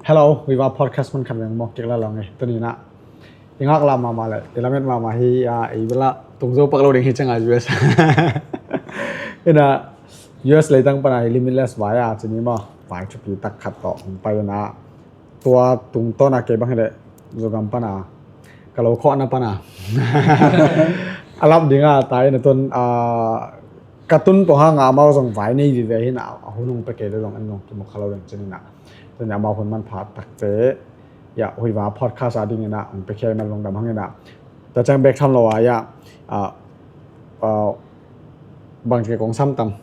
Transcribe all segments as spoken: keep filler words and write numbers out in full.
Hello, Viva Podcast man khat veng mawk kik la long e. Tuni na i ngaklah mahmah le i lamet mahmah hi a, i bela tung zo pak lo ding hi cianga U S. Ina U S leitang pana hi Limitless vai a cini maw, vai thupi tak khat tawh hong pai ina, tua tungtawna kei bang hileh Zogam pana ka lo khawhna pana a lap dinga tai na tun a, ka tun pawh hanga amau zong vai nei vive hina, a hun hong pia kei le zong an zong kimu kha lo ding cinina. Tuni amau hun manpha takte ya Huiva Podcast a dingina hong pia kei man lungdam hangina. Tua ciang bek tham lo a ya, a, a, bang kei kong sam tam,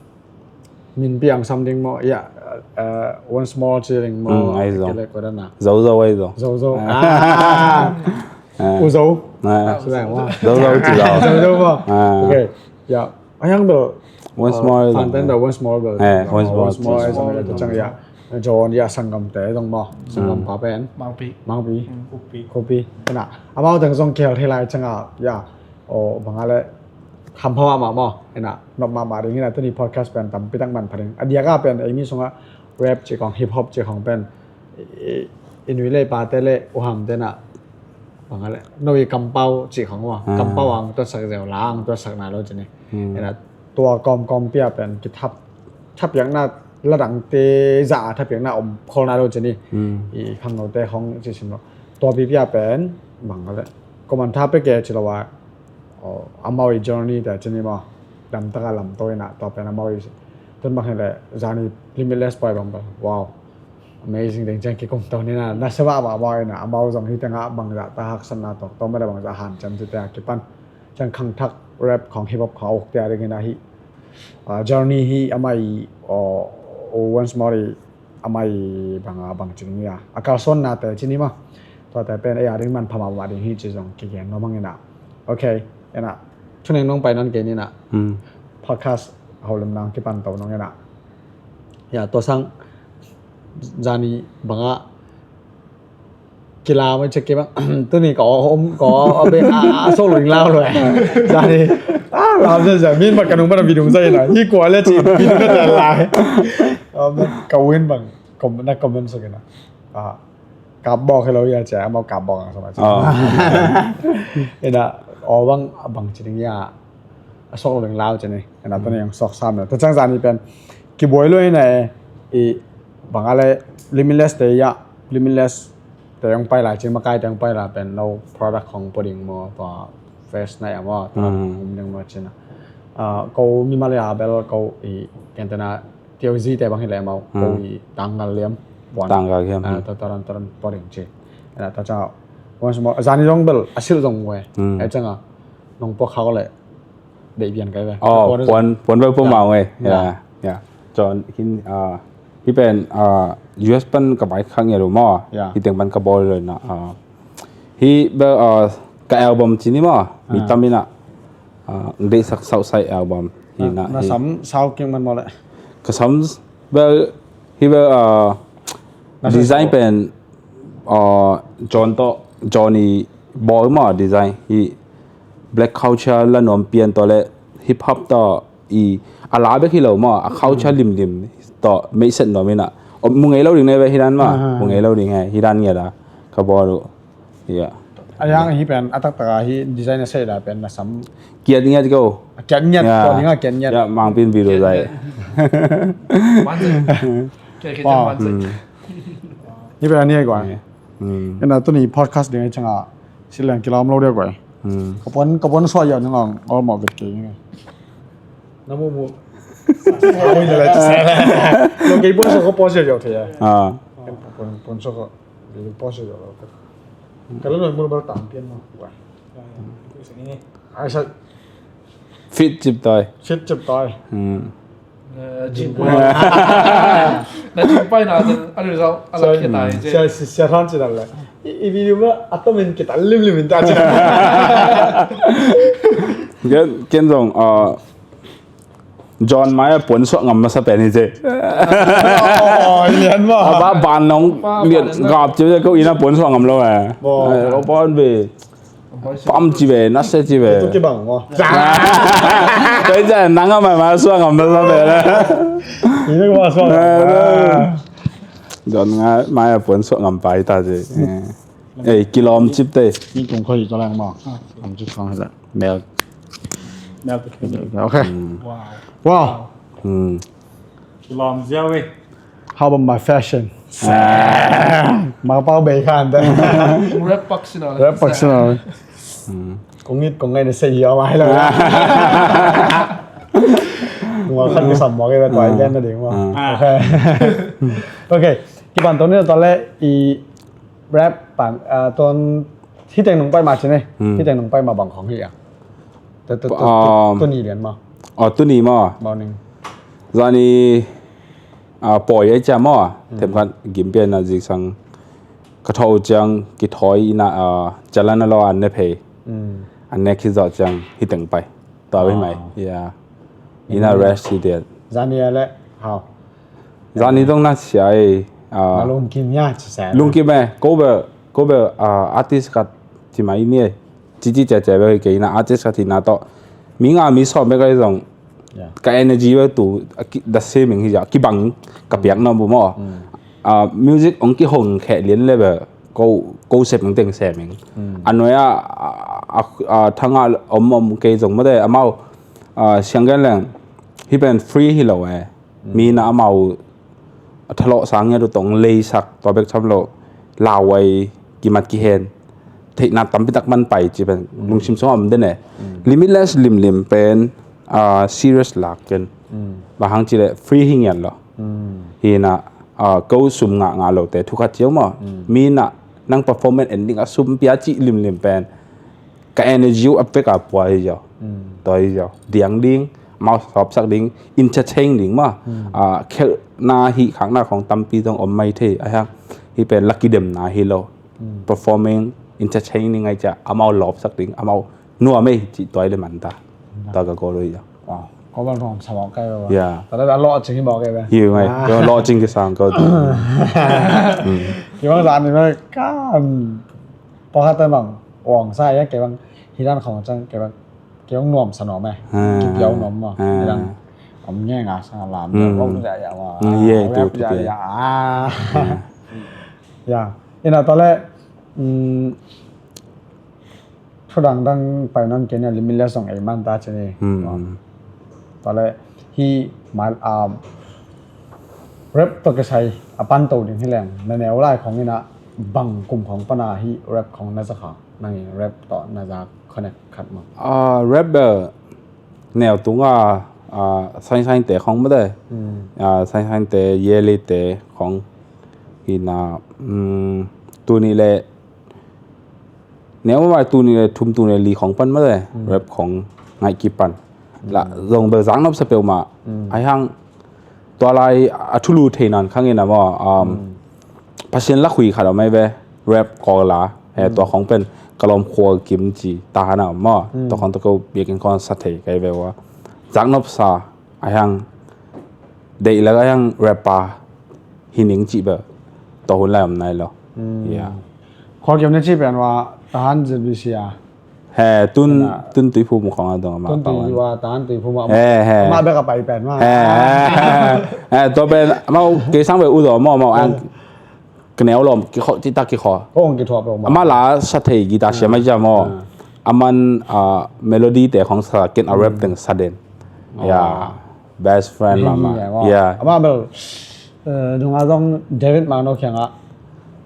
min piang sam ding maw ya, a, once more ci ding maw. Ai zong. Kei le ko dana Zozo ai zong. Zozo. Ah. Uzo. Zozo ci zong. Zozo maw. Okay. Ya. Ayang bel once more. Fantan da once more bel. Once more. Once more ai zong le ciang ya. John ya sanggamte zong maw. Sanggam pa pen Mangpi. Mangpi. Kupi. Kupi. Kena amau teng zong kel thei lai cianga ya. O banga le hampha mahmah maw. Ena nop mahmah ding hina, tuni podcast pen tampi tak manpha ding. A diaka pen eimi sunga rap ci khong, hip hop ci khong pen i, i, i nui le pate le uham tena banga le no i kampau ci khong maw. Kampau ang tuasak zeu lang tuasak nai lo cini. Ena tua kawmkawm pia pen kithap thapiakna ladangte za a thapiakna om khol nai lo cini. I khangnote khong ci sim lo. Tua pipia pen banga le koman tha pe ke ci lo a. Amau i journey te cini maw, damtaka lamto ina tua pen amau i tun bang hileh zani Limitless pai bang bang, wow, amazing ding ciang kikum to nina, na seba ba amau ina, amau zong hi tenga bangza ta haksatna tawk to mada bangza hanciam ci te a kipan ciang khangthak rap khong hip hop khong a uk te a ding ina hi. Journey hi amai once more i amai banga bang cini a, a kalsuannate cini maw. Tuate pen ei a ding manpha mahmah ding hi ci zong kigen nuam hangina. Okay, ena thuneng nong pai nan kei nina. Podcast holim nang kipan to nong ena. Ya, tua sang zani banga kila mai cek kei bang. Tuni ka om ka abe a sok ling lau lo. Zani a lam zan zan min mak kanung mana bidung zai na hi kua le ci bidung na lai. Ka win bang na comment sok ina. Ka bawk hello ya cia mau ka bawk ang sama cia. Ina o bang bang ci ding ya. A sok lo ding lau cene. Ena tuni ang sok sam na. Tacang zani pen kibuai lo ina e, i bang ale Limitless te ya, Limitless te ang pai la cing makai te ang pai la pen no product khong poding mo pa first night amo ta um ding mo cina. Ko mi Malaya bel ko i kentena T O Z te bang hileh mau ko i tanggal liam puan. Tanggal liam. Tataran taran poding ci. Ena taca once more zani dong bel asil dong we. Ecanga nong pok khau le. Deih pian kai ve. Oh, puan puan bel pua mau ngai. Ya, ya. John hin ah hi pen ah U S pan ka bai khang ya lo maw. Hi teng pan ka bawl lo na ah hi bel ah ka album cini maw. Mi tam ina ah deih sak Southside album hi na. Na sam sau kiang man maw le. Ka sam bel hi bel ah design pen ah John to Johnny bawl maw design hi. Black culture la nuam pian tawh le hip hop tawh i a la bek hi lo maw, a culture limlim tawh meihset nuam ina mu ngei lo ding ne ve hi dan maw. Mu ngei lo ding he hi dan ngiat a ka bawl uh. Hiah a yang hi pen a taktak a hi design a sei la pen na sam kiat ngiat ko. Kiat ngiat ko ding a kiat ngiat. Mangpin video zai. Hi pen a ni ai ko a. Ina tuni podcast ding a changa. Silian kila om lo dia guai. Ka puan ka puan suai ya nang ol mo vet ke. Na mu mu. Lo ke puan so ko pose ya thei ya. Ah. Puan puan so ko pose ya lo. Kalau no mo bal tam pian mo. Ai sa. Fit chip tai. Fit chip tai. Na chin pai na a result a la khia tai. Sia sia sia than chin le. I video ma a to min kita lim lim min ta chin. Ken ken zong a John mai a puan suak ngam masa pen hi ce. Oh, lian ma. A ba ban nong lian gap ce ko ina puan suak ngam lo eh. Ko pon be. Pam ci ve, na se ci ve. Tu kibang mo. Koi ja nang a mai ma suang am na sa ve la. Ni ko ma suang. Don nga mai a puan suak ngam pai ta je. Eh, kilawm cip te. Ni kung khoi to lang maw. Am cip khong hila. Mel. Mel te. Okay. Wow. Wow. Hmm. Kilawm ziau eh. How about my fashion? Mangpau bei khan te. Rap pak sino. Rap pak sino. Kong it kong ngai na sei hiau mai lo. Ngua khan kisam mo ke ba tuai den na ding mo. Okay. Okay. Kipan to ni to le i rap pan, ah, ton hiteng nung pai ma chine. Hiteng nung pai ma bang khong hi a. Tu tu tu tu ni lian ma. Oh, tu ni ma. Morning. Zani, ah, poi ai cha ma. Themkhat gim pian na zik sang ka tho chiang ki thoi ina, ah, chalan a lo an ne phei. An ne khi zo chiang hiteng pai. Tua bai mai. Yeah. Ina rest hi dia. Zani a le how. Zani dong na sia e. Ah, lungkim ya chi sa. Lungkim e. Ko be, ko be, ah, artist khat chi mai ni e. Ci ci cia cia be ke ina artist khat hi na to. Mi nga mi sawm be ka zong. Ka energy be tu the same hi ja. Kibang ka piak na bu mo. Ah, music ong kihong khe lian le be ko, ko sep meng teng sep meng. A noi a, a, a, a thanga om om ke zong mo de amau, ah, siang gen leng hi pen free hi lo e. Mi na amau a thalawh sang ngia tu tong leisak tua bek tham lo. Lauai kimat kihen theihna tampi tak man pai ci pen lungsim sung om den e. Limitless limlim pen, ah, serious lak ken. Bang hang ci le free hi ngiat lo. Hi na, ah, ko sum ngah ngah lo te thu khat ciau maw. Mi na nang performance ending a sum pia ci limlim pen ka energy uh a pek a pua hi zaw. Tua hi zaw. Diang ding, mau sawpsak ding, entertain ding maw. Ah, khelhna hi khakna khong tampi zong om mai thei a hiang. Hi pen lucky demna hi lo. Performing, entertaining ai cia amau lawpsak ding, amau nuam ei cih tua i le man ta. Tua ka goal uh hi zaw. Wow. Ko bang thong sa mawk kai ba. Yeah. Tua le a lawh cing hi mawk kai ba. Hi ngai. Ko lawh cing kisang ko. Kibang zan ni mai kan. Pawlkhatte bang uang sa ia kei bang hidan khong cang kei bang kei bang nuam sa nuam e. Kipiau nuam maw. Hidan om nge nga sa lam om za ia maw. Ye tu tu ya. Ya. Ina tale. Thu dang dang pai non kei nia limit le song ei man ta ci ni. Tale hi mal a rap to kisai a pan to ding hi leng na neu lai khong ina bang kum khong pana hi rap khong na za kha. Nang in rap to na za connect khat ma. Ah, rap be neu tunga, ah, sain sain te khong ma de. Ah, sain sain te yeli te khong ina, um, tuni le neu ma tu ni le thum tu ni le li khong pan ma le rap khong ngai ki pan la zong bel zang nop sa peuh ma. Ai hang tua lai a thulu thei nan khang ina maw, um, Pasian la khui khat a mai ve rap ko la he tua khong pen ka lawm khua kim ci ta hana maw tua khong tua ko biakin khong sa thei kai ve wa zang nop sa. Ai hang deih lak ai hang rapper hi ning cih bel tawh hun lai om nai lo. Khua kiam na cih pen wa tahan Z B C a. He tun tun tui phum khong a dong ama tun tui wa tahan tui phum a. He he ama bek a pai pen wa. He he he tua pen ama kei sang bel u dong ama ama ang. Ka neu lawm kikhaw cita kikhaw. Kong kithuah peuh mah. Amah la sa thei guitar siam ahi ciang maw. Aman melody te khong sa ken a rap teng sa den. Ya best friend mah mah. Ya amah bel nunga zong David Mangno kiangah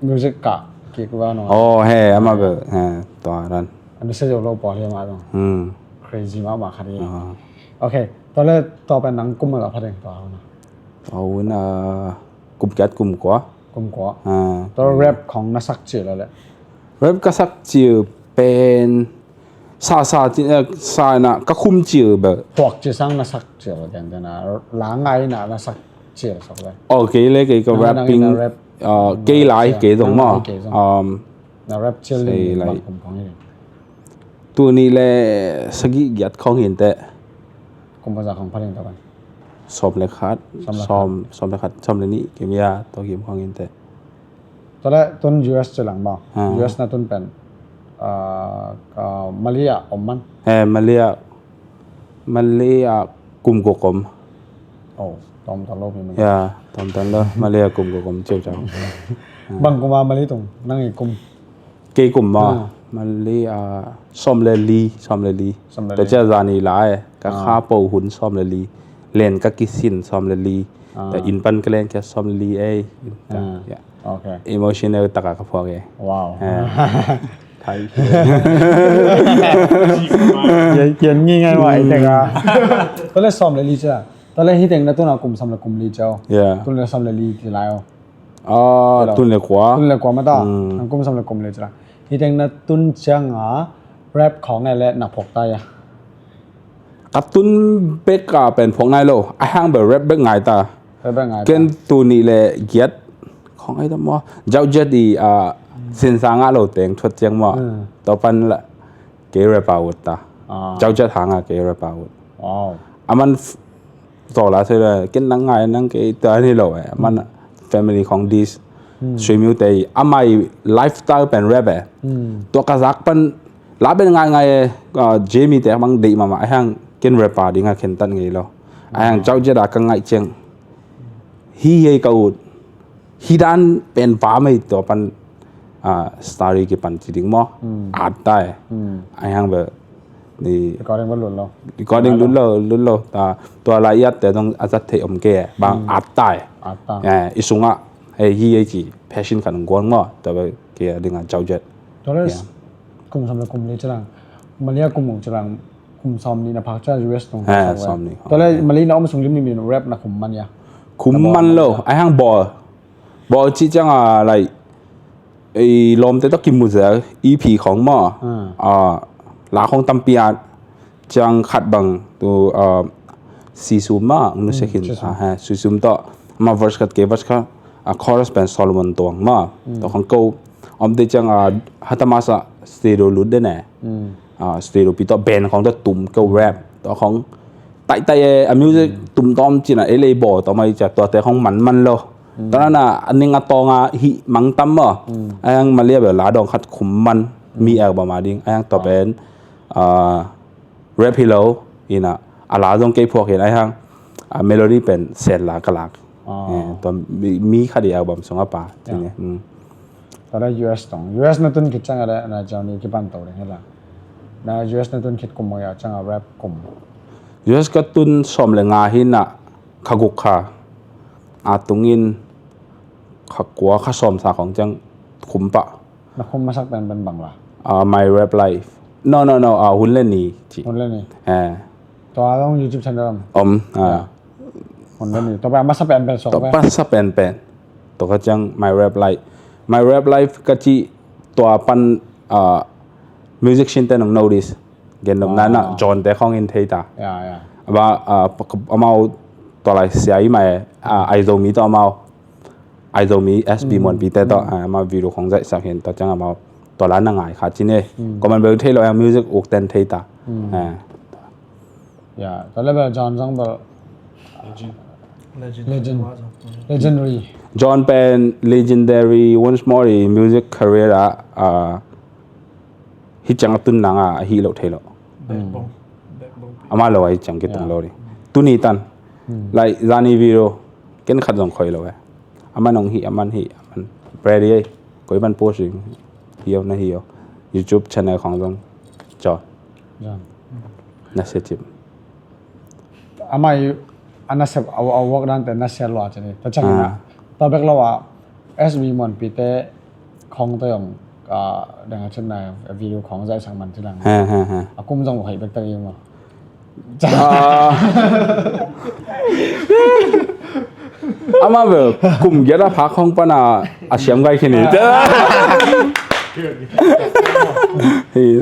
music kah kik ua nunga. Oh he amah bel he tua ran. An sa zo lo pawl hi amah zong. Crazy mah mah khat hi. Okay tua le tua pen nang kum a pha ding tua hona. Tua hun a kum kiat kum kua. Kum kua. Tua rap khong na sak cil a le. Rap ka sak cil pen sa sa ci sa na ka khum cil bel. Tuak ci sang na sak cil a den den a la ngai na na sak cil sak le. Okay le kei ka rapping kei lai kei zong maw. Na rap cil ling bang kum khong hi. Tuni le sagih giat khong hin te. Kum paza khong pha ding ta ban. Sawm le khat sawm le khat sawm le nih kim ya tua kim khong hin te. Tua le tun U S ci lang maw. U S na tun pen Malia om man. He Malia Malia kum guk om. Oh. Tawm tan lo pi man. Ya, tawm tan lo. Mali a kum ka kum ciau ciau. Bang kum a Mali tung, nang i kum? Kei kum maw? Ah. Mali a sawm le li, sawm le li. Sawm le li. Tua cia zani lai, ka kha po hun sawm le li. Len ka kisin sawm le li. Ah. Tua inn pan ka len kia sawm le li ei. Ah. Ya. Okay. Emotional taka ka phuak e. Wow. Eh. Thai. Kian, kian ngi ngai wa i teka. Tua le sawm le li cia. Tua le hi teng na tuna kum sawm le kum li cia o. Yeah. Tun le sawm le li ci lai o. Ah, tun le kua. Tun le kua mata. Mm. Ang kum sawm le kum li cia. Hi teng na tun cianga rap khawng e le na phuak ta ya. Ka tun bek a pen phuak nai lo. A hang bel rap bek ngai ta. Rap bek ngai ta. Ken tuni le giat khong ai ta maw. Jauh Jet i, ah, sinsa ngah lo teng thuat ciang maw. Hmm. Tua pan la kei rap a ut ta. Ah. Jauh Jet hanga kei rap a ut. Wow. Aman f-, zaw la thei le ken nang ngai nang kei ta ni lo e. Aman family khong dis. Hmm. Suimiu te i. Amai lifestyle pen rap e. Hmm. Tua ka zak pan la ben ngai ngai e, ah, Jamie te bang deih mama, a hang ken rap a dinga khen tan ngei lo. A hang Jauh Jet a ka ngaih ciang. Hi hei ka ut. Hi dan pen pa mei tua pan, ah, story kipan ci ding maw. Hmm. At tai. Hmm. A hang be ni recording ba lut lo. Recording lut lo, lut lo. Ta, tua lai iat te dong a zat thei om ke. Bang at tai. At tai. Eh, i sunga. Hei, hi hei ci. Passion kan guang maw. Tua be kia dinga Jauh Jet. Tua le kum sawm le kum li cilang. Mali a kum uk cilang. Kum sawm nih na phak cia U S tung. He, sawm nih. Tua le Mali na om sung lim nih min rap na kum man ya. Kum man lo. A hang bawl. Bawl ci cianga, like, ei lawmte tawh kimu zel, E P khong maw. Hmm. Ah, la khong tampi at ciang khat bang tu, ah, Sisum maw, nu se khin. Sisum. Ah, he, Sisum tawh. Ma verse khat ke verse khat. Ah, chorus pen Solomon Tuang maw. Hmm. Tawh khong ko. Om te ciang, ah, Hatamasa studio lut den e. Hmm. Ah, studio pi tawh band khong tawh tum ko rap. Tawh khong tai tai e, a music tum tawm cina e lei bawl tawm ai cia tuate khong man man lo. Tua na a ning a tawng a hih mang tam maw. A hang Mali a bel la dawng khat khum man mi album a ding. A hang tua pen, ah, rap hi lo ina a la zong kei phuak hin a hang, ah, melody pen set la ka lak. Eh, tua mi, mi khat i album sung a pa. Tua le U S tong. U S na tun khit ciang a le na ciang ni kipan to ding hi la. Na U S na tun khit kum mong ya ciang a rap kum. U S ka tun sawm le nga hi na. Kha guk kha a tungin kha kua kha sawm sa khong ciang khum pah. Na khum masak pen pen bang la? Ah, My Rap Life. No, no, no, ah, Hun le Ni ci. Hun le Ni. Eh. Tua zong YouTube channel om? Om, ah. Hun le Ni. Tua pen masa pen pen sok pen. Tua masa pen pen. Tua ka ciang My Rap Life. My Rap Life ka ci tua pan, ah, musician te nong notice. Gen nop nana John te khong in thei ta. Ya, ya. Aba, ah, amau tua lai sia i mai, ah, Aizomi tawh amau. Aizomi S B Muanpi te tawh, ah, amau video khong zaihsak hin tua ciang amau tua la na ngai kha cine. Comment bel thei lo yang music uk ten thei ta. Ah. Ya, tua le bel John zong bel. Legend. Legend. Legendary. John pen legendary once more i music career ah, ah, hi ciang a tun nang a, a hi lo thei lo. Backbone. Backbone. Ama lo a hi ciang kitung lo ding. Tuni tan. Like, zani video, ken khat zong khoi lo e. Aman ong hi, aman hi, aman. Ready e. Koi man post ding. Hi o, na hi o. YouTube channel khong zong. Cho. Na se cip. Amai a nasep a, a work dante na share lua cini. Ta chang ina. Ta bek lo a S B Muanpi te khong te ong, ah, dang a chun na video khong zai sang man chilang. Ha, ha, ha. A kum zong lo hai bek ta imo. Ah. Ama bel kum giat a phak khong pana a siam gai kini.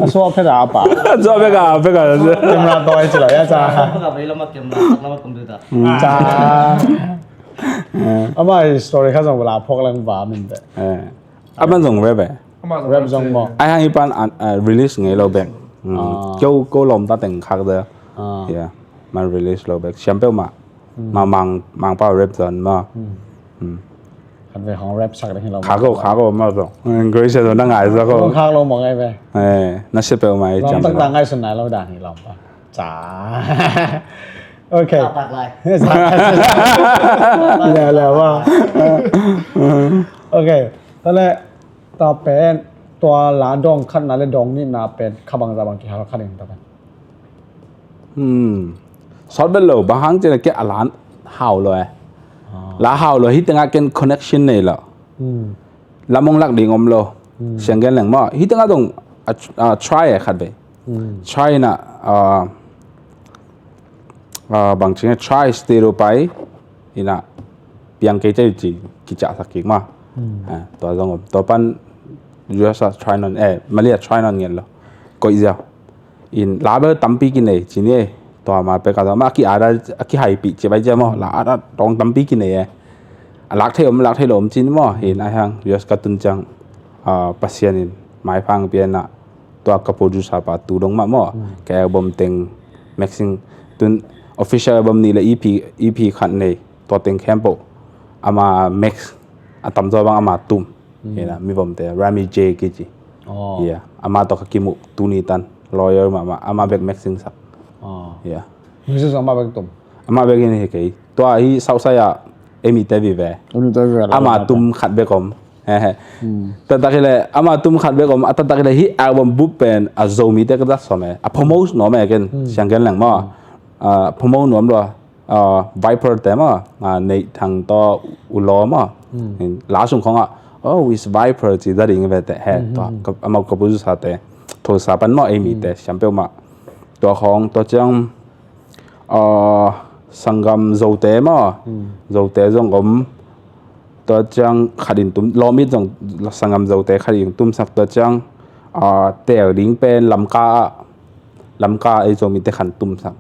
A suak phet a pa. A suak phet a, phet a. Camera toy ci lo ya cha. Ka vei lama camera, lama computer. Cha. Ama story kha zong bela phok lang ba min te. Eh. Aman zong rap e. Rap zong mo. Ai hang ipan, ah, release ngei lo bek. Keu, keu lom ta teng khak de. Ya. Man release lo bek. Siam peuh ma. Ma mang, mang pa rap zon ma. Khat ve hong rap sak ding hi lo. Kha ko, kha ko ma zong. Grace zong na ngai zong ko. Khak lo mo ngai ve. Eh, na se peuh ma i cham. Lom tak ta ngai sun nai lo dan hi lom pa. Cha. Okay. Sa tak lai. Sa tak lai. Leh, leh, wa. Okay. Tua leh, tua pen, tua la dawng khatna leh dawng nihna pen, kha bangzah bang kihal kha ding tua pen. Hmm. Sawt bel lo, bang hang cih leh kei a la hau lo eh. Ah. La hau lo, hih tengah ken connection nei lo. Hmm. Lam hong lak ding om lo. Hmm. Siang gen leng maw. Hih tengah dong, a, a, try eh khat vei. Hmm. Try na, a, a, bang ci nge try studio pai. Ina, piang kei cai ci, kicah sak kik maw. Hmm. A, tua zong om. Tua pan, U S a try nawn, eh, Malaysia try nawn ngen lo. Koih ziau. In la bel tampi kinei, ci ni, tua ma pek a, tua ma a ki-at a, a kihaipih ci bai cia maw, la at at dawng tampi kinei e. A lak thei om, lak thei lo om ci ni maw, in a hiang, U S ka tun ciang, a, Pasian in, maiphang pian a, tua ka producer pa tu dong mah maw, hmm, ka album teng, mixing, tun official album nih leh E P, E P khat nei, tua teng khempeuh, ama mix, a tamzaw bang ama tum. Hmm. Ina, mi vomte, Rami J kici. Oh. Yeah. Ama tawh ka kimuh tuni tan. Lawyer mahmah. Ama bek mixing sak. Oh. Yeah. Music ama bek tum. Ama bek in hi kei. Tua hi Southside ah, ei mite vive. Ei mite vive, ama tum khat bek om. He, he. Hmm. Taktak hi leh, ama tum khat bek om. A taktak hi leh hih album bup pen, a Zomite ka zat sawm e. A promote nuam e ken, hmm, siang gen leng maw. Hmm. A promote nuam lua. Ah, Viper te maw, ah, Neih Thang tawh U Law maw. Hmm. La sung khawng ah, oh, it's Viper ci za ding ve teh, he, hmm, tua, hmm, ka, amau ka producer te, Tulsa pan maw, ei mite, hmm, siam peuhmah. Tua khawng, tua ciang, ah, Sanggam Zote maw, hmm, Zote zong om, tua ciang khat in tum, lawm it zong, Sanggam Zote khat in tum sak, tua ciang, ah, tel ding pen Lamka ah, Lamka ei Zomite khan tum sak.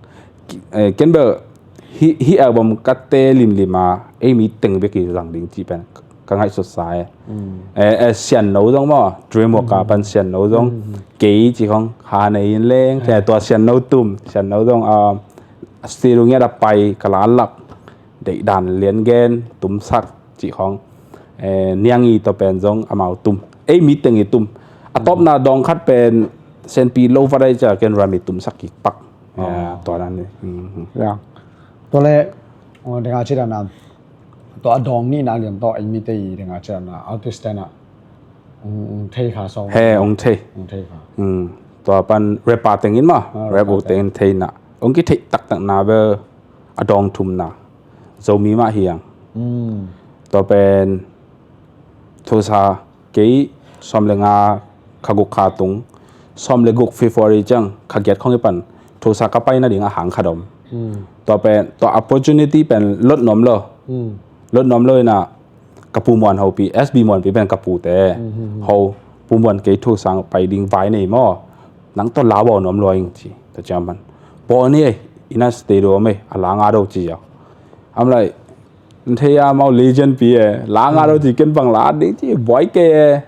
Ki-, eh, ken bel, hih, hih album ka te limlim a, ei mi teng bek i zang ding cih pen ka ngaihsut sa e. Mm. Eh, eh, Sian No zong maw, Dreamwork a, mm, pan Sian No zong, mm, kei cih khawng, ha nei in leng, mm, tua Sian No tum, Sian No zong, ah, studio ngiat a pai, ka la lak, deih dan lian gen, tum sak, cih khawng, eh, Niang i tua pen zong amau tum. Ei mi teng i tum. A tawpna dawng khat pen Senpi lo va dai cia ken Rami tum sak kik pak. Eh, tua dan ni. Ya. Tua le, oh, denga ci dana. Tua a dawng nihna lian tawh ei mi te i denga ci dana. Artist te na. Ong, ong thei kha song. He, ong thei. Ong thei kha. Tua pan rap a teng in ma. Ah, rap u teng in thei na. Ong ki thei taktak na be a dawng thumna. Zomi mah hi ang. Mm. Tua pen Tulsa kei sawm le nga kha guk kha tung, sawm le guk February ciang kha giat khawng i pan Tulsa ka pai nading a hang khat om. Mm. Tua pen, tua opportunity pen lot nuam lo. Mm. Lot nuam lo ina ka pu Muan hopi, S B Muanpi pen ka pute. Mm, mm, mm. Ho, pu Muan kei Tulsa pai ding vai nei maw. Nang tawh la bawl nuam lua ing ci. Tua ciang pan. Bawl ni ei, ina stay do mei, a la nga do ci ya. I'm like, "N thei a mau legend pi e, la nga do ci ken bang la ding ci, buai ke e."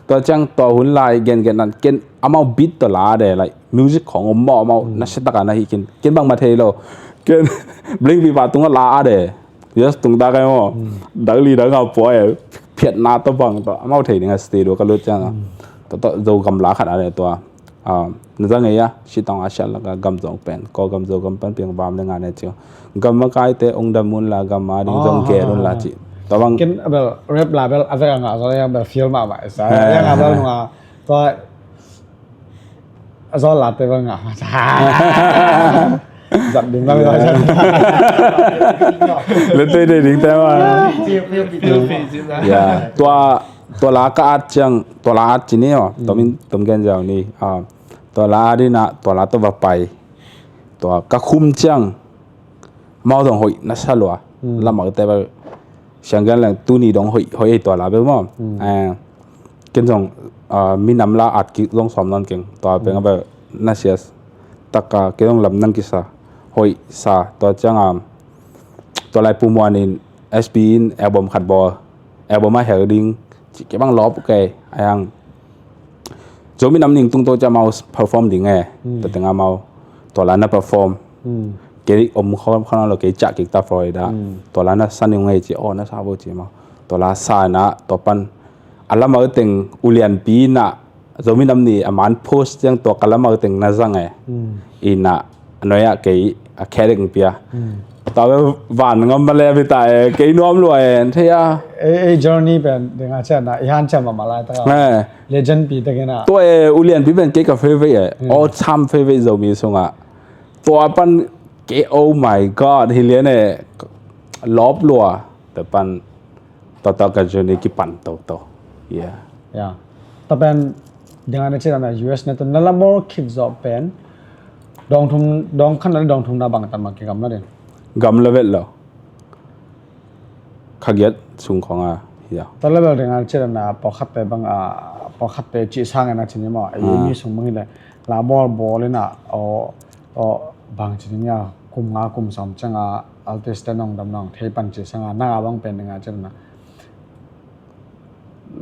Tua ciang tua hun lai, gen gen nan, ken amau beat tawh la de, like, music khawng om maw, amau, mm, na se tak a na hi ken, ken bang ma thei lo. Ken, bling pi pa tung a la de. Yes, tung ta kai maw. Mm. Dang li dang a buai e, phiat na tawh bang tawh, amau thei ding a stay do ka lut ciang a. Mm. Tua, tua, Zogam la khat a de tua. Ah, na zang ei a, si tawng a sial lak a gam zong pen, ko gam Zogam pan piang bam le nga ne cio. Gam makaite ong dam un la, gam a ding zong gen un la ci. Tua bang. Ken a bel, rap la bel, a vek a nga zong a bel feel mahmah sa. Eh. A nga bel nung a, tua, a zong la te bel nga. Zat ding bel, zat. Le te de ding te ma. Ya, tua, tua la ka at ciang, tua la at ci ni aw, mm, tom in, tom gen ziau ni, ah, tua la at ina, tua la tawh va pai, tua ka khum ciang, mau dong hoih na sa lua, mm, lam a te ba, siang gen leng tuni dong hoih, hoih ei tua la be maw. Mm. Eh, ken zong, ah, minam la at kik zong sawm nawn keng, tua peng, mm, a ba, na sias, tak a, ken zong lam nang kisa, hoih sa, tua ciang a, tua lai pu Muan in, S B in, album khat bawl, album a hel ding, ci ke bang lawp ke, a yang. Zomi nam ning tung to ca mau perform ding e. Hmm. Tua teng a mau. Tua la na perform. Hmm. Kei om khawm khawm lo kei ca kik ta Florida. Hmm. Tua la na sa ning e ci, oh, na sa bo ci mau. Tua la sa na, tua pan. A la mau teng ulian pi na. Zomi nam ni a man post yang tua ka la mau teng na zang e. Hmm. Ina a noi ah kei a khedik pia. Tua bel van ngam ma le pita e, kei nuam lua e, an thei a. Ei, ei journey pen dinga cian na i han cian mama lai taka. Eh. Legend pi te kena. Tua e, ulian pi pen kei ka favorite e. All time favorite Zomi sunga. Tua pan kei, oh my God, hi lian e, lop lua. Tua pan Tua tua ka journey kipan toto. Yeah. Yeah. Tua pen dinga na cih na U S na tu na la bol khit zawh pen dong thum, dong khat na dong thum na bang tan ma kigam na din. Gam la vet lo. Kha giat sung khong a. Yeah. Tua level dinga na cih na pawlkhatte bang a, pawlkhatte cih sang na cih ni maw. I mi sung bang hi le la bol bol ina o Aw, bang ci ding a, kum nga kum sawm cianga artist te nong dam nong thei pan ci sanga nanga bang pen dinga ci dana.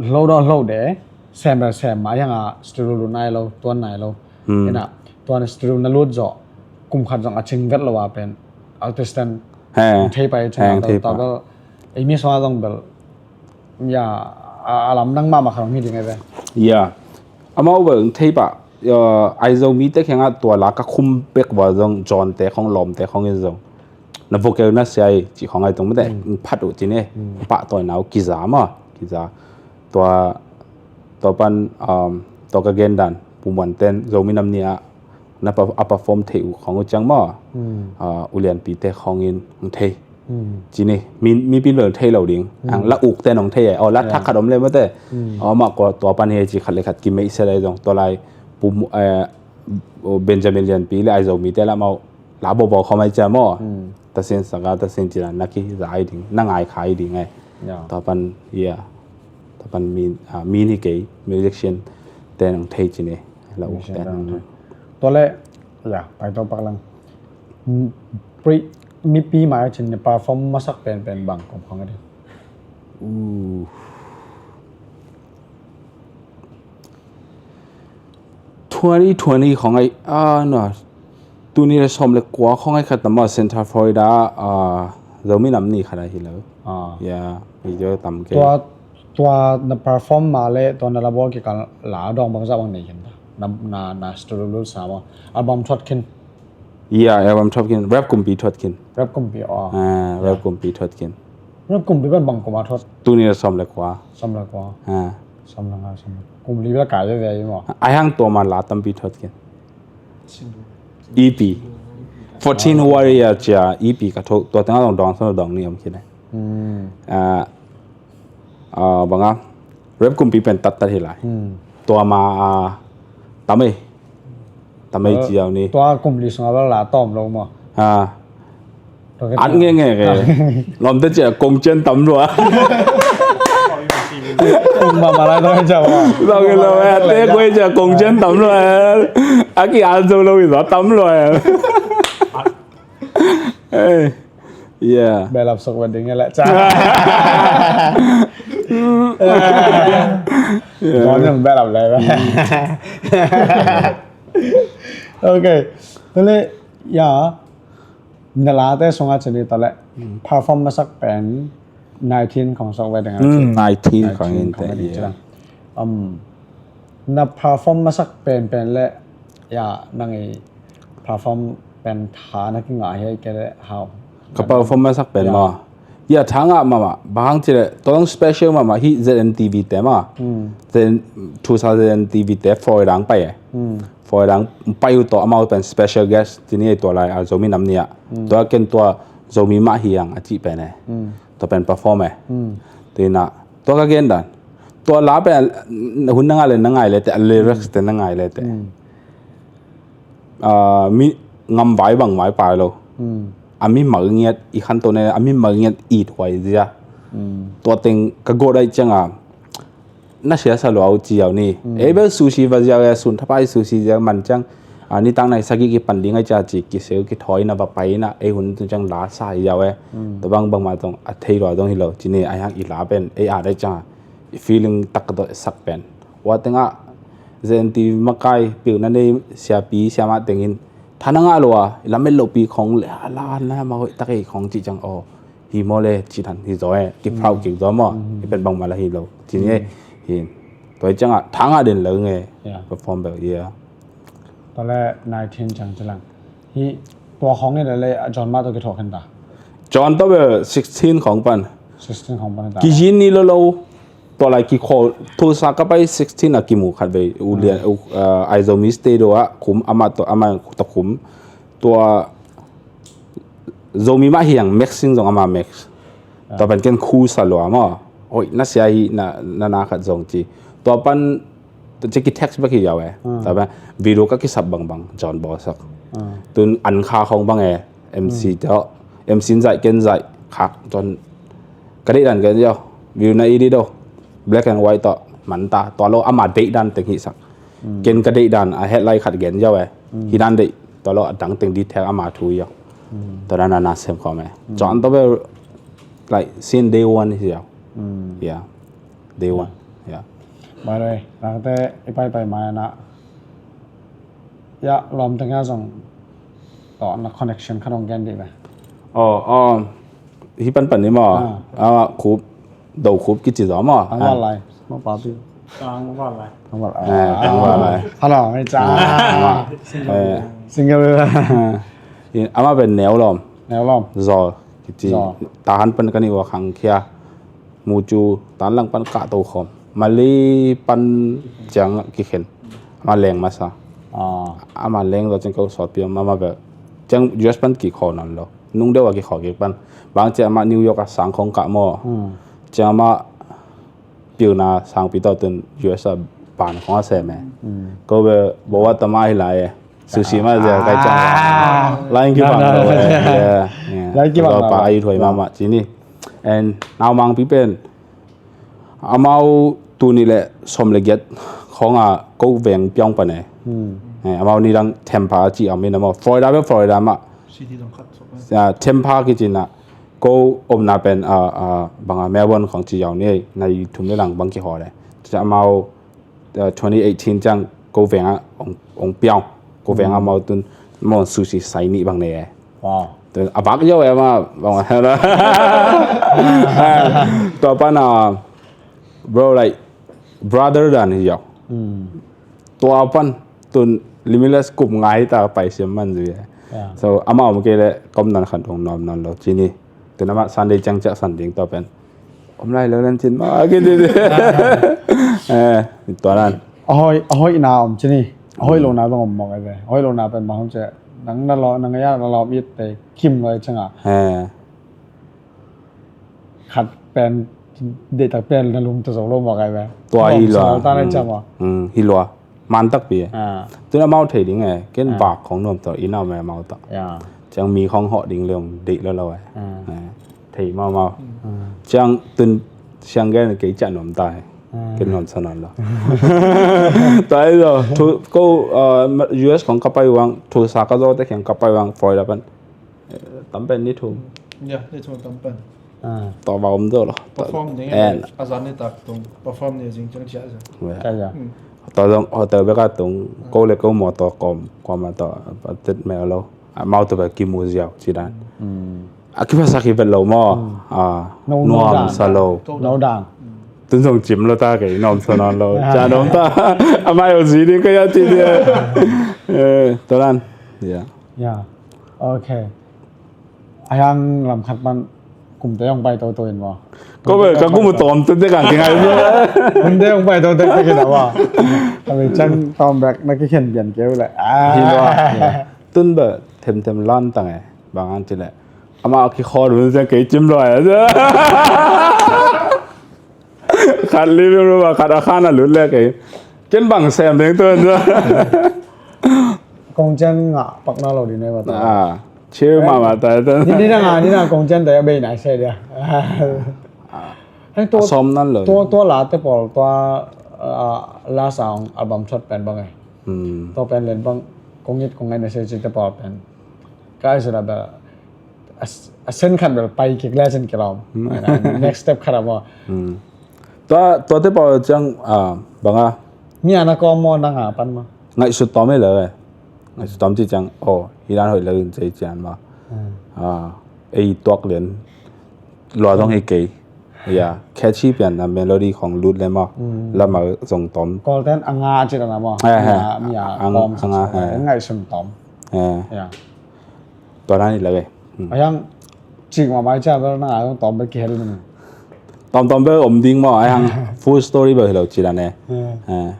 Hlo daw hlo de, sem bel sem ma yanga studio lut nai lo, tuan nai lo. Ina tuan studio na lut zawh kum khat zong a cing vet lo a pen artist ten thei pai cianga. Ei mi sawng a zong bel ya, a lamdang mahmah khat hong hi ding e ve. Ya. Amau bel thei pah, ai Zomite kiangah tua la ka khum bek ua zong Johnte khong, Lawmte khong in zong na vocal na sia hi cih khong ai tung mate phat uh cin e. Pahtawina uh kiza maw, kiza. Tua, tua pan, tua ka gendan Pu Muanten Zomi Nam Ni ah na a perform thei uh khong uh ciang maw, ulianpite khong in hong thei. Cini mi, mipi in bel thei lo ding. Ang la ukte nong thei e. Aw, la thak khat om le mate. Aw, mah kua tua pan hi ci khat le khat kimeih se lai zong tua lai Pu Benjamin Lianpi le ai Zomite la mau la bawbaw khawm ai cia maw. Tasin saka tasin cina na kiza ai ding, na ngai kha ai ding ai. Tua pan, yeah. Tua pan mi, mi ni kei musician te nong thei cini la ukte. Tua le, yeah, pai to pak lang. Mipi mai cin ni perform masak penpen bang kum khong a ding? Twenty twenty khong ai, ah, no. Tuni le sawm le kua khong ai khat na maw, Central Florida, ah, Zomi Nam Ni khat ai hi lo. Ya, video tam ke. Tua, tua na perform ma le tua na la bawl kikal la dawng bangzah bang nei khin ta? Na, na, na studio lut sa maw, album thuat khin? Ya, album thuat khin, rap kumpi thuat khin. Rap kumpi, aw. Ah, rap kumpi thuat khin. Rap kumpi ban bang kum a thuat? Tuni na sawm le kua. Sawm le kua. Ah. Sawm le nga, sawm le kum li bel kai veve i maw. Ai hang tua man la tampi thuat khin. E P. Fourteen Warrior cia E P ka thuak, tua tengah dong dawng sawm le dawng ni om khin e. Ah, ah, banga rap kumpi pen tattat hi lai. Tua ma, ah, tamei. Tamei ciau ni. Tua kum li sunga bel la tawm lo maw? Ah. At nge nge nge. Lawmte cia kong cian tam lua. Kong ma ma lai tua cia maw? Lawm nge lawm e, te kuai cia kong cian tam lua. A ki an zo lo i za tam lua. Eh. Yeah. Belap sok wedding e le ca. Zon yang belap le. Okay. Tale, ya. Na late sunga cini tale. Perform masak pen nineteen khong sok wedding a. Nineteen khong in te. Um, na perform masak pen pen le ya nang i perform pen tha na kingah hi ai ke le hau? Ka perform masak pen maw? Ya, tha ngah mahmah. Bang hang ci le tua long special mahmah hi. Z N T V te maw. Two thousand Z N T V te Florida ang pai e. Florida ang pai uh tawh amau pen special guest cini e tua lai a Zomi Nam Ni ah. Tua ken tua Zomi mah hi ang a cih pen e. Tua pen perform e. Tua inah tua ka gendan. Tua la pen hun na ngai le na ngai le te, a lyrics te na ngai le te. Ah, mi ngamvai bangvai pai lo. A mi malngiat i khanto ne, a mi malngiat it huai zia. Tua teng ka gawt ai cianga na siasa lua uh ciau ni. Ei bel sushi va ziau e, sun thapai sushi ziau man ciang. Ah, nitak nai sagih kipan ding ai cia ci kiseu kithawi na va pai na ei hun tu ciang la sa ziau e. Tua bang bangmah tong a thei lua dong hi lo. Cini ai hang i la pen ei a dai cianga i feeling tak ka dawh sak pen. Ua tengah Z N T V makai pilna nei siapi siamah tengin tha na ngah lo a i lamet lopi khong le a la na ma hoih tak ei khong cih ciang aw hi maw le cih than hi zaw e. Kiphau kik zaw maw. I pen bangmah la hi lo cih nge hi. Tua hi ciangah tha ngah den lo nge. Perform bel ia. Tua le nineteen ciang ci lang. Hi tua khawng hi le le a John mah tawh kithuah khin ta. John tawh bel sixteen khawng pan. Sixteen khawng pan hi ta. Kizin ni lo lo. Tua lai kikhawl Tulsa ka pai sixteen a kimu khat vei. U lian, u, uh, Aizomi State ah khum amah tawh, amah tawh khum. Tua Zomi mah hiang mix in zong amah mix. Tua pan ken khu sa lua maw. Oi, na sia hi na, na, na khat zong ci. Tua pan, tua ci ki text bek hi yaw e. Tua pan video ka kisap bangbang John bawlsak. Tun an kha khawng bang e. M C tawh. M C in zaih ken zaih khak John. Ka deih dan ken yaw. View na i di do. Black and white tawh. Man ta. Tua lo ama deih dan teng hi sak. Ken ka deih dan a headline khat gen yaw e. Hi dan deih. Tua lo a dang teng detail ama thu yaw. Tua dan a na sem khawm e. John tawh bel like since day one hi yaw. Yeah. Day one. Yeah. By the way, nangte i pai pai mai na. Ya, lawm teng a zong tawh na connection khat hong gen dih ve. Oh, oh. Hi pan pan ni maw. Ah. Ah, khup, do khup kici zaw maw. Ang wal lai. Maw pa pi. Ang wal lai. Ang wal. Eh, ang wal lai. Hello, mei ca. Ah. Eh. Single. Eh. Ama ben neu lawm. Neu lawm. Zaw kici. Zaw. Tahan pan kani wa khang khia. Mu cu tan lang pan kah to khawm. Mali pan ciang kikhen. Ama leng masa. Ah. Ama leng zaw ciang ko sawt piam ama bel. Ciang U S pan kikhaw nan lo. Nung deuh a kikhaw kik pan. Bang ciang ama New York a sang khong kah maw. Hmm. Ciang ama piuna sangpi tawh tun U S a ban khong a sem e. Hmm. Ko bel bawa tama hi lai e. Sushi mah zia kai ciang. Line kibang lo e. Line kibang lo. Pa ai thuai mahmah ci ni. And naumangpi pen amau tuni le som le giat khong a ko veng piang pan e. Amau ni dang Tampa ci a min amau Florida be Florida mah. Tampa kici na ko omna pen banga Melbourne khong ci yau ni na i thum le lang bang kihaw le. Amau twenty eighteen ciang ko veng a ong piang ko veng a mau tun mau sushi sai nih bang ne. Wow. A bak yo e ma bang. Tua pan a bro like brother dan hi yo. Tua pan tun limitless kup ngai ta pai siam man zui e. So ama om ke le kom nan khan ong nom nan lo ci ni. Tun ama Sunday ciang ciah san ding tua pen. Om lai lo nan cin ma ki ti ti. Eh, tua nan. A hoi, a hoi na om ci ni. A hoi lo na bang om mawk ai ve. A hoi lo na pen bang hong ce. Nang na lo, nang ya na lo mit te kim lo ai ciang a. Eh. Khat pen de tak pen na lum ta zo lo mawk ai ve. Tua hi lo. Ta na ciang ma. Hi lo. Man takpi e. Tun amau thei ding e ken vak khong nuam tawh in a om e amau tawh. Ciang mi khong hawh ding leong deih lo lo e. Thei mau mau. Ciang tun siang gen kei ciah nuam ta e. Ken nuam sa nawn lo. Ta e lo ko U S khong ka pai uang Tulsa ka zo te khiang ka pai uang Florida pan. Tam pen ni thum. Ya, ni thum tam pen. Tawh va om zo lo. Perform ding e. A zan ni tak tung perform ni zing ciang ciah zing. Tawh zong hotel bek a tung ko le ko mawtaw kawm kawm a tawh a tet mel lo. Amau tawh bek kimu ziau ci dan. A kiphasak hi vet lo maw. Nuam sa lo. Tun zong cim lo ta kei nuam sa nawn lo. Ca nuam ta. Amai o zi ding ka ya ci dia. Tua dan. Ya. Ya. Ok. A hiang lam khat pan kumte hong pai toto in maw? Ko bel ka kum tawm tete kang kingai. Kumte hong pai toto tete kingai maw? Ka bel cang tawm bek na kikhen pian keu le. Hi lo. Tun bel themthem lan tang e. Bang an ci le. Ama kikhawl un ciang kei cim lo e. Khat living room ah khat a khan a lut le kei. Ken bang sem ding tuan sa. Kong cian ngah pak na lo ding ne ba ta. Ah, chill mama ta ta. Ni na ngah ni na kong cian ta ya bei nai se dia. Heng tua som nan lo. Tua tua la te pawl tua last song album thot pen bang e. Tua pen len bang kong it kong ngai na se ci te pawl pen. Ka ai se la ba. A sen khat bel pai kik le sen kilawm. Next step khat a maw. Tua tuate pawl ciang banga. Mi ana kawm maw nang a pan maw? Ngaihsut tawm e lo e. Ngaihsut tawm ci ciang aw hi dan hoih lo in cei cian maw? Ei tuak lian lua zong hi kei. Ya, catchy pian na melody khong lut le maw? Lama zong tawm. Kawlten a nga ci dan a maw? Mi a kawm a nga ngaihsun tawm. Ya. Tua dan hi lo e. Hmm. A hiang cik mahmah i cia bel nang a zong tawm bel kihel in. Tawmtawm bel om ding maw, a hiang full story bel hi lo ci dan e. Hmm. Eh,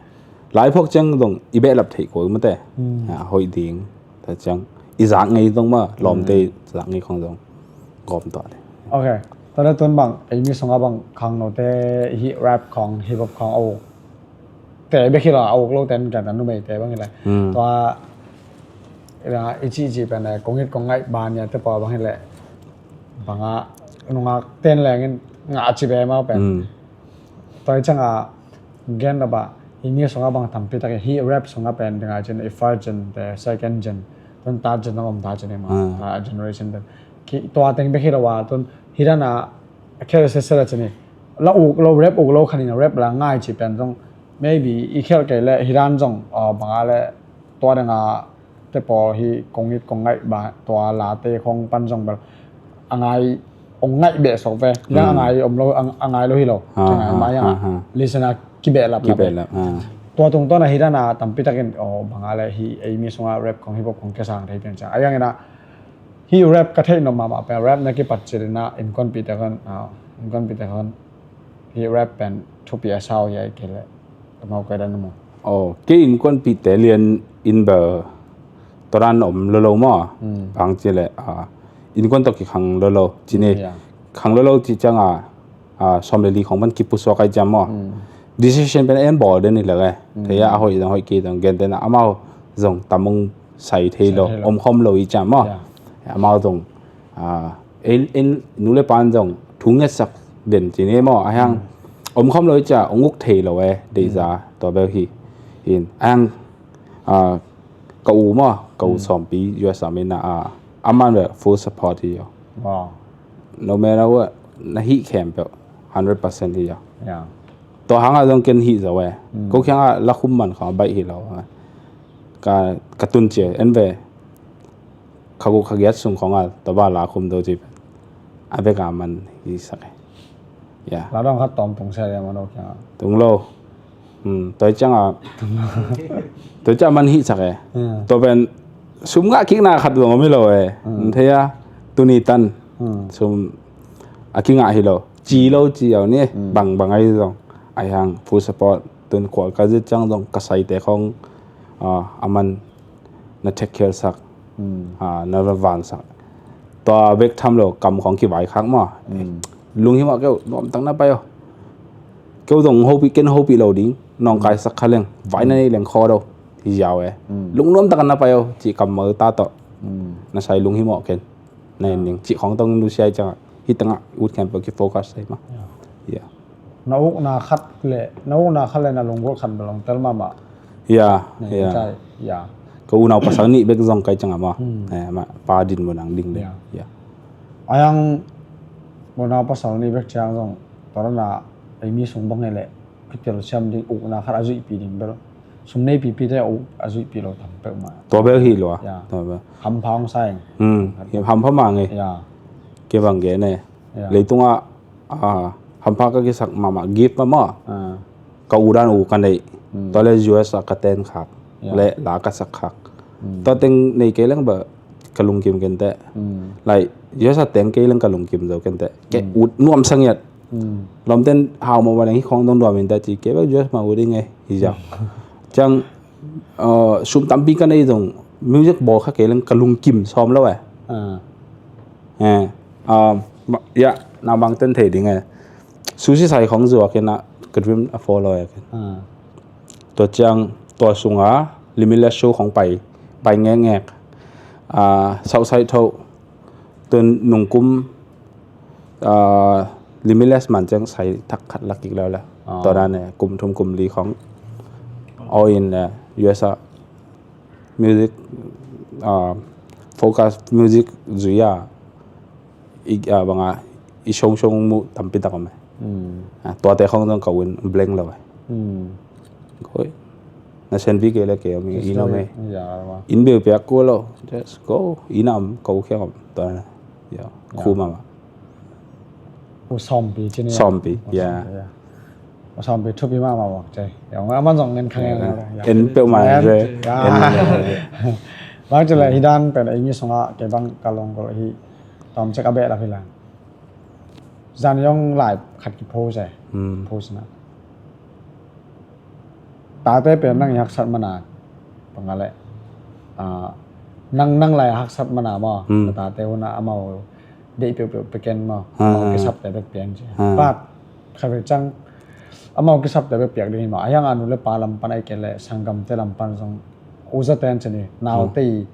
lai phawk ciang zong i behlap theih kua mate. Hmm. Ah, hoih ding. Tua ciang i zak ngei zong maw, lawmte i zak ngei khong zong gawm tuah le. Ok. Tua le tun bang, ei mi sungah bang khangnote hih rap khong, hip hop khong a uk te bek hi lo, a uk lo ten kan a numeite bang hi le. Hmm. Tua, ina, i cih cih pen le, kong it kong ngaih ban nia te pawl bang hi le. Banga, nungak ten lengin ngah ci be mau pen. Hmm. Tua i cianga, gen lo ba, i mi sungah bang tampi tak i hih rap sungah pen, dinga cin i first gen te, second gen, tun third gen nang om ta cin i ma, Hmm. ta generation ten. Ki, tua teng bek hi lo wa, tun hi dana, a khel sese la cini. La uk lo, rap uk lo khanin rap la ngai ci pen zong. Maybe i khel kei le hi dan zong, uh, banga le tua danga te pawl hi kong it kong ngaih ba tua la te khong pan zong bel. A ngai ong ngaih beh sok ve. Yang a Hmm. ngai om lo, a, a ngai lo hi lo. Ah, Ki ngai ah, ma yang ah, ah. Listener kibehlap la ve. Kibehlap, ah. Tua tungtawn a hi dana tampi takin, oh, banga le hi ei mi sunga rap khong hip hop khong kesang thei piang ciang. A yang ina Hih rap ka theih nop mahmah pen rap na kipat ciangin ah innkuanpihte khawng, ah, innkuanpihte khawng hih rap pen thupi a sau hi a, kei leh ka mau kai dan maw. Oh, kei innkuanpihte lian in bel tua dan om lo lo maw. Hmm. Bang ci leh, ah, innkuan tawh kikhang lo lo ci ni. Hmm, yeah. Khang lo lo ci ciang a, ah, sawm le li khong pan kipusuak ai ciam maw. Hmm. Decision pen en bawl den hi leh. Hmm. Thei a, a hoih zong hoih kei zong gen den a, amau zong tam ong sai thei lo, sai thei lo. Om khawm lo i ciam maw. Yeah. Amau zong, ah, en, en, nu le pan zong thu ngetsak den ci ni maw. A hiang, hmm, om khawm lo i ciam, ong uk thei lo e, deih za, hmm, tua bel hi. In, a hiang, ah, ka u maw, ka u, hmm, sawmpi, U S a min a, ah, aman bel full support hi yo. Wow. No matter what, na hih khempeuh, hundred percent hi ya. Yeah. Tua hang a zong ken hih zo e. Mm. Ko kiang a la khum man khong a baih hi lo. Ka, ka tun cia, en ve. Kha guk kha giat sung khong a, tua ba la khum do ci. A bek a man hi sak e. Yeah. La dong khat tawm tung sia le man lo kiang a. Tung lo. Hmm, tua ciang a, tua ciang man hih sak e. Hmm. Tua pen sum ngah kikna khat zong om hi lo e. Hmm. Thei a, tuni tan. Hmm. Sum a kingah hi lo. Ci lo ci au ni, hmm, bang bang ai zong. Ai hang, full support. Tun kual ka zit ciang zong, ka saite khong, ah, aman na take care sak, hmm, ah, na van sak. Tua bek tham lo, kam khong kivaikhak maw. Hmm. Lunghimawh keu, nuamtak na pai o. Keu zong hopih, ken hopih lo ding, nawngkaisak kha leng, vai na nei leng khaw do, hi ziau e. Hmm. Lungnuamtak na pai o, ci kammal ta tawh. Hmm. Na sai lunghimawh ken. Na en ning, ci khong tong nusia i ciang a, hi tang a, ut khempeuh ki focus sai ma. Yeah. Yeah. Na ukna khat le, na ukna khat le na lunggulh khat bel ong tel mahmah. Ya, ya. Ka unau pasal nih bek zong kai ciang a maw. Hmm. Eh, ma, pa din mun ang ding le. Ya. Ya. A hiang unau pasal nih bek ciang zong, tua na ei mi sung bang hi le, kitel siam ding ukna khat a zuihpi ding bel. Sum nei pipi te a zuihpi lo tam peuh mah. Tua bel hi lo a. Ya. Tua bel. Hampha ong sa ing. Hmm. Hampha mah nge. Ya. Kei bang gen e. Ya. Leitung a, ah, hampha ka kisak mahmah gift mahmah. Ah. Ka u dan u ka neih. Hmm. Tua le U S a ka ten khak. Ya. Le la ka sak khak. Hmm. Tua teng nei kei leng bel ka lungkim kei inteh. Hmm. Like, U S a teng kei leng ka lungkim zo kei inteh. Kei, hmm, ut nuam sa ngiat. Hmm. Lawmten hau mawh va leng hi khong dong duam inteh ci kei bel U S mah ut ding e. Hi ziau. Ciang, uh, sum tampi ka nei zong music bawl kha kei leng ka lungkim sawm lo e. Ah. Eh, um, ma, ya, na bang ten thei ding e. Susi sai khong zuak in a ka dream a follow e. Ah. Tua ciang, tua sunga, Limitless show khong pai, pai ngekngek. Ah, Southside tho, tun nungkum, ah, Limitless man ciang sai thak khat lak kik leu le. Ah. Tua dan e, kum thum kum li khong. All in le, U S a music, ah, focus music zui a. I, ah, bang a, i shong shong mu tampi tak om e. Hmm. Ah, tuate khong zong ka un blank lo e. Hmm. Koi. Na sen pi kei le kei om i, just i na do me. It. Ya, ma. In beu pia ko lo. Just go. I nam ko khe om. Tua na. Ya. Ya. Khu mama. U sawmpi ci ni. Sawmpi, ya. U sawmpi, ya. U sawmpi thupi mahmah bang ci. Ya, aman zong ngen khang, ya, ya. En peuh mah, en, ya. En, en, en. Bang ci le hi dan pen ei mi sungah kei bang ka long gol hi. Tawm cek a behlap hi lang. Zan yong lai khat ki post e. Post na. Tate pen nang i haksat mana. Panga le. Nang nang lai haksat mana maw. Tate huna amau deih peuhpeuh peken maw. Amau kisapte bek pian ci. Pat khat vei cang amau kisapte bek piak ding hi maw. A hiang a nu le pa lam pan ai ke le sanggamte lam pan zong uza ten ci ni naute i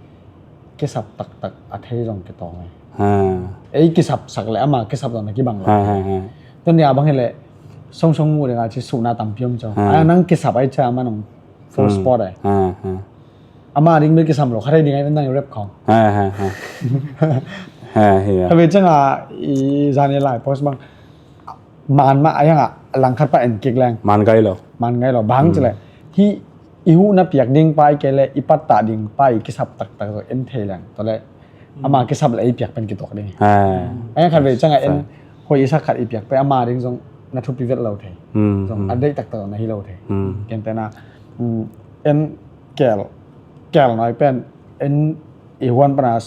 kisap taktak a thei zong kitawng hi. Ei kisap sak le ama kisap zong na kibang lo. Tun nia bang hi le songsong mu ding a ci suhna tampi om cong. A nang kisap ai ca ama nong full sport ai. Ama ding bil kisam lo kha thei ding ai nang rep khong. Kha ve cang a i zan i lai post bang man ma a yang a langkhat pa en kik leng. Man gai lo. Man gai lo bang ci le hi i hu na piak ding pa i ke le i patta ding pa i kisap taktak zo en thei leng to le ama kisap le i piak pen kituak ding. A yang khat ve cang a en hoi i sak khat i piak pe ama ding zong na thupi vet lo thei. Zong a deih taktak na hi lo thei. Kentena en kel kel noi pen en i huan pana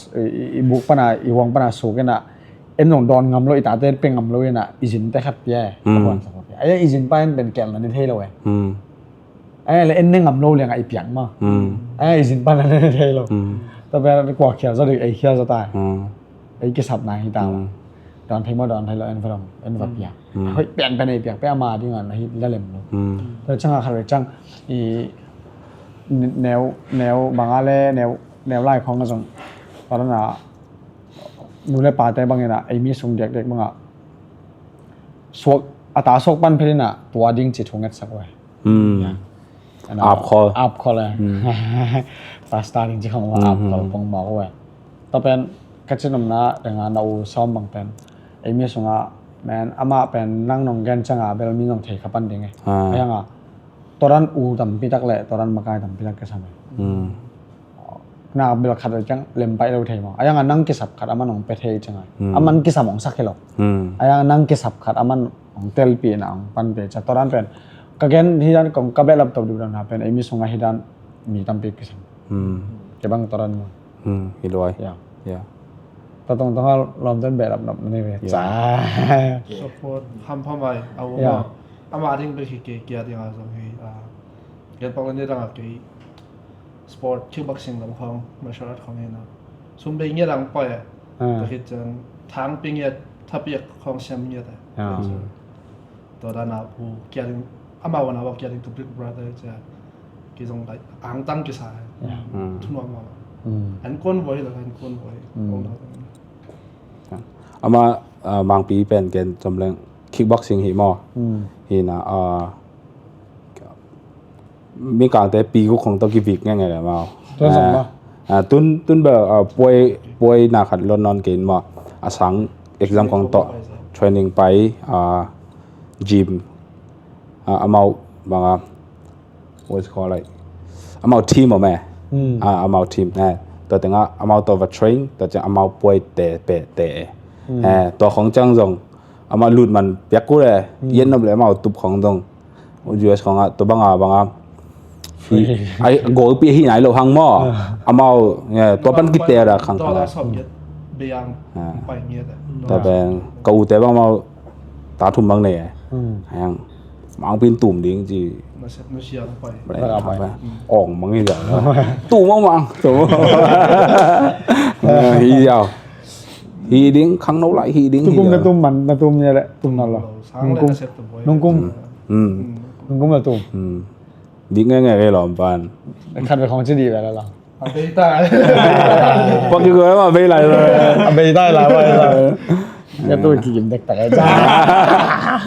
i buk pana i huang pana suk ina en zong dawn ngam lo i tate pe ngam lo ina i zin te khat pia e. Huan sak pia ai i zin pa en pen kel na ni thei lo e. Ai le en ne ngam lo liang a i piang ma. Ai i zin pan ne thei lo. Ta pe kua khial za dei ei khial za tai. Ei kisap na hi ta. Dawn thei ma dawn thei lo en va dong en va piang. Hoi pian pen ei piang pe ama ding an hi la lem lo. Ta chang a khat ve chang i neu neu bang a le neu neu lai khong a zong. Ta na nu le pa te bang ina ei mi sung diak diak bang a suak a ta suak pan phe ina tua ding ci thu nget sak ve. Apkhol. Apkhol eh. Pasta ding ci khong ma apkhol pong ma ko eh. Ta pen ka ci nom na deng a na u sawm bang pen ei mi sung a men ama pen nang nong gen chang a bel mi nong thei kha pan ding eh. A yang a toran u tampi tak le toran makai tampi tak ke sam eh. Na bil khat ve cang lem pai lo thei maw a yang a nang kisap khat a man ong pe thei cang a a man kisam ong sak hi lo. A yang a nang kisap khat a man ong telpi na ong pan pe ca toran pen ka gen hi dan kong ka behlap to du dan ha pen ei mi sung a hi dan mi tampi kisam. Ke bang toran maw. Hi luai. Ta tong tong a lawm ten behlap nop na ni ve ca. Support hampha mai a u maw. Ama ding bek hi ke kia ding a zong hi. Gen pak le ni dang a kei sport kickboxing lam khong martial art khong hi na sum bei ngiat ang pai a ka khit ciang thang pi ngiat thapiak khong siam ngiat a. Tua dan a pu kia ding ama wan a wa kia ding to big brother cia ki zong lai ang tang kisa. Thunuam ma an kuan voi la an kuan voi. Ama mangpi pen ken com leng kickboxing hi maw. Hi na Mikangte pi guk khong tawh kivik ngenge le mau. Tun bel puai na khat lon non kein maw a sang exam khong tawh training pai gym amau banga what is called like amau team om e. Amau team tua tenga amau tawh va train tua ciang amau puai te pe te e. Tua khong ciang zong amau lut man piak kul e. Yen nop le amau tup khong zong U S khong a tua banga banga ai goal pi hi nai lo hang maw. Amau tua pan kite ra khang khang a. Tua pen ka ute bang mau ta thum bang nei e. Hang mang pin tum ding ci. Ong mang hi ja. Tu mang mang tu. Hi ja. Hi ding khang no lai hi ding. Tukum na tum man na tum ne le tum na lo. Nungkum nungkum nungkum na tum. Dik ngai ngai lo pan. Khat ve khong ci di ve la la. A bei tai. Pak ki ko ma bei lai. A bei tai la wa la. Ya tu ki gim dek tak ai.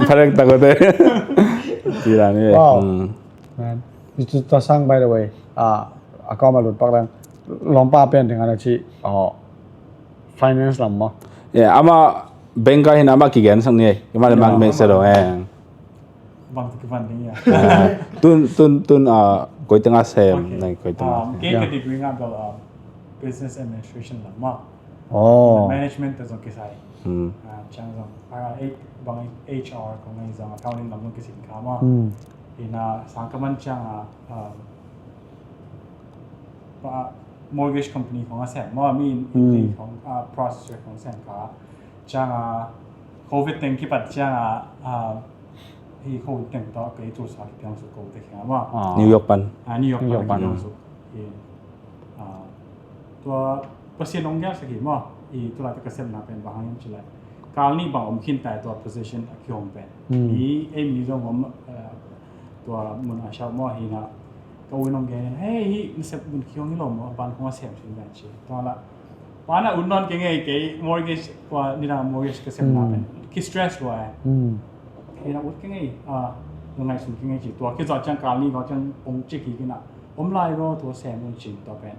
Pharek tak ko te. Ci la ni. Wow. Man. Itu tua sang by the way. A a kau ma lut pak lang. Lawmpa pen ding ana ci. Oh. Finance lam mo. Yeah, ama bank ka hin ama ki gen sang ni. Ima le mang me se lo eh. Bang tu kivan ding ya. Tun tun tun a koi teng a sem nai koi teng a sem. Ke ka degree nga bel business administration lam ma. Oh. Management te zong kisai. Chang zong para bang H R kong ngai zong accounting lam zong kisin kha ma. Ina sang kaman chang a pa mortgage company khong a sem maw, mi in, mm, in khong, ah, processor khong sem kha ciang a, covid teng kipat ciang a, ah, hi khong teng tawh kei Tulsa kipiang suk ko te kheng a maw. Ah. New York pan. Ah, New York pan kipiang suk. In, ah, tua Pasian hong gelsak hi maw. I tulai te ka sepna pen bang hang hiam cih leh, kal nih bang om khin ta tua position a kihong pen. Mm. I ei mi zong om, ah, tua mun a siau maw hi na. Ka u in hong gen in, "Hei, hih nasep mun kihong hi lo maw, ban khong a sem sin ven," ci. Tua la. Tua na ut nawn kei ngei kei mortgage, tua nidang mortgage ka sepna pen. Ki stress lua e. Mm. Hih na ut kei ngei, ah, ngaihsun kei ngei ci. Tua kizawh ciang kal nih kawh ciang ong ci kik in a. Om lai lo tua sem un cin tua pen.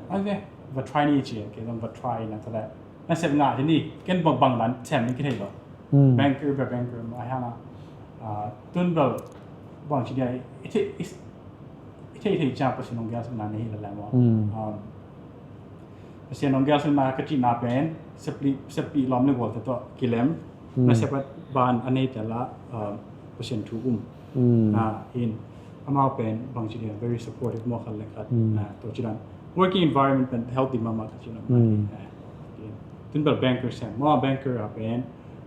Ai ve, va try ni ci, kei zong va try na tua le. Nasep ngah hi ni, ken bang bang dan sem ni kithei lo. Mm. Banker bel banker mah hi hang a. Ah, tun bel bang ci dia, i thei, i thei thei ciang Pasian hong gelsak na nei hi la leh maw. Mm. Um, Pasian hong gelsak na ka cihna pen, sepi, sepi lawm le gual te tawh kilem, mm, nasep ban a nei te la, um, Pasian thu um. Mm. Ah, in, amau pen bang ci dia, very supportive maw khat le khat. Mm. Ah, tua ci dan. Working environment pen healthy mahmah khat ci dan. Mm. Ah, in. Tun bel banker sem. Maw banker a pen,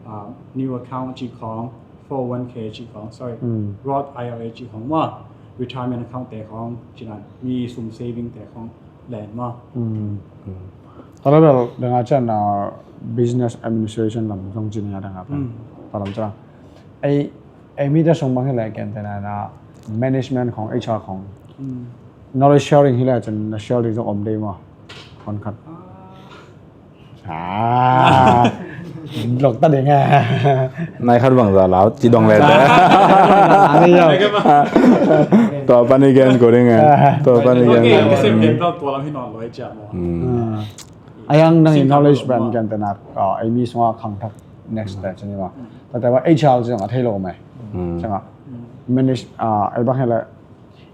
ah, new account ci khong, four oh one K ci khong, sorry, mm, Roth I R A ci khong maw, retirement account te khong, ci dan. Mi sum saving te khong, len maw. Mm. Mm. Tua le bel, dang a cian, ah, business administration lam zong ci ni a dang a pen. Mm. Tua lam ci dan. Ei, ei mi te sung bang hi leh ken te na na management khong, H R khong. Mm. Knowledge sharing hi leh cin na sharing zong om dei maw. Kon khat. Ah. Ah. Lok ta ding a. Nai khat bang za lau, ci dong le te. Ah, ni yo. Tua pan i gen ko ding a. Ah. Tua pan i gen. Okay, ko ding. Sem pen tua lam hi nawn lo i cia maw. Hmm. Ah. A yang nang i knowledge ban ken te na, ah, ei mi sung a khang thak next te cin ni maw. Tua te wa H R zong a thei lo mai. Hmm. Ciang a. Manage, ah, ei bang hi leh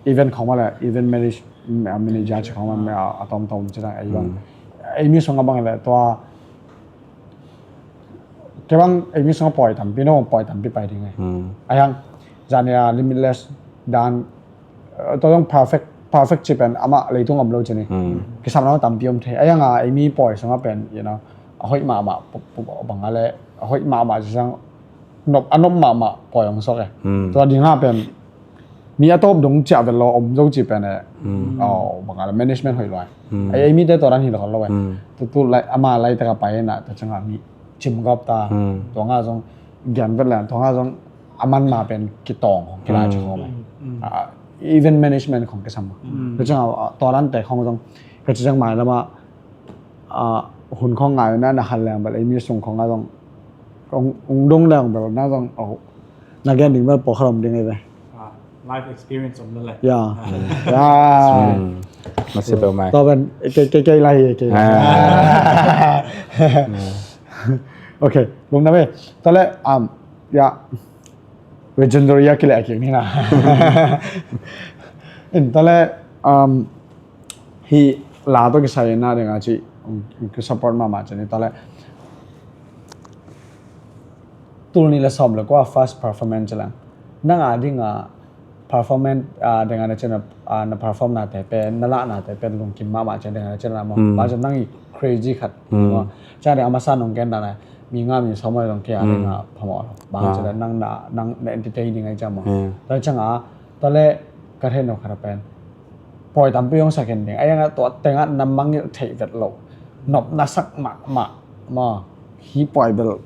event khong mah le, event manage, ah, manager ci khong mah, ah, a tom tom ci dang ei bang. Hmm. Ei mi sung a bang le, tua, ke bang ei mi sung a poi tampi, no, poi tampi pai ding ei. Hmm. A yang, zan ya limitless dan, eh, tua zong perfect, perfect ci pen, amah leitung om lo ci ni. Hmm. Kisam lo tampi om thei. A yang a, ei mi poi sung a pen, you know, a hoih mahmah, pu-, pu-, bang a le, a hoih mahmah ci sang, nop, a nop mahmah poi hong suak e. Hmm. Tua ding a pen, mi a tawp dong ciah vet lo om zo ci pen e. Hmm. Oh, bang a la management hoih lo e. Hmm. Ei, ei mi te tua dan hi lo khat lo e. Hmm. Tu, tu lai, ama lai te ka pai na, tua ciang a mi cim gawp ta. Hmm. Tua nga zong, gen vet le, tua nga zong, a man ma pen kitawng, kilai ci khong e. Hmm. Ah, even management khong kisam. Hmm. Tua ciang a, tua dan te khong zong, ka ci ciang mai lam a, ah, hun khong ngai na, na khan leng bel, ei mi sung khong a zong, ung, ung dong leng bel, na zong, oh, na gen ding bel, pawlkhat om ding ei ve. Ah, life experience om lel e. Ya. Ya. Hmm. Masi pe mai. Tua pen, kei, kei, kei lai, kei. Ah. Okay, lungdam e. Tua le, um, ya. Legendary a kileh a kik ni na. In, tua le, um, hih la tawh kisai na ding a ci, um, ki support mahmah ci ni tua le. Tul nih le sawm le kua first performance ci lang. Nang a ding a performance, ah, ding a na ci na, ah, na perform na te pen, na lah na te pen lungkim mahmah ci ding a na ci na maw. Hmm. Bang ci nang i crazy khat. Hmm. Maw. Ci ding a masa nong gen na na. Mi nga mi sawm a dong kia ding a phamawh lo. Bang ci nang na, nang na entertain ding a i ci maw. Hmm. Tua ciang a, tua le ka thei no khat a pen. Pawi tampi hong sa khin ding. A yang a tua teng a na mangngilh theih vet lo. Nop na sak mahmah. Maw, hi pawi bel.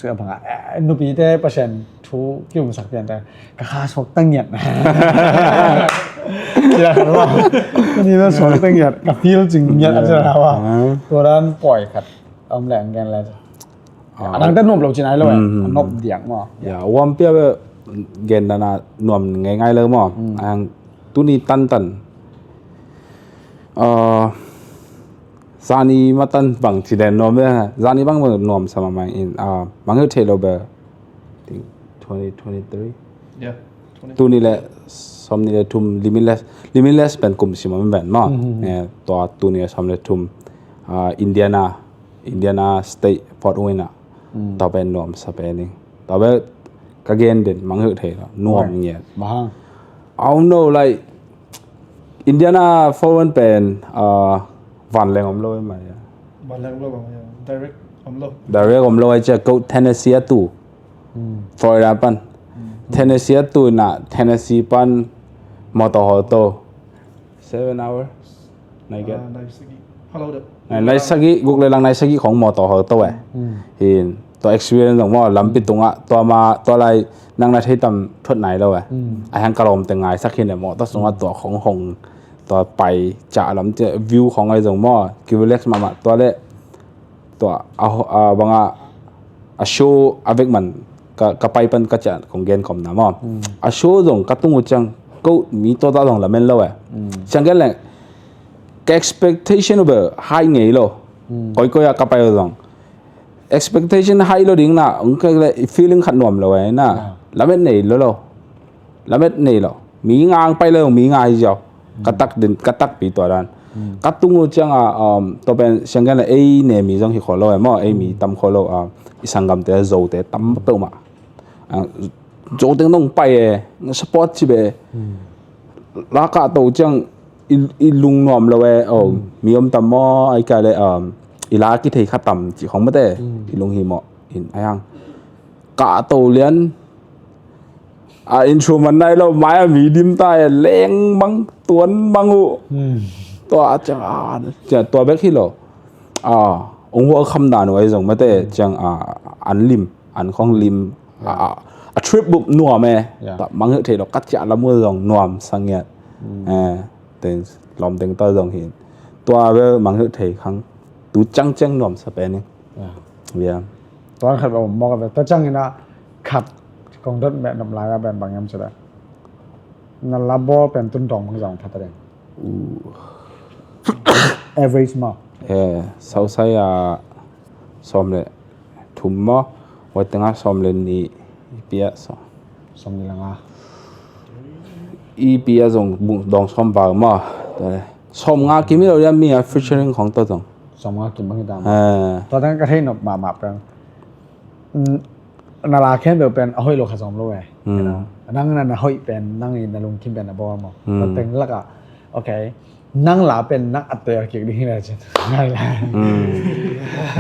Tua bang a, eh, nupite Pasian thu ki um sak pian te. Ka kha suak ta ngiat. Kila khat maw. Ka ni na suak ta ngiat. Ka feel cing ngiat a ci na maw. Ah. Tua dan pawi khat. Om leng gen le. Ah. A dang te nuam lo ci nai lo e. Mm. A nop diak maw. Ya, uam pia be gen dan a nuam ngei ngei lo maw. Mm. A yang tuni tantan. Ah, zani matan bang ci den nuam le. Zani bang bang nuam sa mahmah in. Ah, bang hiu thei lo be. Think twenty twenty-three. Yeah. Twenty. Tuni le sawm ni le thum Limitless, Limitless pen kum sim a man ben maw. Mm-hmm. Eh, tua tuni le sawm le thum, ah, Indiana. Indiana State Fort Wayne a. Mm. Tua pen nuam sa pen ing. Tua pen ka gen den mangngilh thei lo. Nuam ngiat. Mahang. I don't know, like, Indiana foreign pen, ah, vanleng om lo mai. Vanleng lo mai, direct om lo. Direct om lo ai cia ko Tennessee a tu. Florida pan. Tennessee a tu na Tennessee pan motor hawl to. Seven hours. Nai get. Ah, nai sagih. Hello, the. Nai, nai sagih, guk le lang nai sagih khong motor hawl to eh. Hin. Tua experience zong maw, lampi tungah, tua ma, tua lai nang na thei tam thuat nai lo eh. A hiang ka lawmte ngaisak hin eh maw, tua sungah tua khong hong, tua pai, ca lam cia, view khong ai zong maw, ki relax mahmah, tua le, tua, a, a, banga, a show, a vek man, ka, ka pai pan ka cia, kong gen kom na maw. A show zong, ka tung uh ciang, ko mi tua ta zong lamen lo eh. Ciang gen leng, ka expectation uh bel, high ngei lo. Koi koi a ka pai uh zong. Expectation high lo ding na, ong kai le feeling khat nuam lo ai na. Lamet nei lo lo. Lamet nei lo. Mi nga ang pai lo, mi nga hi ziau. Ka tak din, ka tak pi tua dan. Ka tung uh ciang a, um, tua pen siang gen la ei ne mi zong hi kho lo ai maw, ei mi tam kho lo, um, i sanggamte, Zote tam peuh mah. Ah, Zote nong pai e, support ci be. La ka to ciang i, i lung nuam lo e, oh, mi om tam maw, ai ka le, um, i la ki thei kha tam ci khong mate, i lung hi maw, in ai hang. Ka to lian, a instrument nai lo, mai a mi dim ta e, leng mang, tuan mang uh. Tua ciang, a, cia, tua bek hi lo. A, ong welcome dan uh ai zong mate, ciang, a, an lim, an khong lim, a, a, a trip bup nuam e. Ta mang heuh thei lo, ka cia lam uh zong nuam sangiat. Eh, teng, lawm teng ta zong hin. Tua bel mang heuh thei khang. Tu ciang ciang nuam sa pen ing. Tua khat ba mawk a ve. Tua ciang ina khat kong dot me nop lai a ben bang yam cila. Na la bawl pen tun dong bang zong phat a deng. Average maw. Eh, sausai a sawm le thum maw. Wai tengah sawm le nih. Ipi a sawm. Sawm ni langa. Ipi a zong dong sawm bau maw. Sawm nga kim hi lo dia mi a featuring khong to zong. Sawm nga kim bang hi ta maw. Tua tengah ka thei nop mahmah pen. Na la khempeuh pen a hoih lo kha zom lo e. Nang na, na hoih pen, nang i na lungkim pen a bawl maw. Tua teng lakah, okay. Nang la pen nang a tel kik ding hi le cin.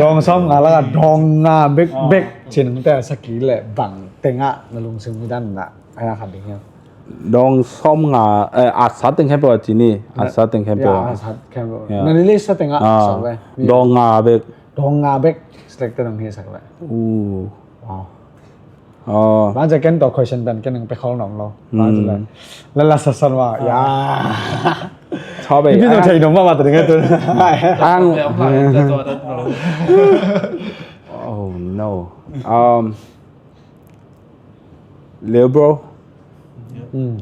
Dong sawm nga lakah dong nga bek bek cin te saki le bang tengah na lungsim hi dan na. Ai na khat ding hi. Dong sawm nga, eh, a sa teng khempeuh a cin hi. A sa teng khempeuh. A sa khempeuh. Na ni le sa tengah sa ve. Dong nga bek. Dong nga bek select te nong hi sak le. Wow. Bang cia ken tua question pen ken nang pe khol nom lo. Bang cia le. La la sa san wa. Ya. Chawbe. Ipi nong thei nom ma ma ta ding tu. Ang. Oh no. Um, Leo bro.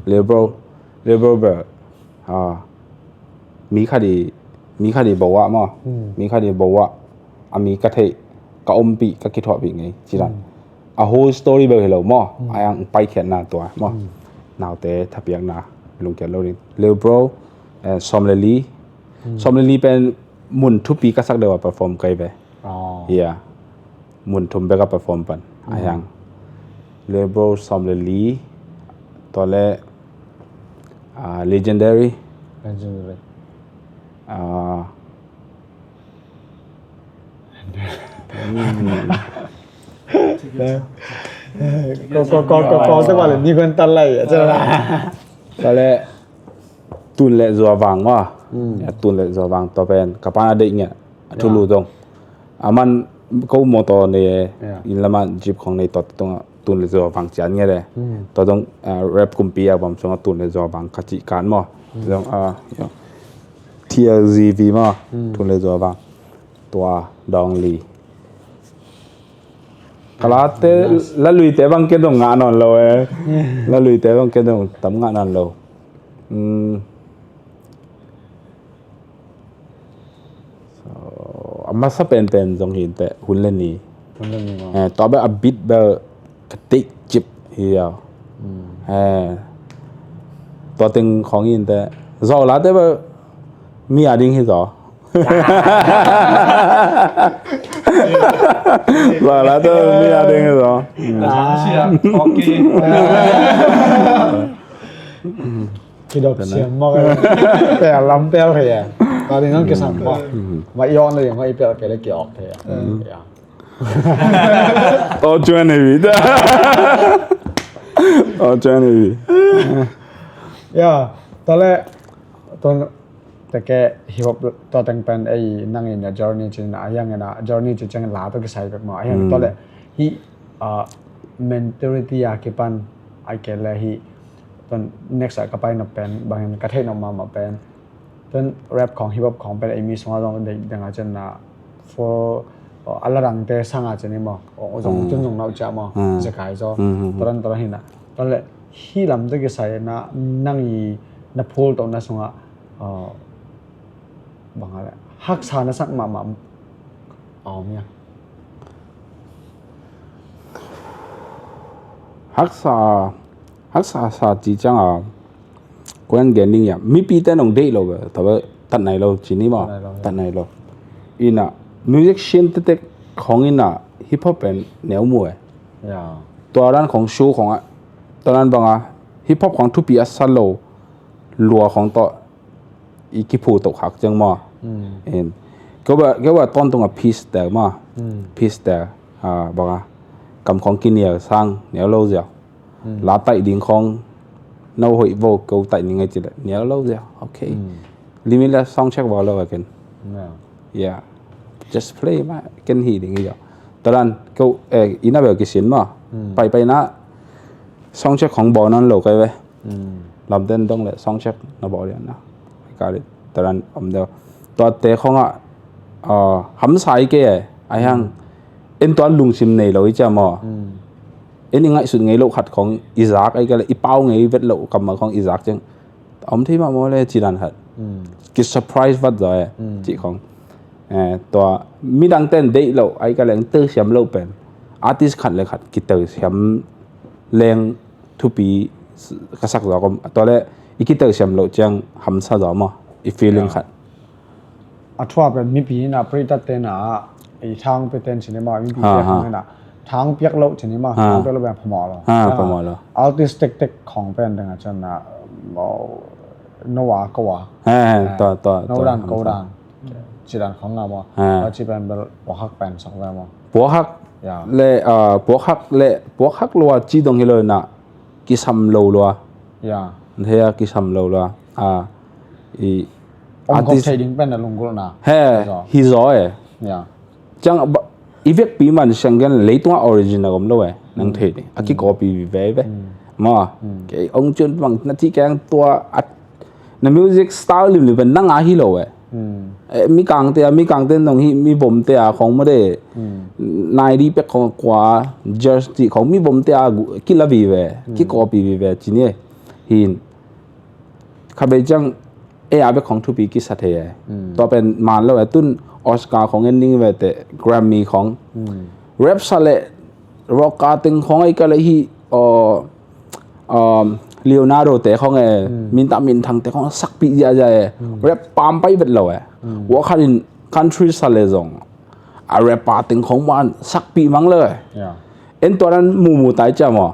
Leo bro. Leo bro bro. Ah, mi khat i, mi khat i bawa maw. Mi khat i bawa. A mi ka theih, ka ompih, ka kithuahpih ngei. Ci dan. A whole story bel hi lo maw. A yang paikhiatna tua maw. Naute thapiakna lungkiat lo ding. Leo bro, eh, sawm le li. Sawm le li pen mun thupi ka sak deuh a perform kai ve. Ia. Mun thum bek a perform pan. A hiang. Level sawm le li. Tua le, ah, legendary. Legendary. Ah. Ko, ko, ko, ko, ko, te ba le ni kon tal lai. Tua le Tun le Zuavang maw. Tun le Zuavang tua pen ka pan a deih ngiat. A thulu dong. A man ko motor nei, inn lam a jeep khong nei tawh tungah Tun le Zuavang cian nge le. Tua dong, ah, rap kumpi a bam sungah Tun le Zuavang ka cih kan maw. Dong, ah, T L Z V maw. Tun le Zuavang. Tua dong li. Ka late, la luite bang ken dong ngah nawn lo eh. La luite bang ken dong tam ngah nawn lo. So, a masa penpen zong hi inteh, hun le ni. Hun le ni maw. Eh, tua bel a beat bel ka teih cip hi a. Eh, tua teng khong hi inteh. Zaw late bel mi a ding hi zaw. Zaw late bel mi a ding hi zaw. Kidop siam mawk e. Pel lam pel thei e. Tua ding hong kisam mawk. Ma i awk na ding hong i pel pel e ki awk thei e. Ya. Aw chuan heavy. Aw chuan heavy. Ya. Tua le tua teke hip hop tua teng pen ei nang in a journey cin a hiang in a journey ci ciang la tua kisai bek maw a hiang tua le hi mentality a kipan ai ke le hi. Tua next a ka pai na pen bangin ka theih na mama pen Tua rap khawng hip hop khawng pen ei mi sungah zong dei deng a cian na for a la dangte sang a cian i maw zong tun zong nau ciah maw zekai zaw taran taran hina tua le hi lam te kisai na nang i na phul tawh na sungah bang a le haksa na sak mahmah a om ia. Haksa haksa sa ci cianga kuan gen ding ia mipi te nong deih lo ve tabe tat nai lo ci ni maw tat nai lo ina musician te tek khong ina hip hop pen neu mu e tua dan khong show khong a tua dan banga hip hop khong thupi a sa lo lua khong tawh i kiphu toh khak ciang maw keu ba tawntunga peace te maw peace te banga kam khong kinial sang neu lo ziau la taih ding khong no hoih vo ko taih ning ai ci le nial lo zia okay limit la song check vo lo ken yeah just play ma ken hi ding ia taran ko eh ina bel kisin ma pai pai na song check khong bo non lo kai ve lam den dong le song check na bo lian na ka le taran om deu tua te khong a hamsai ke ai hang en tua lungsim nei lo i cha mo en i ngaihsut ngei loh khat khong i zak ai ka le i pau ngei vet loh kammal khong i zak ciang a om thei mah maw le ci dan khat ki surprise vat zaw e ci khong tua midang ten deih loh ai ka leng tel siam loh pen artist khat le khat kitel siam leng thupi ka sak zaw kom tua le i kitel siam loh ciang hamsa zaw maw i feeling khat a thua pen mipi in a preitat te na i thang pe ten cinema mipi te khong in a thang piak lo cinema thang piak lo pen phamawh lo phamawh lo artist tek tek khong pen deng a chan na no a ko a to to no dan ko dan ci dan khong na mo a ci pen bel puakhak pen sok ve mo puakhak le puakhak le puakhak lo a ci dong hi lo na kisam lo lo a ya he a kisam lo lo a i om kong thei ding pen a lunggulhna he hi zaw e ya ciang i vekpi man siang gen leitunga origin a om lo e nang thei ding a kikopi vive ve ma kei ong cun bang na ci keng tua na music style lim lim pen nang a hi lo e mi kangte a mi kangte nong hi mi bomte a khong mode nai di pek khong kua jersey khong mi bomte a kila vive kikopi vive cini hin khabei ciang ei a bek khong thupi kisa thei e tua pen man lo e tun Oscar khong en ning ve te Grammy khong rap sa le rock a teng khong ei ka le hi Leonardo te khong e min ta min thang te khong sakpi zia zia e rap pam pai vet lo e wa khan in country sa le zong a rap a teng khong man sakpi mang lo e en tua nan mu mu tai cha mo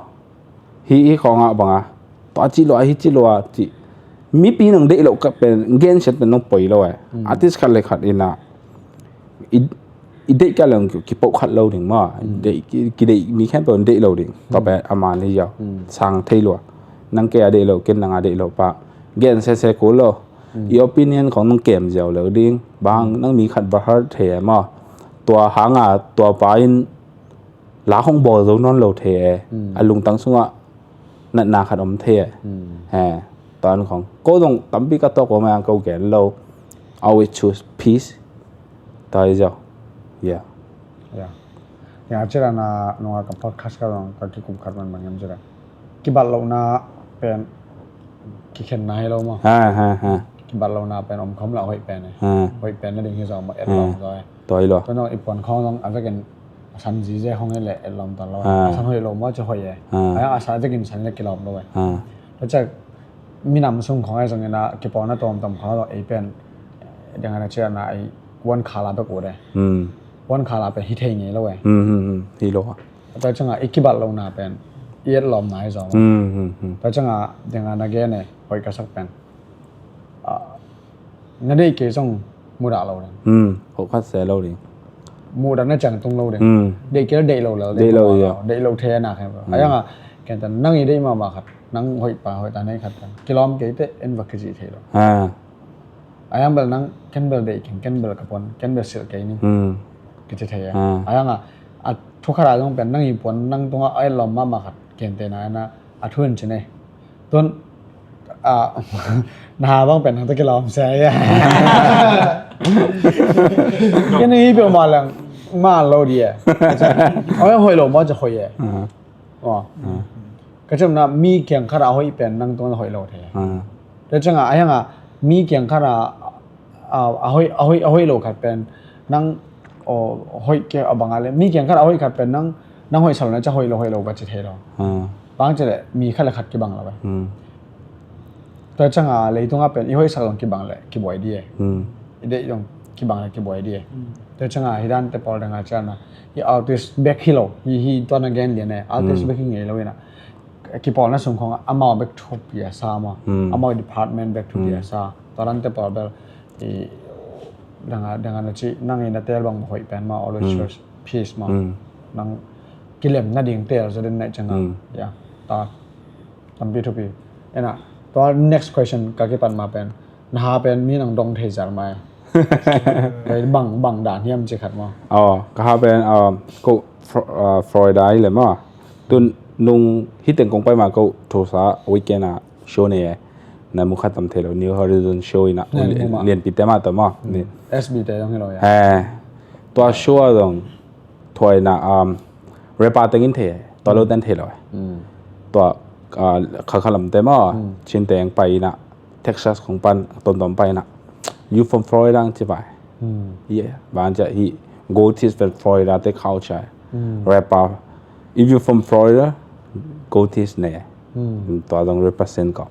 hi hi khong a banga tua ci lo a hi ci lo a ci mipi nong deih lo ka pen gen set pen nong poi lo e artist khat le khat ina i deih ka leng ki pok khat lo ding ma deih ki deih mi khen pon deih lo ding to pe ama ni yau sang thei lo nang ke a deih lo ken nang a deih lo pa gen se se ko lo i opinion khong nong kem ziau lo ding bang nang mi khat ba har the ma tua hanga tua pa in la khong bol zo non lo the a lungtang sunga natna khat om thei e he tan khong ko dong tampi ka tawk om ang ko gen lo always choose peace tai zau yeah ya ya cira na nunga ka podcast ka dong ka kikum khat man mangem cira kibat lo na pen kikhen na hi lo ma ha ha ha kibat lo na pen om khom la hoi pen e hoi pen na ding hi zo ma et lo zo e toi lo to no i pon khong dong a vekin a san zize hong e le et lom ton lo a san hoi lo mo ci hoi e a a san vekin san le kilom lo e ha to cak minam sung khong ai zong ina kipawlna tawmtam khong lo ei pen deng ana chia na ei kuan khala pe kut e hmm kuan khala pe hi thei ngei lo e hmm hmm hmm hi lo ha ta changa i kibat lo na pen i et lawm nai zaw. Hmm, hmm, hmm. Tua ciangah, dengah na gen e, hoih ka sak pen. Ah, na deih kei zong mudah lo ding. Hmm, hoih khat se lo ding. Mudah na ciang tung lo ding. Hmm. Deih kei lo deih lo lel ding. Deih lo, ya. Deih lo thei na khen. Hmm. A yang a, ken tan nang i deih mahmah khat, nang hoih pa, hoih ta nei khat tan. Kilawm kei te en va kizih thei lo. Ah. A yang bel nang ken bel deih keng, ken bel ka puan, ken bel silh kei ni. Hmm. Kici thei a. Ah. A yang a, a thu khat a zong pen nang i puan, nang tungah a et lawm mahmah khat, ken te na, na, a thu in ci nei. Tun, ah, na ha bang pen nang ta kilawm se a. Ken i peuhmah leng, ma lo di e. A yang hoih lo maw, ci hoih e. Ah. Aw. Ah. Ka cih na mi kiang khat a hoih pen nang tungah hoih lo thei. Ah. Tua ciangah, a hiangah mi kiang khat a, a, a hoih, a hoih, a hoih lo khat pen nang, aw, hoih kei a bang a le. Mi kiang khat a hoih khat pen nang, nang hoih sa lo na ciah hoih lo, hoih lo va ci thei lo. Ah. Bang ci le mi khat le khat kibang lo ve. Hmm. Tua ciangah leitungah pen i hoihsak zong kibang le kibuai di e. Hmm. I deih zong kibang le kibuai di e. Hmm. Tua ciangah hi dan te pawl dangah cianah hi artist bek hi lo, hi, hi tua na gen lian e, artist bek hi ngei lo inah. Kipawlna sung khawngah amau bek thupi a sa maw. Hmm. Amau department bek thupi a sa. Tua dan te pawl bel i dangah, dangah na ci nang i na tel bang hoih pen maw, always choose peace maw. Hmm. Nang kilem nading tel zaw den naih ciangah. Hmm. Ya. Ta Tampi thupi. Ena, tua next question ka kipan ma pen. Na ha pen mi nang dong thei zar mai. Bang, bang dan hiam ci khat maw? Oh, ka ha pen, um, ko Fro-, uh, Florida hi le maw. Tun nung hi teng kong pai ma ko Tulsa weekend a show nei e. Na mu khat tam thei lo, New Horizon show ina. Lianpi te ma to maw. S B te dong hi lo ya. Eh, tua show a dong. Thuaina, um, rapper tengin thei, tua lo ten thei lo. Tua, uh, kha kha lam te maw, Chin teng pai ina, Texas kong pan, tom tom pai ina. You from Florida ang ci pai. Yeah, ban cia hi, goatees from Florida te culture. Rapper. If you from Florida, goatees ne. Tua dong represent ko.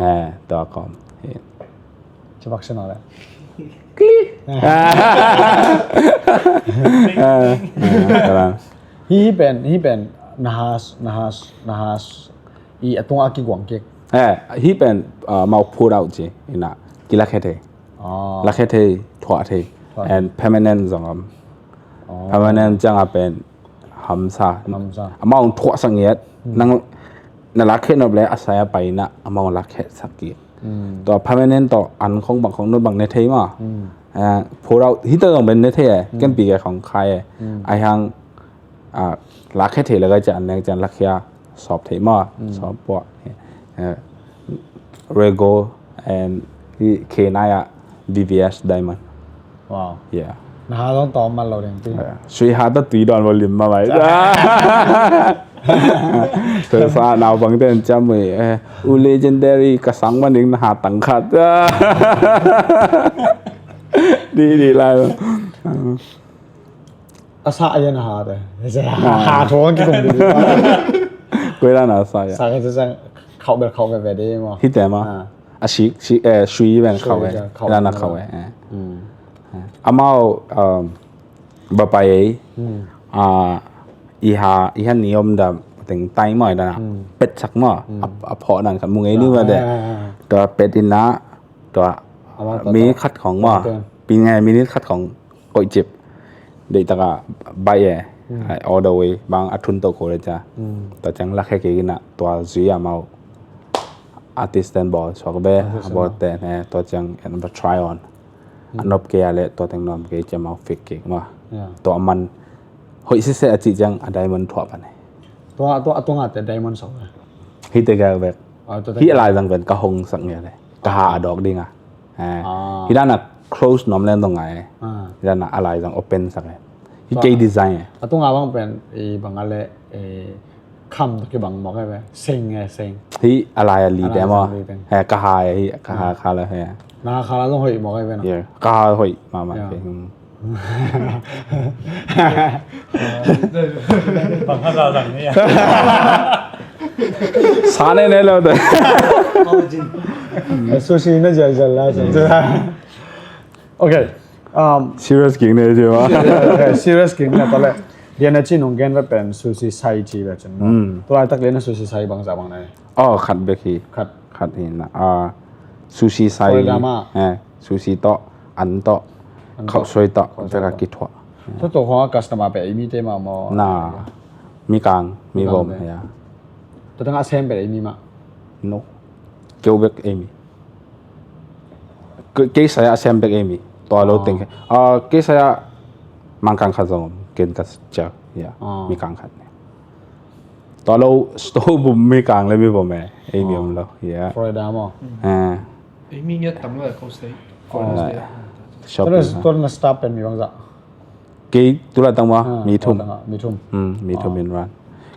Eh, tua ko. Ci bak sen awle. Click. Hi, hi pen, hi pen, na ha, na ha, na ha, i a tungah kiguang kik. Eh, hi pen, uh, mau put out ci, ina, kilakhe thei. Lakhe thei, thuah thei. And permanent zong om. Permanent ciang a pen, hamsa. Amau thuah sak ngiat. Nang, na lakhe nop le, a sai a pai ina, amau lakhe sak kik. Tua permanent tawh an khong bang khong nut bang ne thei maw. Put out hita zong ben ne thei e, ken pi ke khong khai e. Ai hang, lakhe thei le kai cian ne cian lakhia sawp thei maw. Sawp puah. Rego and hi khenai a V V S Diamond. Wow. Yeah. Na ha zong tawm man lo ding ti. Sui ha ta tui dawn volume ma mai. Sa naupang ten ciam ui. U legendary ka sang man ding na ha tang khat. Di di lai. A sa a yan ha te. Ha thong ki kong di. Koi la na sa ya. Sa ka sa khau bel khau ve ve de mo. Hi te ma. A sik, sik, eh, sui ven khau e. Ila na khau e. Amau, um, ba pai ei. A, i ha, i ha ni om da teng tai mo da na. Pet sak mo. A, a pho nan khat mu ngei ni ma de. Tua pet ina, tua minit khat khong mo. Pi ngai minit khat khong koih cip. Deih taka bai e. All the way. Bang a thun to ko le ca. Tua ciang lakhe kei ina, tua zui amau. Artist ten ball suak ve, a ball ten, eh, tua ciang en va try on. A nop kei a le, tua teng nuam kei ciang mau fake kei ma. Tua man, hoih sise a cih ciang a diamond thuah pan e. Tua, tua, tua ngate diamond suak ve. Hi te ka vek. Hi a lai zang ven ka hong sak nge le. Ka ha a dawk ding a. Eh, hi dan a close nuam len dong ngai. Hi dan a a lai zang open sak e. Hi kei design e. A tua nga bang pen, i bang a le, i kham to ki bang mawk e ve. Seng e, seng. Hi a lai a li te mo. He, ka ha e, hi, ka ha kha le he. Na kha la zong hoih mawk e ve na. Ka ha hoih ma ma. Sa ne ne lo de. Sushi na jal jal la. Okay. Um, serious king ne je ma. Okay, serious king na pale. Lian a ci nung gen vet pen sushi sai ci ve cin. Hmm. Tulaitak lian a sushi sai bangzah bang na hi? Oh, khat bek hi. Khat. Khat hi na. Ah, sushi sai. Florida mah. Eh, sushi tawh, an tawh, an tawh, khauhsuai tawh, khauhsuai tawh, bek a kithuah. Tua tua khong a customer pen ei mite mah maw? Na. Mikang, mi vom, ya. Tua tengah sem pen ei mi mah? No. Keu bek ei mi. Kei saya sem bek ei mi. Tua lo teng. Ah, kei saya Mangkang khat zong om, ken ka cia, ya. Mikang khat ne. Tua lo store bum Mikang le mi vom e, ei mi om lo, ya. Florida maw? Eh. Ei mi ngiat tam lo e, ko sei. Florida. Shopping. Tua na staff pen mi bangzah? Kei tulaitak maw, mi thum. Mi thum. Hmm, mi thum in run.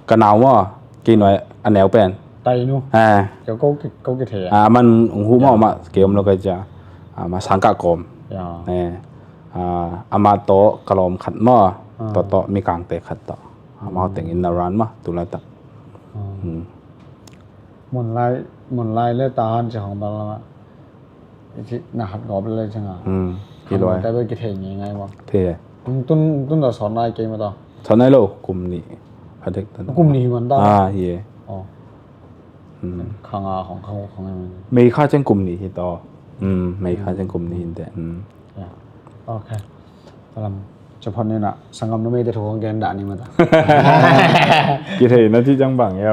Ka nau maw, kei nuai a neu pen. Tainu. Eh. Kei ko ki, ko kithei a. Ah, aman ung hu maw, amah kei om lo kei cia. Ah, amah Sangkah kawm. Ya. Eh. Ah, amah tawh ka lawm khat maw. Ah. Tawh tawh Mikangte khat tawh. Amau teng in na run maw, tulaitak. Ah. Hmm. Munlai, Munlai le Tahan ci hong bang lama. Ici na hat gawp le canga. Hmm. Kiluai. Kite bai kithei ngai ngai maw? Thei. Tun, tun da sawt nai kei maw ta? Sawt nai lo, kum nih. Hadek ta. Kum nih man ta. Ah, ye. Oh. Hmm. Khang a khong khang khong. Mei kha ceng kum nih hi ta. Hmm, Mei kha ceng kum nih hi te. Hmm. Ya. Ok. Talam. Cia phot ni na, sanggam numei te thu hong gen dah ni mata. Kithei na ci ciang bang ya.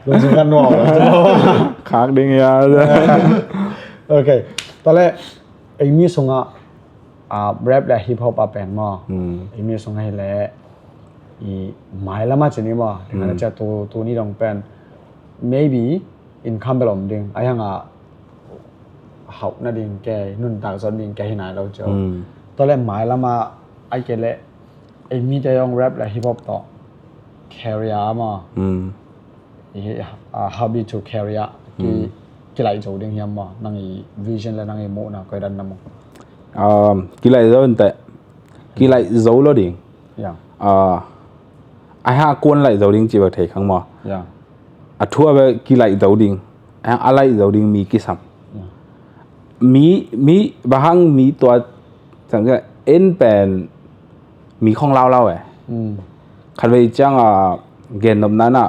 Lungsung kan nuam. Khak ding ya. Ok. Tua leh, ei mi sungah, ah, rap le hip hop a pen maw. Hmm. Ei mi sungah hi leh, i mai lam a ci ni maw. Tengah na cia tu, tu ni dong pen. Maybe, income bel om ding, a hiang a hauh nading kei, nuntak zon ding kei hi nai lo cio. Hmm. Tua leh mai lam a, ai kei leh, ei mite zong rap le hip hop tawh career maw. Hmm. I, ah, hobby to career. Ki, kilaih zo ding hiam maw. Nang i vision le nang i muhna koi dan na maw. Um, kilaih zo in teh. Kilaih zo lo ding. Ya. Ah, a ha kuan laih zo ding ci bek thei khang maw. Ya. A thu a bek kilaih zo ding. A, a laih zo ding mi kisam. Ya. Mi, mi, bang hang mi tua, en pen mi khong laulau e. Mm. Khat vei ciang a gen nop nana,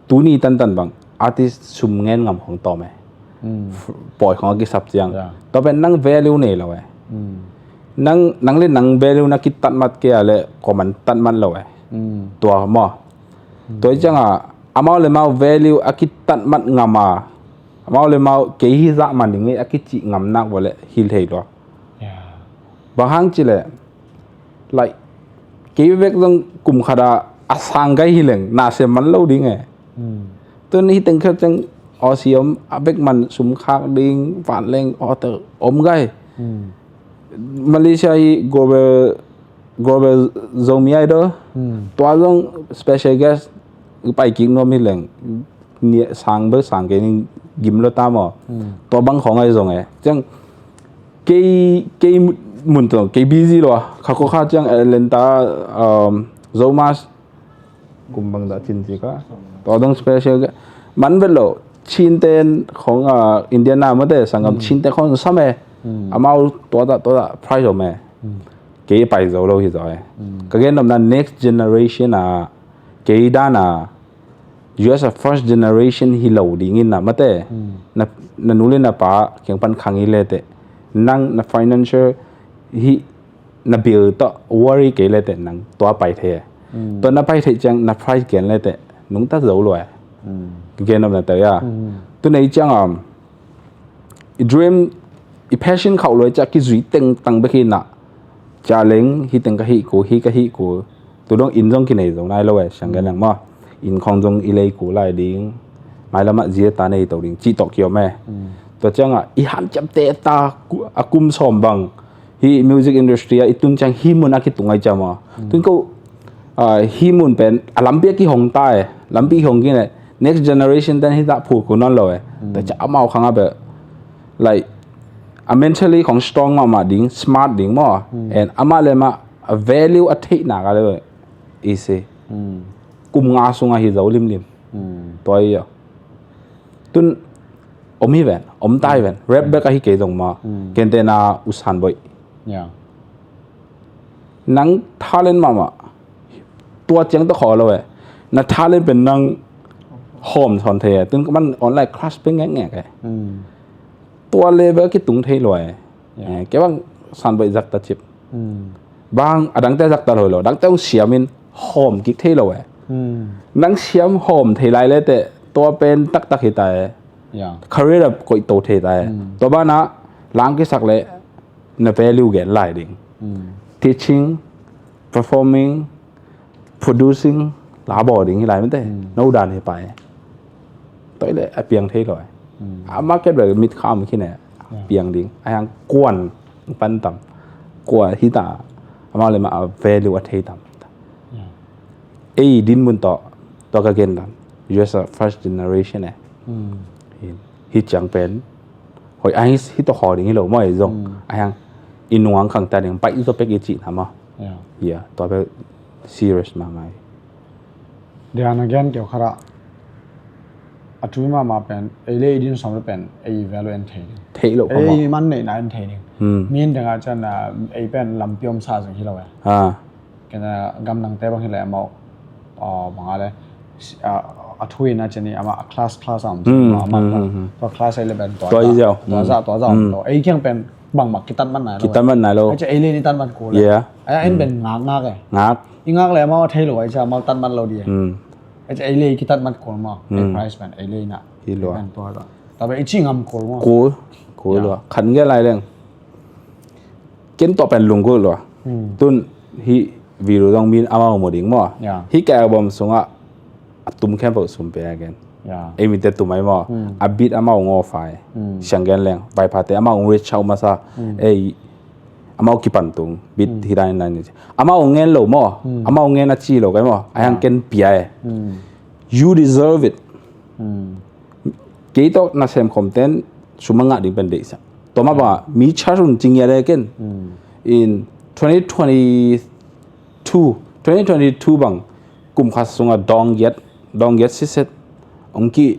tuni tantan bang artist sum ngen ngam khong tawm e. Mm. Pawi khong a kisap ciang. Ya. Tua pen nang value nei lo e. Mm. Nang, nang le nang value na kitat mat kei a le koman tat mat lo e. Mm. Tua maw. Mm. Tua ciang a, amau le mau value a kitat mat ngam a. Amau le mau kei hi zah man ding e a kici ngam nak bo le hil thei lo. Ya. Bang hang ci le, like, kei bek zong kum khat a a sang gai hi leng, na sem man lo ding e. Mm. Tun hi teng khat ciang Aussie om, a bek man sum khak ding, van leng, aw te om gai. Mm. Malaysia hi global, global Zomi Idol. Mm. Tua zong special guest, pai kik nuam hi leng. Nia sang bel sang kei ning gim lo ta maw. Hmm. Tua bang khong ai zong e. Ciang kei, kei mun tawh, kei busy lo a. Kha ko kha ciang Atlanta, um, Zomas. Kum bang dah cin ci ka. Tua dong special ke. Man vet lo. Chin ten khong, ah, Indiana mate sanggam Chin ten khong sam e. Hmm. Amau tua ta, tua ta prize om e. Hmm. Kei pai zo lo hi zo e. Hmm. Ka gen nop na next generation a. Kei dan a. U S a first generation hi lo dingin na mate. Mm. Na, na nu le na pa kiang pan khang hi le te. Nang na financial hi na bill tawh worry kei le te nang tua pai thei. Mm. Tua na pai thei ciang na price gen le te nungta zo lo e. Mm. Gen om na te ya. Mm. Tu nei ciang am. I dream, i passion khauh lua ciah kizui tengtang bek hi na. Ciah leng, hi teng ka hih ku, hi ka hih ku. Tu dong inn zong kinei zo nai lo e, siang gen leng maw. Inn khong zong i lei ku lai ding. Mailam ah zia ta nei to ding, cih tawh kiom e. Mm. Tua ciangah, i hanciam te ta ku-, a kum sawm bang. Hih music industry ah i tun ciang hih mun a kitung ai ciam a. Mm. Tun ko, ah, hih mun pen a lampi a kihong ta e. Lampi kihong kine. Next generation ten hih zah phul ko nawn lo e. Mm. Tua ciah amau khang a bel, like, a mentally khong strong mahmah ding, smart ding maw. Mm. And amah le mah a value a theihna ka le i si. Mm. Kum nga sungah hi zo limlim. Mm. Tua hi a. Tun om hi ven, om tai ven. Rap bek ahi kei zong ma. Mm. Kente na usan boih. Yeah. Nang talent mahmah, tua ciang tawh khawh lo eh. Na talent pen nang hawm sawn thei eh. Tun man online class pen ngekngek eh. Tua level kitung thei lo eh. Kei bang san baih zak ta cip. Bang a dangte zak ta lo lo, dangte hong siamin hawm kik thei lo eh. Nang siam hawm thei lai le teh tua pen taktak hi ta eh. Career a koih to thei ta eh. Tua banah lang kisak le na value gen lai ding. Teaching, performing, producing, la bawl ding hi lai mate. No dan hi pai. Toi le a piang thei lo eh. A market le mit kham khin eh. Piang ding a hiang kuan pan tam, kua hi ta, amau le ma a value a thei tam. Ei dinmun tawh, tua ka gen dan, U S a first generation eh. Hi ciang pen hoi a hi tawh khaw ding hi lo maw ei zong a hiang i nuang khang ta ding baih zo pek i cih na maw. Tua pen serious mahmah hi. Dia na gen keu khat ah a tui mahmah pen ei le i din sawm le pen ei value en thei ding. Thei lo ei man neihna en thei ding. Min dengah cian ei pen lampi om sa zong hi lo eh. Kena gamdangte bang hileh amau banga le a thu in a ceni ama class class am ama tua class ai le ben tua tua zah tua zah tua zah tua ei kiang pen bangmah kitat man nai lo kitat man nai lo. Ei le ni tat man ko le ai en ben ngak ngak eh. Ngak i ngak le amau thei lo ai cha amau tat man lo di eh. Ei le kitat man ko ma ei price man ei le na hi lo ben tua ta ta be i chi ngam ko ma ko ko lo khan ge lai leng. Ken tawh pen lunggulh lua. Tun hi video zong min amau mu ding maw. Hi ka album sungah a tum khempeuh sum pe a gen. Ei mite tum ai maw. A beat amau ngawfai siang gen leng vaiphate amau reach out masa. Ei amau kipan tung beat hi dan in dan in amau ngen lo maw. Amau ngen a ci lo kai maw a hiang ken pia e. You deserve it. Kei tawh nasem khom ten sum a ngah ding pen deihsak. Tua mah bangah mi charge un cingia le ken in twenty twenty-two twenty twenty-two bang kum khat sungah dawng giat dawng giat siset ong ki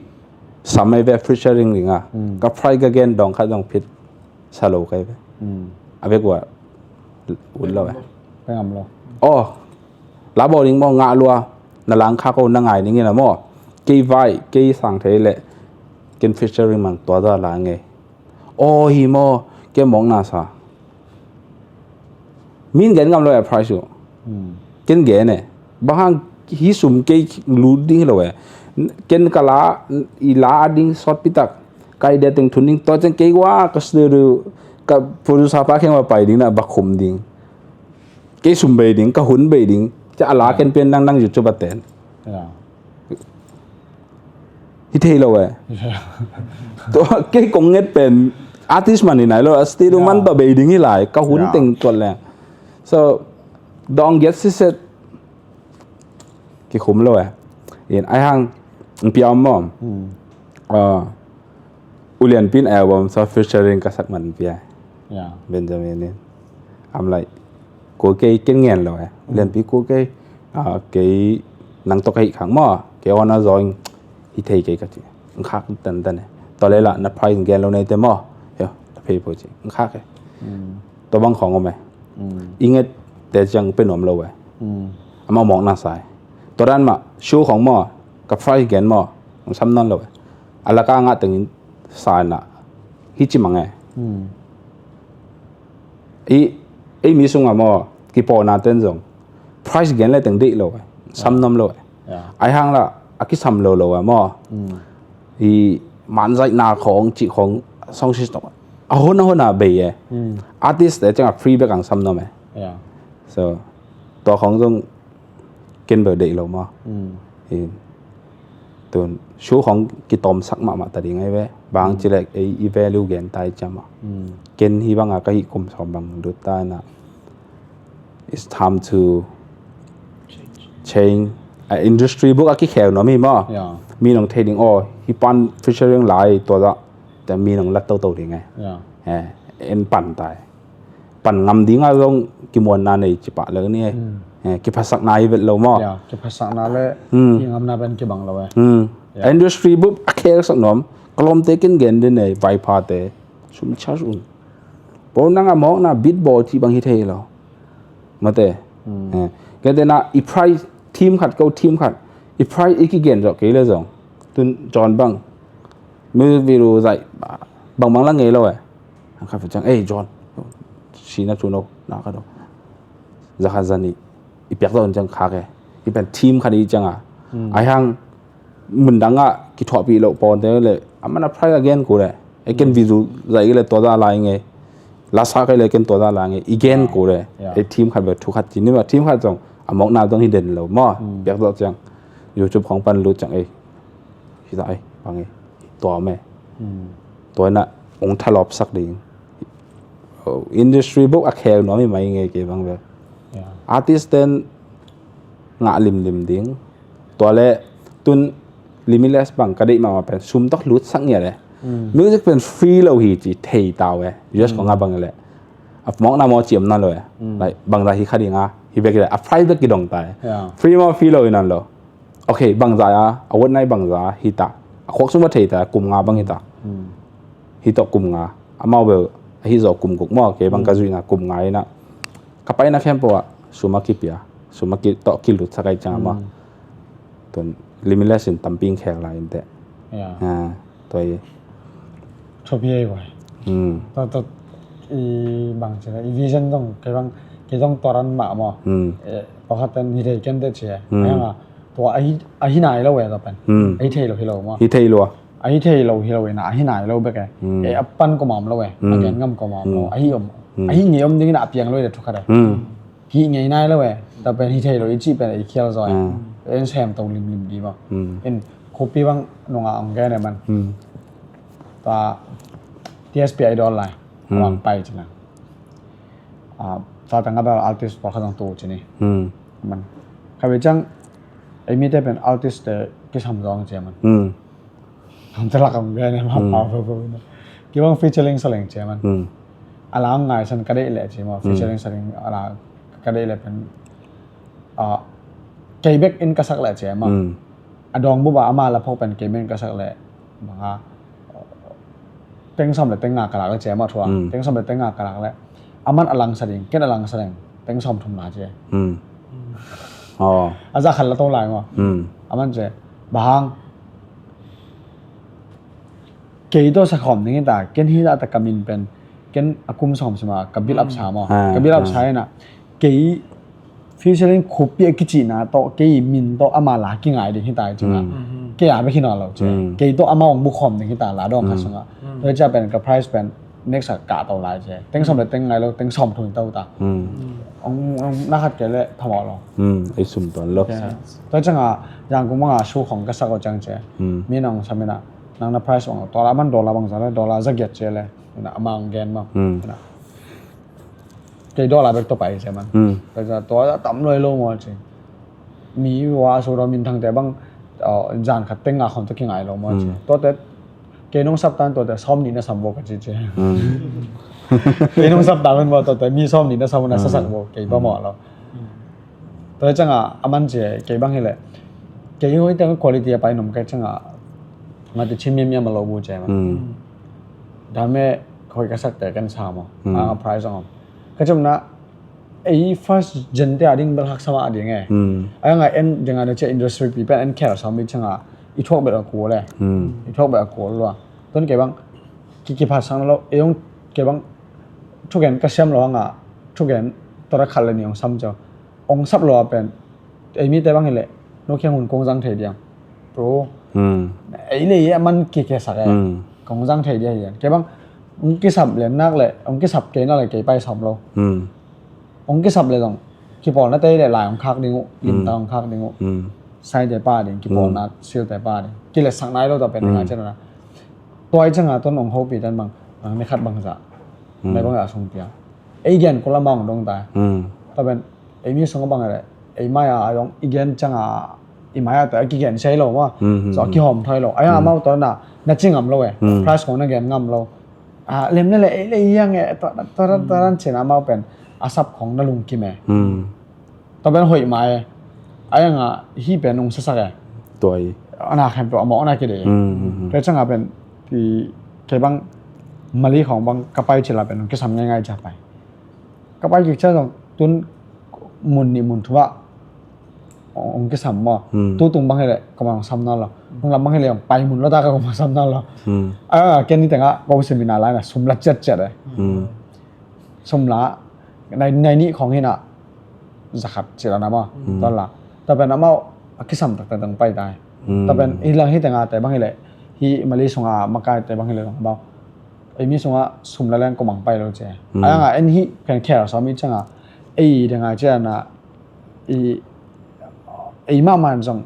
sam ai ve featuring ding a ka price ka gen dawng khat dawng phit sa lo kai ve. A vek ua ut lo eh. Pengam lo. Oh, la bawl ding maw ngah lua na lang kha ko na ngai ning ina maw. Kei vai kei sang thei le ken featuring mang tua za la ngei. Oh hi maw ke mawk na sa. Min gen ngam lo eh price uh. Ken gen eh bang hang hi sum kei lut ding hi lo eh. Ken ka la i la ding sawt pitak kai dia teng thun ding tua ceng kei wa ka studio ka producer pa kheng wa pai ding na ba khum ding. Kei sum bei ding ka hun bei ding ca a la ken pian nang nang YouTube a ten. Hi thei lo eh. Kei kong nget pen artist man hi nai lo a studio man tawh bei ding hi lai ka hun teng tuat leng. So dawng giat siset kikhum lo eh. In ai hang piam mawm. Ulianpin album sa featuring ka sak man pia. Benjamin in am lai ko kei ken ngen lo eh. Ulianpi ko kei kei nang tawh ka hih khang maw kei aw na zawing hi thei kei ka ci. Khak tantan eh. Tua lela na price gen lo nei te maw. Heo ta phei pho ci khak eh. Tua bang khawng om eh. I nget te ciang pe nuam lo eh. Amah mawk na sa eh. Tua dan mah show khawng maw ka price gen maw. Sam nawn lo eh. A laka ngah tengin sa na hi ci mang eh. I ei mi sungah maw kipawhna ten zong price gen le teng deih lo eh. Sam nuam lo eh. Ai hang la a kisam lo lo eh maw. I manzaihna khawng cih khawng song system a hon a hon a bei eh. Artist te ciang a free bek ang sam nuam eh. So tua khawng zong ken bel deih lo maw. Tun show khawng kitawmsak mahmah ta ding ai ve bang cilek ei i value gen tai ciam a. Ken hi banga ka hih kum sawm bang lut ta na. It's time to change. A industry book a kikhel nuam hi maw. Mi nong thei ding aw hi pan featuring lai tua dah te mi nong lat toto ding ai. En pan tai pan ngam dinga zong kimuanna nei cipah lo ni eh. Kiphasakna hi vet lo maw. Kiphasakna le kingamna pen kibang lo eh. Industry bup a khel sak nuam ka lawmte ken gen den eh vaiphate sum charge un. Paul nang a mawkna beat bawl cih bang hi thei lo. Mate. Kei te na i prize team khat ko team khat i prize i kigen zawh kei le zong tun John bang music video zaih bang bang la ngei lo e. Ang khat ciang ei John sina tu no na ka do za khat za nih i piak zawh ciang khak e. I pen team khat i ciang a ai hang mundang ah kithuahpih loh pawnte le a man a prize a gen kul e. Ei ken video zaih le tua za lai ngei lasa kai le ken tua za lai ngei i gen kul e. Ei team khat ve thu khat ci ni ma team khat zong a mawkna zong hi den lo maw. Piak zawh ciang YouTube khong pan lut ciang ei hi za ei pang ei tua me tua na ong thalawp sak ding industry buk a khel nuam hi mai ngei kei bang ve. Artist ten ngah limlim ding tua le tun Limitless bang ka deih mahmah pen sum tawh lut sak ngiat le music pen free lo hi ci thei tau e. U S kong a bang le a mawkna maw ci om na lo e. Like bangza hi kha ding a hi bek le a prize bek kidong ta e. Free maw free lo hi nan lo. Ok bangza a award nai bangza hi ta a khuak sum a thei ta kum nga bang hi ta. Hi tawh kum nga amau bel a hi zaw kum guk maw kei bang ka zuihna kum nga hi na ka paina khempeuh ah sum a kipia sum a ki tawh kilut sak ai ciang a maw. Tun Limitless in tampi in khek lai in teh. Tua hi. Thupi ei vai. Tua tua i bang ci i vision dong kei bang kei dong tua ran mah maw. Tua khat ten hi thei ken teh ci e. Tua ahi nai lo e tua pen ahi thei lo hi lo maw. Hi thei lo a. Ahi thei lo hi lo ina ahi nai lo bek e. E a pan ko mam lo e a gen ngam ko mam lo ahi om ahi ngei om ding ina a piang lo i le thu khat e. Hi ngei nai lo e. Tua pen hi thei lo i cih pen i khial zaw e. En sem to limlim di maw. En khupi bang nunga ong gen e man. Tua T S P Idol lai. Wang pai cina. Tua tanga bel artist pawl khat zong tu cini. Man khabe ciang ei mite pen artist te kisam zawng cia man. Hamte lak ang gen e ma pau pau pau. Kibang featuring saleng cia man. Alang ngai san ka deih leh cia ma featuring saleng ala ka deih leh pen kei bek in ka sak leh cia ma. A dawng buba ama la phok pen kei bek in ka sak leh banga teng sawm le teng nga ka lak leh cia ma thua teng sawm le teng nga ka lak leh aman a langsa ding ken a langsa ding teng sawm thum na cia. A za khat la to lai ma. Aman cia bahang kei tawh sa khawm ding hi ta ken hi ta ka min pen ken a kum sawm sima ka build up sa maw ka build up sa ina kei featuring khupi a kicihna tawh kei min tawh ama la kingai ding hi ta i cina kei a bek hi nawn lo ci kei tawh ama ong bu khawm ding hi ta la dawng khat sunga tua cia pen ka prize pen next a kah to lai ci teng sawm le teng ngai lo teng sawm thum to ta. Ong na khat kei le thamawh lo. Ei sum tuan lo. Tua cianga Yangon banga show khong ka sak aw ciang ci mi nong samina nang na prize ong dollar man dollar bangza le dollar za giat ci le ina amount gen ma. Kei dollar bek to pai ci man. Tua tam loi lo maw ci mi wa so do min thang te bang zan khat teng nga khom to kingai lo maw ci tua te kei nong sap tan tua te sawm ni na sam bo ka ci ci. Kei nong sap tan maw tua te mi sawm ni na sam na sa sak bo kei ba maw lo. Tua cianga aman ci kei bang hi le kei hoi te quality a pai nom kei cianga ngati chin miam miam a lo bu ci ma. Dame khoi ka sak te kan sa maw a prize ong ka cimna ei first gen te a ding bel haksa mah a ding e. A nga en ding a na cia industry pi pen en khel sawm mi cianga i thuak bel a kul e. I thuak bel a kul lua. Tun kei bang kikiphat sang lo ei ong kei bang thugen ka siam lo hanga thugen tora khat le ni ong sam cio ong sap lo a pen ei mi te bang hi le no khiang hun kong zang thei diang. Pro ei le ei a man kike sak e kong zang thei diang hian kei bang ong kisap le nak le ong kisap kei nak le kei pai sawm lo. Ong kisap le zong kipawlna te le lai ong khak ding uh limta ong khak ding uh. Sai te pa ding kipawlna sil te pa ding kile sak nai lo ta pen nga chen na. Tua i cianga tun ong hopi tan bang bang ni khat bang za mai bang za sung pia ei gen kula ma ong dong ta. Ta pen ei mi sung bang le ei mai a ayong i gen cianga i mai a ta ki gen sai lo ma. So ki hom thoi lo ai a mau to na na ci ngam lo e. Price kong na gen ngam lo. Lem na le ei le yang e to to ran to ran chin a mau pen a sap kong na lung kim e. Tua pen hoih mai a yang a hi pen ung sasak e. Tua hi. Ana khem tua a mawh na ki de. Tua cianga pen kei bang mali khong bang ka pai cila pen ung kisam ngai ngai ca pai. Ka pai kik ca zong tun mun nih mun thum ah hong kisam maw. Hmm. Tutung bang hileh kong sam nawn lo. Nung lam bang hileh hong pai mun lo ta ka kong sam nawn lo. Hmm. A, ken ni tengah ko seminar lai na sum la ciatciat eh. Hmm. Sum la nai, nai nih khong hi na zakhat cih la na maw. Hmm. Tuan la. Tua pen amau a kisam taktak dang pai tai. Hmm. Tua pen hi lang hi tengah te bang hileh hi Mali sunga makai te bang hileh dang amau ei mi sungah sum la leng ko mang pai lo ci. Hmm. A, yang a en hi pen khel sawm i ciangah ei dang a ciangah i, ei mahmah zong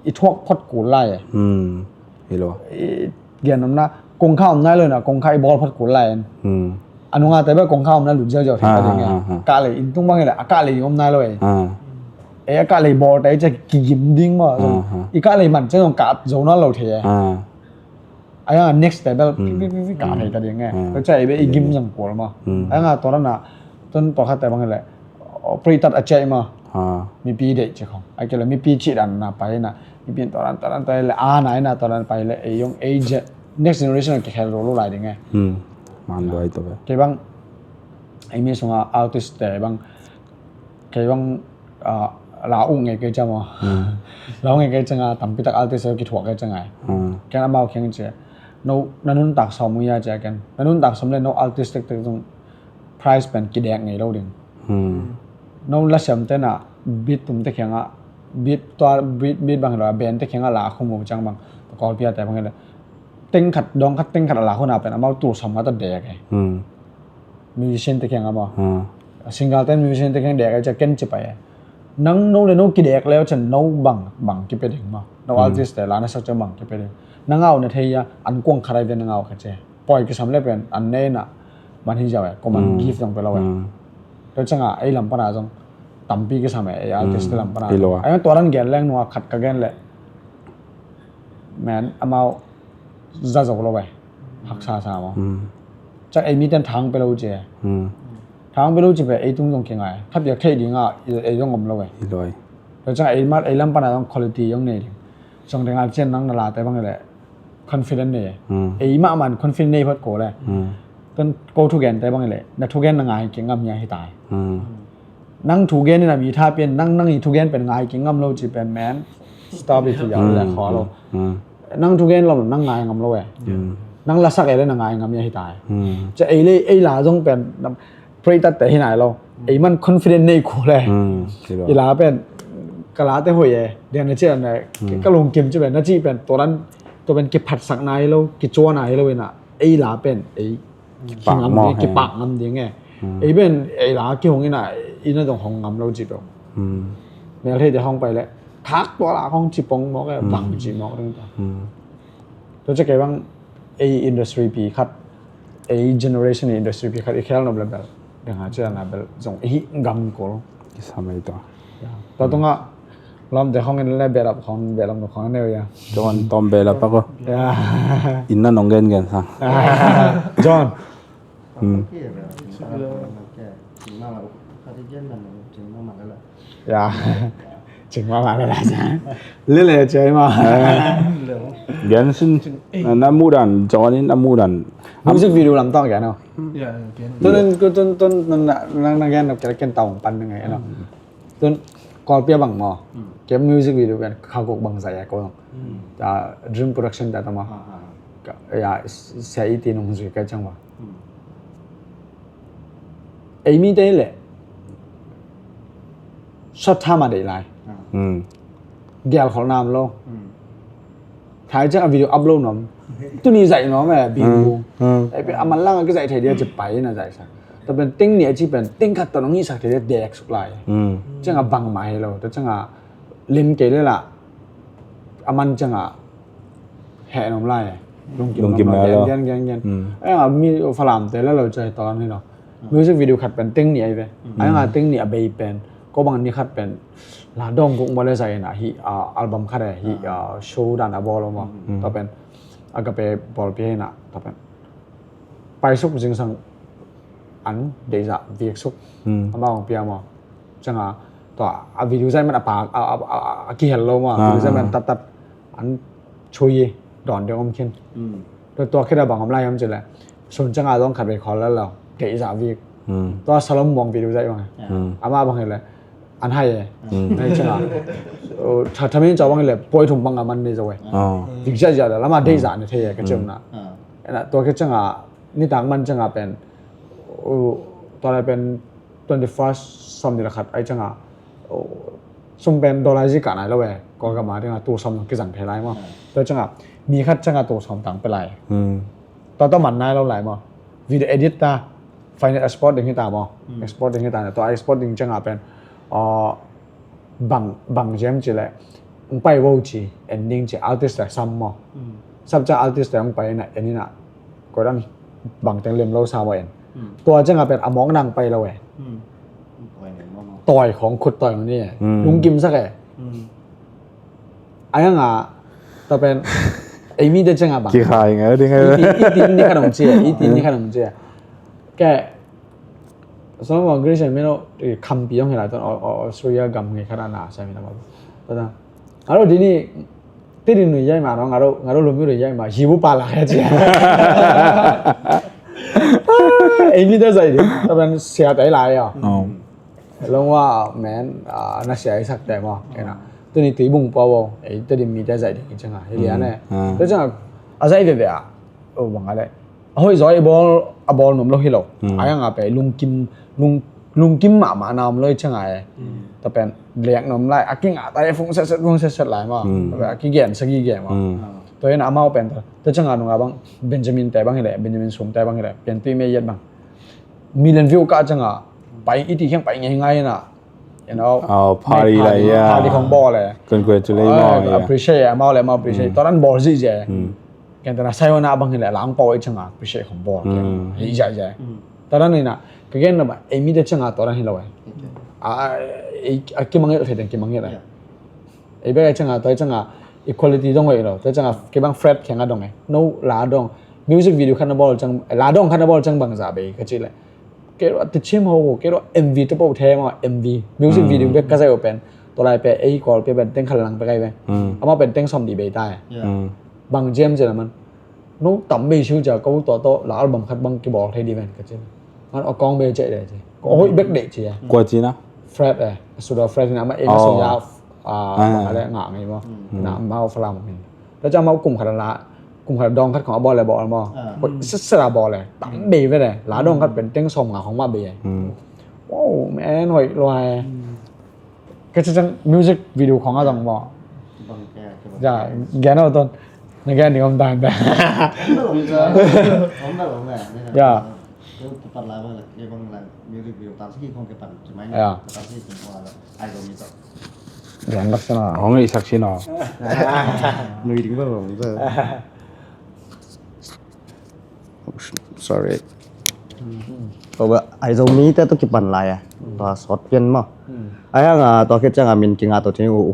i thuak phot kul lai. Hmm. Hi lo. I gen omna kong kha om nai lo na kong kha i bawl phot kul lai. Hmm. A nunga te bel kong kha omna lut ziauziau thei ta ding e. Ha, ha, ha. Kah lei in tung bang hileh a kah lei om nai lo e. Ha. E a kah lei bawl te i cia kigim ding maw. Ha, ha. I kah lei man ciang zong kah zo nawn lo thei e. Ha. A yang a next te bel pi, pi, pi, pi, kah thei ta ding e. Hmm. Tua cia i bel i gim zang kul maw. Hmm. A yang a tua rana tun pawlkhat te bang hileh operate tat a cia i maw. Ha. Mipi deih ci khong. A kei le mipi cih dan na pai na. Mipi in tua ran, tua ran, tua le a na i na tua ran pai le ei yong ei je-, next generation a kikhel lo lo lai ding e. Hmm. Man duai tua bel. Kei bang ei mi sunga artist te bang kei bang, ah, la uh ngei kei ciang maw. Hmm. La uh ngei kei ciang a tampi tak artist a kithuak kei ciang a. Hmm. Ken amau kiang cia. No, na nuntak sawm uh ia cia ken. Na nuntak sawm le no artist tektek zong prize pen kidek ngei lo ding. Hmm. No la siam te na beat tum te kiang a beat tua beat, beat bang lo band te kiang a la khum uh ciang bang. Kawlpi a te bang le. Teng khat, dawng khat, teng khat a la khun a pen amau tul sawm khat a dek e. Hmm. Musician te kiang a maw. Hmm. Singer ten musician te kiang dek a cia ken ci pai e. Nang no le no kidek leu cian no bang, bang kipia ding maw. No artist te la na sak ciang bang kipia ding. Na ngau na thei a an kuang khat ai ve na ngau khat cia. Poi kisam le pen an nei na man hi ziau e. Ko man gift dong pe lo e. Hmm. Tua ciang a ei lam pana zong tampi kisam e, ei artist te lam pana. Hi lo a. Ai tua ran gen leng nua khat ka gen le. Men amau za zo lo e. Haksa sa maw. Hmm. Ciang ei mi ten thang pe lo ci e. Hmm. Thang pe lo ci pe ei tung zong kingai. Khat biak thei ding a ei zong om lo e. Hi lo e. Tua ciang ei mat ei lam pana zong quality zong nei ding. Zong ding a cian nang na la te bang le confident nei e. Hmm. Ei mah man confident nei phot ko le. Hmm. Tun ko thugen te bang le na thugen na ngai kingam nia hi tai. Hmm. Nang thugen in a mi tha pian nang, nang i thugen pen ngai kingam lo ci pen men. Stop it, ya le kho lo. Hmm. Nang thugen lo nang ngai ngam lo e. Hmm. Nang lasak e le na ngai ngam ya hi tai. Hmm. Cia ei le ei la zong pen nam pray tat te hi nai lo. Ei man confident nei ko le. Hmm. Hi lo. I la pen ka la te hoi e. Dia na cia na ka lungkim ci pen na ci pen tua ran tua pen kiphatsak nai lo, kicuan nai lo ina. Ei la pen ei kipak ngam ding e. Ei pen ei la kihong ina, ina dong hong ngam lo ci pong. Mel hei de hong pai le thak tua la hong ci pong mok e, bang ci mok ding ta. Tua ci kei bang ei industry pi khat, ei generation industry pi khat i khel nop le bel deng ha ci na bel zong i gam kol. Kisam ei tua. Tua tunga lawmte khawng in le behlap khawng, behlap nu khawng a neu ia. John, tawm behlap a ko. Inn na nong gen gen sang. John. Cing mahmah le la sang. Lele cai ma. Gen sin na mudan, John in a mudan. Music video lam tawng gen no. Tun, tun, tun, nang gen no kira ken tawng pan ngai no. Tun Kawlpi a bang maw. Kem music video pen kha guk bang zai a ko. Ta Dream Production ta ta maw. Ya, sia i ti nung zui ka chang maw. Ei mi te le short time a dei lai. Gial khol nam lo. Thai chang a video upload nom. Tuni zai nom e, bing bung. Ei pe a man lang a kizai thei dia ci pai na zai sa. Ta pen ting ni a ci pen ting khat ta nong i sak thei dia dek suk lai. Chang a bang mai lo. Ta chang a lim kei le la. A man chang a he nom lai. Lungkim nom lai. Gen, gen, gen. Ai a mi Falam te la lo chai ton ni lo. Music video khat pen ting ni ai ve. Ai nga ting ni a bei pen. Ko bang ni khat pen. La dong guk mo le zai na hi, ah, album khat e hi, ah, show dan a bol mo. Ta pen. Agape bol pi na. Ta pen. Paisuk zingsang an deihzah viksuk. Amah hong pia maw. Cianga tua a video zai man a pak a, a, a, a kihel lo maw. Video zai man tattat an chui dawn ding om khin. Tua, tua khit a bang om lai om ci le sun cianga zong khat vei khol lel lo deihzah vik. Tua Salom Muang video zai bang. Amah bang hi le An hai e. Hai cianga. Tha thamin caw bang le poi thum bang a man nei zo e. Dik zia zia la lama dei za ne thei e ka ciang na. Ena tua ka cianga ni tang man cianga pen tua lai pen twenty first som ni la khat ai cianga sum pen dollar zi ka nai lo e. Ko ka ma dinga tu som kizang thei lai mo. Tua cianga mi khat cianga tu som tang pe lai. Tua tua man nai lo lai mo. Video edit ta final export ding hi ta mo. Export ding hi ta na tua export ding cianga pen bang bang jam ci le pai wo ci ending ci artist la sam mo. Sam ca artist la pai na enina ko dan bang teng lem lo sa mo en. Tua cianga pen a mong nang pai lo e. Toi khong khut toi ni e. Lungkim sak e. Ayanga ta pen ei mi te cianga bang kikhai ngai ding ngai. Iti ni khanong ci e. Iti ni khanong ci e. Ke so mo Grecian mino kampi yong hilai ton Australia gam ngai khana na sa mi na ma. Tada. Aro dini tiri nui yai ma no ngaro ngaro lumi nui yai ma hibu pala khe ci. Ei mi te zai di. Ta pen sia tai lai ya. Long wa men na sia isak te mo kena. Tuni tui bung pa wo ei te di mi te zai di cianga hilian e. Te cianga a zai ve ve a. O bang ale. A hoi zoi bol a bol nom lo hilo. Ayanga pe lungkim lung lungkim ma ma nam lo cianga e. Ta pen lek nom lai a kinga ta e fung set set fung set set lai mo. A kigen sa kigen mo. To en amau pen ta cianga nunga bang Benjamin te bang hile Benjamin Sum te bang hile pen tui me yet bang. Million view ka cianga pai iti kheng pai ngai ngai na. You know, party lai ya. Party khong bol le. Congratulate mo. Appreciate amau le amau appreciate. Toran bol zi je. Ken tana sayona bang hile lang pau e cianga appreciate khong bol. Hi ja ja. Toran ni na ka gen na ba ei mi te cianga toran hi lo e. A ei a kimangil thei den kimangil e. Ei bek e cianga toi cianga equality dong e lo. Toi cianga kibang fret khenga dong e. No la dong. Music video khana bol ciang la dong khana bol ciang bang za be ka ci le. Kero a tichim ho ko kero M V te po the ma M V music video bek ka zai open. To lai pe ei kol pe ben teng khal lang pe kai be. Ama pen teng som di be tai. Bang jam je la man. No tam be siu ja ko to to la album khat bang ki bol thei di ben ka ci. Man a kong be che de ci. Ko hoi bek de ci ya. Kua ci na? Fred e. Sudo Fred na ma e ma so ya. A ma le nga ngai mo. Na ma fa la mo. Ta ca mau kum khat la kum khat dong khat khong a bol le bol mo. Sasara bol le tam be ve le la dong khat pen teng som nga khong ma be. Wow man hoi lua e. Ka ca cang music video khong a dong mo. Ja gen o ton na gen ding om dan be. Ja. Music video tan siki khong ke pan cimai. Ja. Ai dong mi to. Dian lak sana. Hong i sak sino. Nui ding ba bang. Sorry. Ko ba ai zo mi te to kipan lai a. To sot pian mo. Ai anga to ke changa min kinga to thing u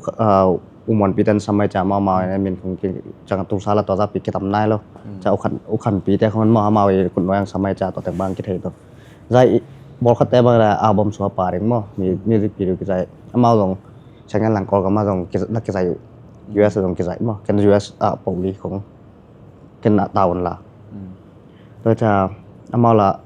u mon piten samai cha ma ma ne min kong ki changa tu sala to za pi kitam nai lo. Cha u khan u khan pi te khon mo ma wi kun noyang samai cha to te bang ki thei to. Zai bol khat te bang la album sua paring mo. Music video ki zai. Amau zong Shangan lang kol kama zong na kizai U S zong kizai mo ken U S a poli kong ken na taun la. Tua cha amau la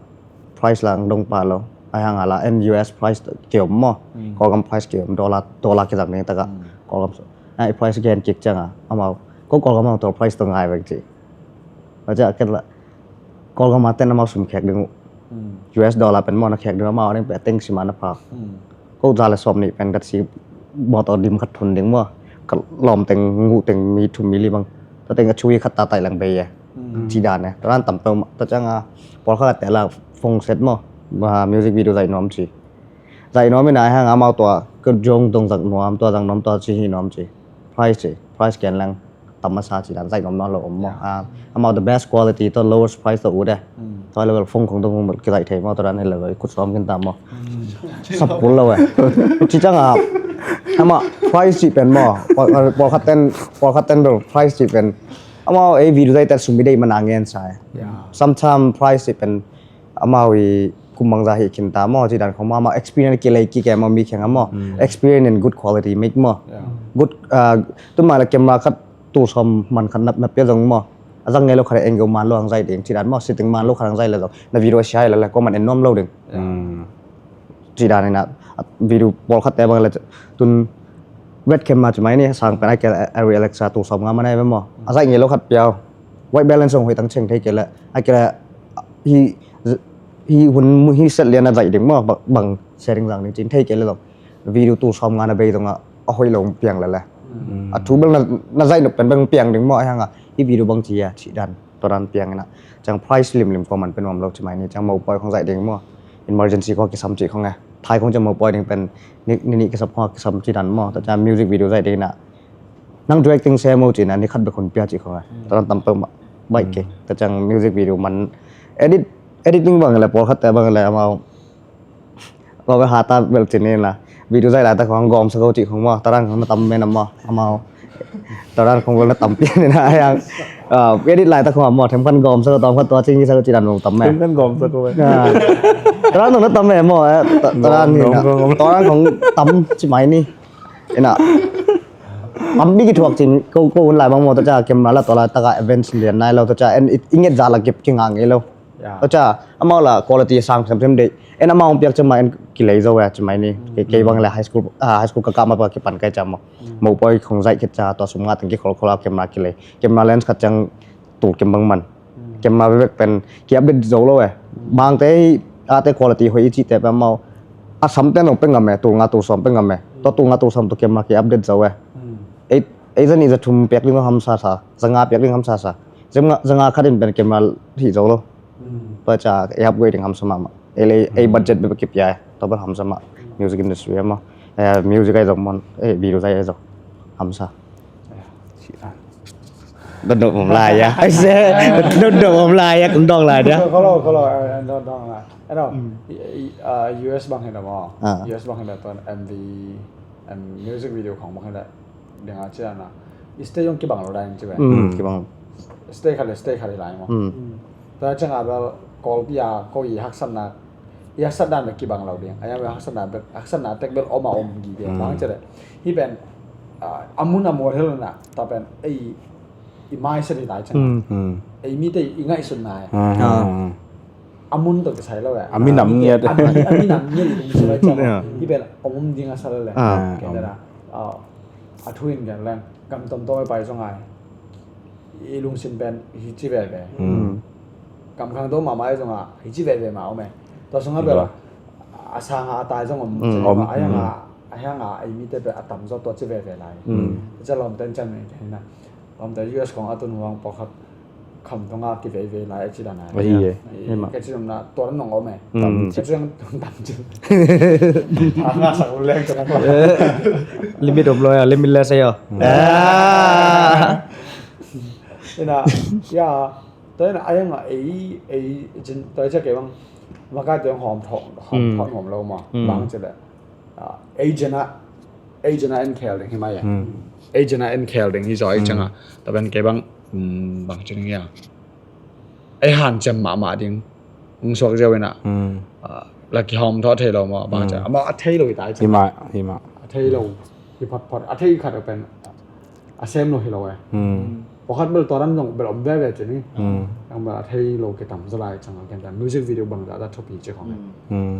price la ang dong pa lo ai hang ala en U S price kiom mo. Kol kam price kiom dollar dollar kizang ning taka kol kam so ai price gen kik changa amau ko kol kam to price to ngai bang chi. Tua cha ken la Kawlgam a ten amau sum khek ding uh. U S dollar pen maw na khek ding amau a ding pen teng sim a na phak. Ko za le sawm nih pen ka si bawtaw dim khat thun ding maw. Ka lawm teng nguh teng mi thum mi li bang. Ta teng a chui khat ta taih lang bei e. Ci dan e. Ta dan tam peuh ta ciang a pawlkhat a tel a phone set maw. Music video zaih nuam ci. Zaih nuam in a hang amau tua ka jong dong zak nuam tua zak nuam tua ci hi nuam ci. Price ci. Price ken lang. Tam masa ci dan zaih nuam nuam lo om maw. Amau the best quality to lowest price to ut e. Tua level phone khong to phone kizaih thei maw tua dan hi level kut sawm kin tam maw. Sap kul lo e. Ci ciang a amau price ci pen maw. Pawlkhat ten pawlkhat ten bel price ci pen amau ei video zaih ten sum i deih man a ngen sa e. Sometime price ci pen amau i kum bangza hi khin ta maw ci dan khong maw amau experience ki lei ki ke maw mi kheng a maw experience in good quality make maw. Good tun mah la camera khat tul sawm man khat na pia zong maw a zang ngei lo khat a eng go man lo hang zaih ding ci dan maw setting man lo khat hang zaih le zong na video a sia hi la le ko man en nuam lo ding. Ci dan in a Video pawlkhatte bang le tun webcam mah ci mai ni, sang pen a kei le Arri Alexa tul sawmnga mah nei ve maw. A zaih ngei lo khat piau. White balance hong hoih tang ceng thei kei le a kei le hi hi hun hi set lian a zaih ding maw, bang, bang setting zang ding cin thei kei le lo. Video tul sawmnga na bei zong a hoih lo piang le le. A thu bel na, na zaih nop pen bang piang ding maw, a hiang a hi video bang ci a ci dan. Tua dan piang ina. Ciang price limlim kua man pen nuam lo ci mai ni. Ciang mopoi khong zaih ding maw. Emergency kua kisam cih khong e. Thai khong ciang mopoi ding pen ni, ni, ni kisam kua kisam cih dan maw. Tua ciang music video zaih ding ina. Nang directing se maw cih ina, ni khat bek hun pia cih khong e. Tua dan tam peuh mah. Baih kei. Tua ciang music video man edit, editing bang le, pawlkhatte bang le, amau Kua bel hata bel cin ni la. Video zaih laitak khong gawm sa ko cih khong maw. Taran khong na tam men a maw. Amau. Taran khong bel na tam pian ni na yang. Edit laitak khong maw. Them khan gawm sa ko, tom khan tua cing sa ko cih dan maw tam men. Them khan gawm sa ko. Taran khong na tam men maw. Taran ni na. Taran khong tam ci mai ni. Ina. Tam bik i thuak cin ko, ko un lai bang maw, tua ca camera la tua laitak a events lian nai lo, tua ca en i nget za la kip kinga ngei lo. Tua ca amau la quality sang semsem dei. En amau piak cama en kilei zo ya cimai ni. Kei, kei bang le high school, ah, high school ka kah ma pa kipan kai cama. Mopoi khong zaih khit ca tua sum nga teng kikhol khol a camera kilei. Camera lens khat ciang tul kim bang man. Camera bebek pen ki update zo lo e. Bangte hi ate quality hoih i cihte pe amau. A samte no pe ngam e, tul nga tul sawm pe ngam e. Tua tul nga tul sawm tua camera ki update zo e. Ei, ei zani za thum piak ding hamsa sa, za nga piak ding hamsa sa. Za nga, za nga khat in pen camera hih zo lo. Tua ca ei upgrade ding hamsa mahmah. Ei lei, ei budget bek kipia e. Tua bel hamsa mah. Music industry e maw. Eh, music ai zong mon, eh, video zai ai zong hamsa. Dodok om lai ya. Ai se, dodok om lai ya, kung dong lai ya. Kolo, kolo, eh, dong, dong lai. Eh, no. I, i, ah, U S bang hi lo maw. Ah. U S bang hi lo tuan M V, em, music video khong bang hi lo. Ding a cian a. I stage zong kibang lo dai ci ve. Mm, kibang. Stage khat le stage khat hi lai maw. Mm. Tua ciang a bel Kawlpi a ko i haksatna, i haksatna bek kibang lo ding. A yang bel haksatna bek, haksatna tek bel om a om gi ding. Bang ci le. Hi pen, ah, a mun a mual hi lo na. Tua pen, ei, i mai se ni lai ciang. Mm. Ei mite i ngaihsutna e. Ah. A mun tawh kisai lo e. A minam ngiat. A mi, a minam ngiat i lungsim lai ciang. Yeah. Hi pen om ding a sa le le. Ah. Kei te na. Ah, a thu in gen leng. Gam tomtom e pai zong ai. I lungsim pen hi ci veve. Mm. Gam khang to mama e zong a hi ci veve ma om e. Tua sung a bel. A sang a tai zong om. Mm, ci om, ma a yang a, a yang a, ei mite pen a tam zaw tua ci veve lai. Mm. Ci lawm ten ciang ni te na. Om te U S kong a tun huang pawlkhat kham dong a kiveivei lai a ci dan ai. Ahi e. Ahi e. Ka ci dong na tua nong om e. Mm. Ka ci dong tam ci. A nga sak leng ka nang. Limit om lo ya, limitless ya. Mm. Ah. Ina, ya. Tua ina a yang a ei, ei, cin, tua i cia kei bang. Makai tua hom thok, hom thok hom lo ma. Mm. Bang ci le. Ah, agent a, agent a en khel ding hi mai a. Hmm. Agent a en khel ding hi zaw i ciang a. Tua pen kei bang, um, bang ci ding hi a. Ei hanciam mahmah ding. Ung suak ziau ina. Hmm. Ah, la kihawm thaw thei lo maw, bang ci a. Amah a thei lo hi ta i ciang. Hi mah, hi mah. A thei lo, hi photphot. A thei khat a pen. A sem lo hi lo e. Hmm. Pakhat bel tua dan zong bel om veve ci ni. Hmm. Yang bel a thei lo kitam zaw lai ciang a ken ta music video bang zah zah thupi ci khong e. Hmm.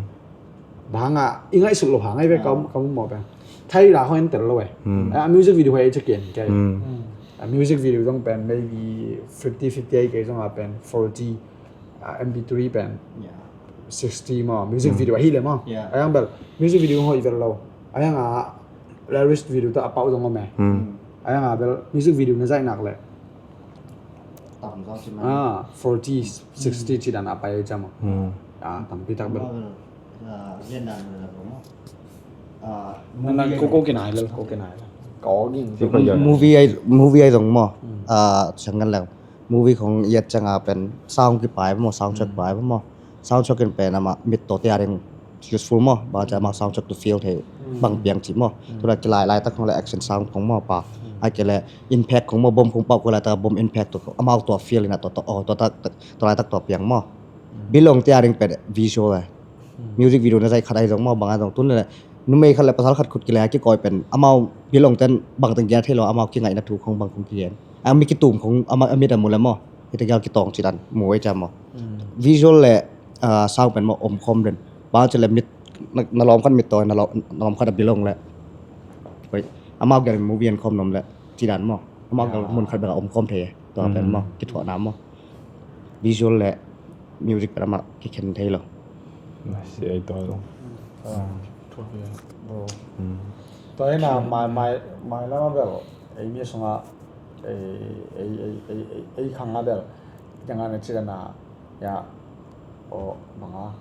Bang a i ngaihsut lo ha ngai ve ka, ka mu maw pen. Thei la hoi en tel lo e. Hmm. A music video hoi e ci ken ke. Hmm. A music video zong pen maybe fifty fifty ai ke zong a pen forty. Ah, M P three pen. Yeah. Sixty maw, music video ahi le maw. Yeah. A yang bel, music video hong hoih vel lo. A yang a, lyrics video ta a pau zong om e. Hmm. A yang a bel, music video na zaih nak le. Tam zong ci mai. Ah, forty, sixty ci dan a pai ai ciang maw. Hmm. Ah, tampi tak bel. Maw bel, ah, lian dan bel lo maw. Ah, nan, nan, movie ko, ai ko kinai le, ko kinai le. Ko ging. Movie ai, movie ai zong maw. Hmm. Ah, sang kan le. Movie khong i et ciang a pen sound kipai maw, sound track pai maw. Sound track in pen amah mit tawh tia ding useful maw. Bang ci amah sound track to feel thei bang piang ci maw. Tua lai kilai laitak khong le action sound khong maw pa. Ai ke le impact khong maw, bom khong pau ko laitak bom impact to amau tua feel ina tua tua, oh, tua tak, tua laitak tua piang maw. Bilong tia ding pen visual e. Music video na zai khat ai zong maw, bang ai zong tun le numei khat le pasal khat khut kilai kikoi pen amau bilong ten bang teng kia thei lo, amau kingaihna thu khong bang khong kigen. A mi kitum khong a ma, a mit a mu le maw. Hita gial kitawng ci dan mu ei ca maw. Mm. Visual le, ah, sound pen maw om khawm den. Bang ci le mit na, na lawm khat mit tawi, na lawm, na lawm khat a bilong le. Koi, amau gel movie en khawm nom le, ci dan maw. Amau gel mun khat bek a om khawm thei, tua pen maw, kithuahna maw. Visual le music pen amah kikhen thei lo. Tua hi na, mai, mai, mai lam a bel, ei mi sunga, ei, ei, ei, ei, ei, ei khang a bel, janga na ci dan a, ya, o, banga.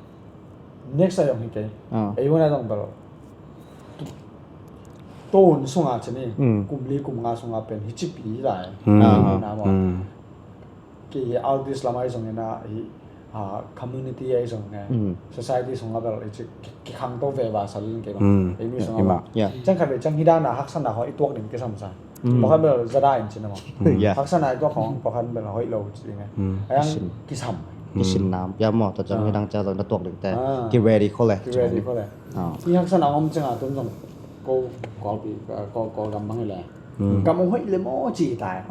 Next a yong hi kei. Ei hun a dong bel. Tun sunga ci ni, kum li kum nga sunga pen hi ci pi lai. Hi na maw. Kei artist lam ahi zongin a, hi, community ahi zongin a, society sung a bel i ci, ki, kikhang to ve va sa ling kei bang. Ei mi sung a bel. Cang khat ve cang hi dan a haksatna hoi i tuak ding kisam sa. Pakhat bel zada in ci na maw. Haksatna i tuak khong pakhat bel hoi lo ci ding a. Ayang kisam. Kisin nam pia maw, ta cang hi dan cang zong na tuak ding te. Ki ready khol e. Ki ready khol e. I haksatna om cang a tun zong ko, ko pi, ko, ko gam bang i le. Gam ong hoih le maw ci tai.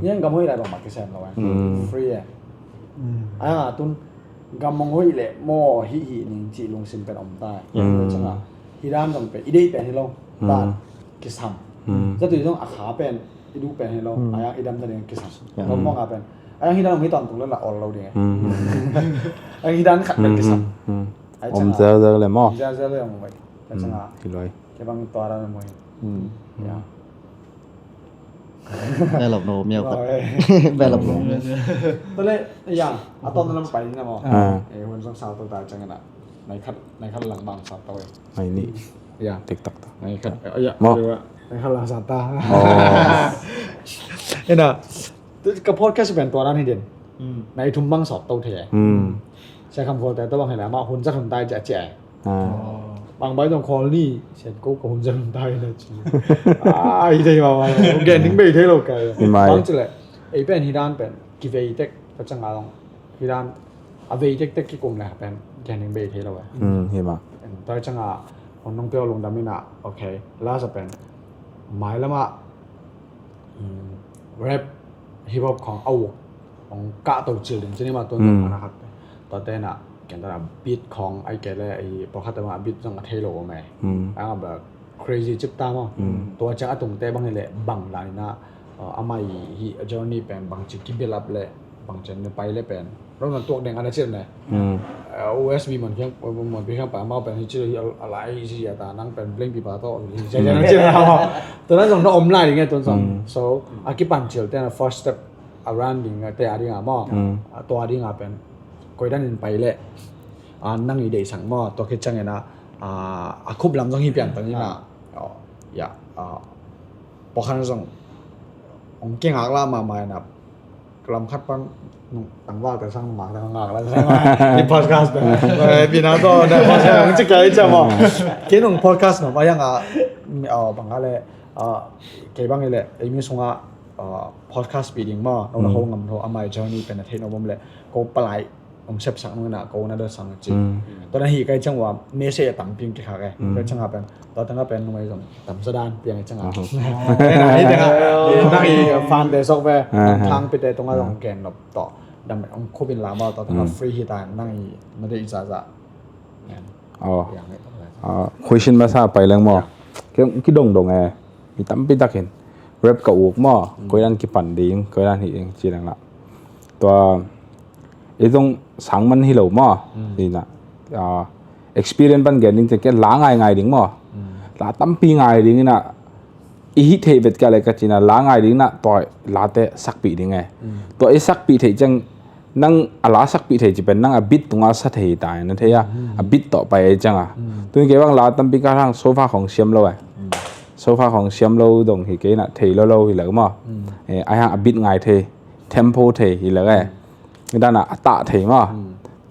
Niang gam hoih lai bang mak kisem lo e. Free e. Ayang a tun gam ong hoih le maw hi hi ning ci lungsim pen om tai. Cang a hi dan dong pen i dei pen hi lo. Ta kisam. Za tui dong a kha pen i du pen hi lo. Ayang i dam ta ding kisam. Gam ong a pen. Ayang hi dan ong hi ton tung le la ol lo ding e. Ayang hi dan khat pen kisam. Om zel zel le maw. Zel zel le ong hoih. Cang a. Hi loi. Kei bang tua dan ong hoih. Ya. Belap no miau ka. Belap no. Tole, ya, a ton lam pai na mo. Eh, hun song sao to ta cang na. Nai khat, nai khat lang bang sa to. Nai ni. Ya. TikTok to. Nai khat. Ya. Mo. Nai khat lang sa ta. Ina. Ka podcast ben tua nan hi din. Nai thum bang sa to the. Sa kam khol ta to bang hi la ma hun sa hun ta ja ja. Bang bai dong khol ni sian ko ka hun zan tai na ci. Ai dei ma ma. Gen ding bei thei lo ka. Bang ci le. Ei pen hi dan pen kivei tek ka cang a long. Hi dan a vei tek tek kikum le pen gen ding bei thei lo. Hi ma. Toi cang a hon nong pio lungdam ina. Okay. Last a pen mai lama rap, hip hop khong a uk hong kah to cil ding cini ma tuan zong ana khat. Tua tena ken tana beat khong ai kei le i pawlkhat tama beat zong a thei lo om e. Anga ba crazy cip ta maw. Tua ciang a tungte bang hi le bang dan ina amai hi a journey pen bang ci kibuild up le bang cian ne pai le pen Rong nan tuak deng ana cil ne. U S B mon kiang, mon pi kiang pa mau pen hi cil hi a lai hi si a ta nang pen blank pi pa to hi si a cil na maw. Tua nan zong na om lai ding e tuan zong. So a kipan cil te na first step a run ding te a ding a maw. Tua ding a pen koi dan in pai le a nang i deih sang maw. Tua khit cang ina a khup lam zong hi pian tan ina. Ya. Pawlkhat zong hong kingak la mahmah ina lam khat pan nung tangval te sang mak tang ngak la sang i podcast te. Bina to na podcast hong cik kai cha maw. Kei nung podcast no ma yang a bang a le kei bang i le ei mi sunga podcast pi ding maw. Nong na ho ngam lo amai journey pen a thei no bom le ko palai Ong sepsak nung ina ko na dot sang ci. Tua na hi kai cang ua message a tam piang kikhak e. Kai cang a pen tua tang a pen nung ai zong tam sa dan piang i cang a. Nang i fan te sok ve thang pite tung a zong gen nop to dam ong khupin lam a tua tang a free hi ta nang i na dei za za. Khuisin masa pai leng maw. Kidong dong e. Mi tampi takin rap ka uk maw. Koilan kipan ding koilan hi ing ci leng la. Tua i zong sang man hi lo maw. Hi na experience pan gen ding ciang kia la ngai ngai ding maw. La tampi ngai ding ina i hih theih vet kia le ka cina la ngai ding ina tua late sakpih ding e. Tua i sakpih theih ciang nang a la sakpih thei ci pen nang a beat tunga sa thei ta na thei a a beat tawh pai ai ciang a. Tun kei bang la tampi ka hang sofa khong siam lo e. Sofa khong siam lo dong hi kei na thei lo lo hi lo maw. Ai hang a beat ngai thei tempo thei hi lo e. Dana a tah thei maw.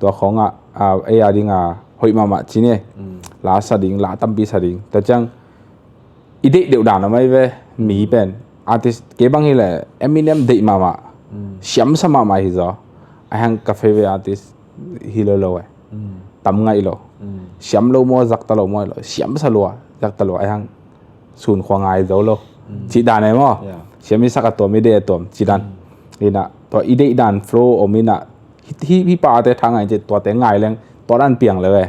Tua khong a ei a ding a hoih mahmah ci ni. La sa ding la tampi sa ding ta ciang i deih deuh dan a mai ve mi pen artist kei bang hi le Eminem deih mahmah siamsa mahmah hi zaw. Ai hang ka favorite artist hi lo lo e. Tam ngai lo. Siam lo maw zak ta lo maw lo siamsa lua zak ta lua ai hang sun khua ngai zo lo. Ci dan e maw. Siam i sak a tuam i deih a tuam ci dan. Ina tua i deih dan flow om ina hi pa te thang ai ci tua te ngai leng tua dan piang lo e.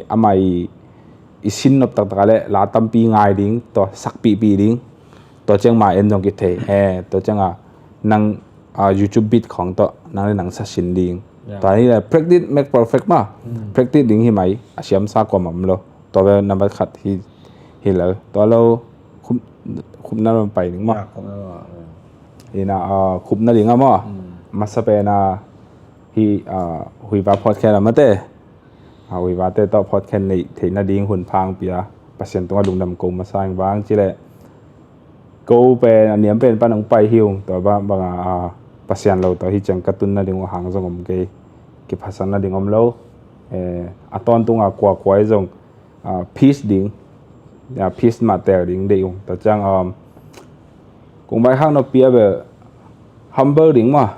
Amah i sin nop taktak a le la tampi ngai ding, tua sakpihpih ding, tua ciang ma en zong kithei. Tua ciang a nang YouTube beat khawng tawh nang le nang sa sin ding. Tua hi le practice make perfect ma. Practice ding hi mai, a siamsa kua mah om lo. Tua bel nambat khat hi lo. Tua lo khupna lo pai ding maw? Ina khupna ding a maw? Masa pen a hi Huipa podcast a mate. Huipa te tawh podcast neih theihna ding hun pha hong pia. Pasian tungah lungdam ko masa ing, bang ci le ko pen a niam pen pan hong pai hi ung, tua bang banga Pasian lo tawh hi ciang ka tunna ding uh hang zong om kei, kiphasak nading om lo. A tawntunga kuakua i zong peace ding, peace mah tel ding deih ung. Tua ciang kong vaikhak nop pi a bel humble ding maw?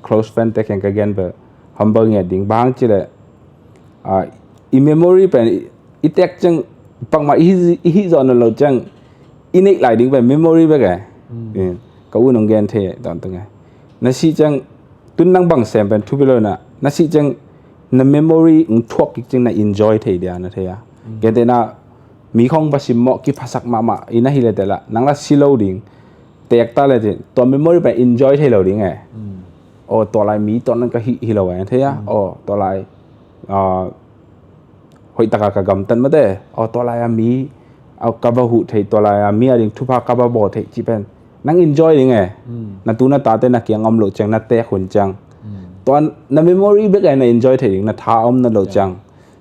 Close friend te kiang ka gen bel humble ngiat ding, bang ci le i memory pen i tek ciang pakmah i hih zawh nawn lo ciang i neih lai ding pen memory bek e. Ka u nong gen thei tawntung e. Na sih ciang tun nang bang sem pen thupi lo na, na sih ciang na memory hong thuak kik ciang na enjoy thei dia na thei a. Gentehna mi khawng va simmawh kiphasak mahmah i na hi le teh lah nang la si lo ding. Tek ta le cin tua memory pen enjoy thei lo ding e. Aw tua lai mi tua nan ka hih hi lo e na thei a. Aw tua lai hoih taka ka gamtat mate, aw tua lai a mi ka va huh theih, tua lai a mi a ding thupha ka va bawl theih cih pen nang enjoy ding e. Na tu na tate na kiang om loh ciang, na tek hun ciang tua na memory bek e na enjoy theih ding, na tha om na loh ciang.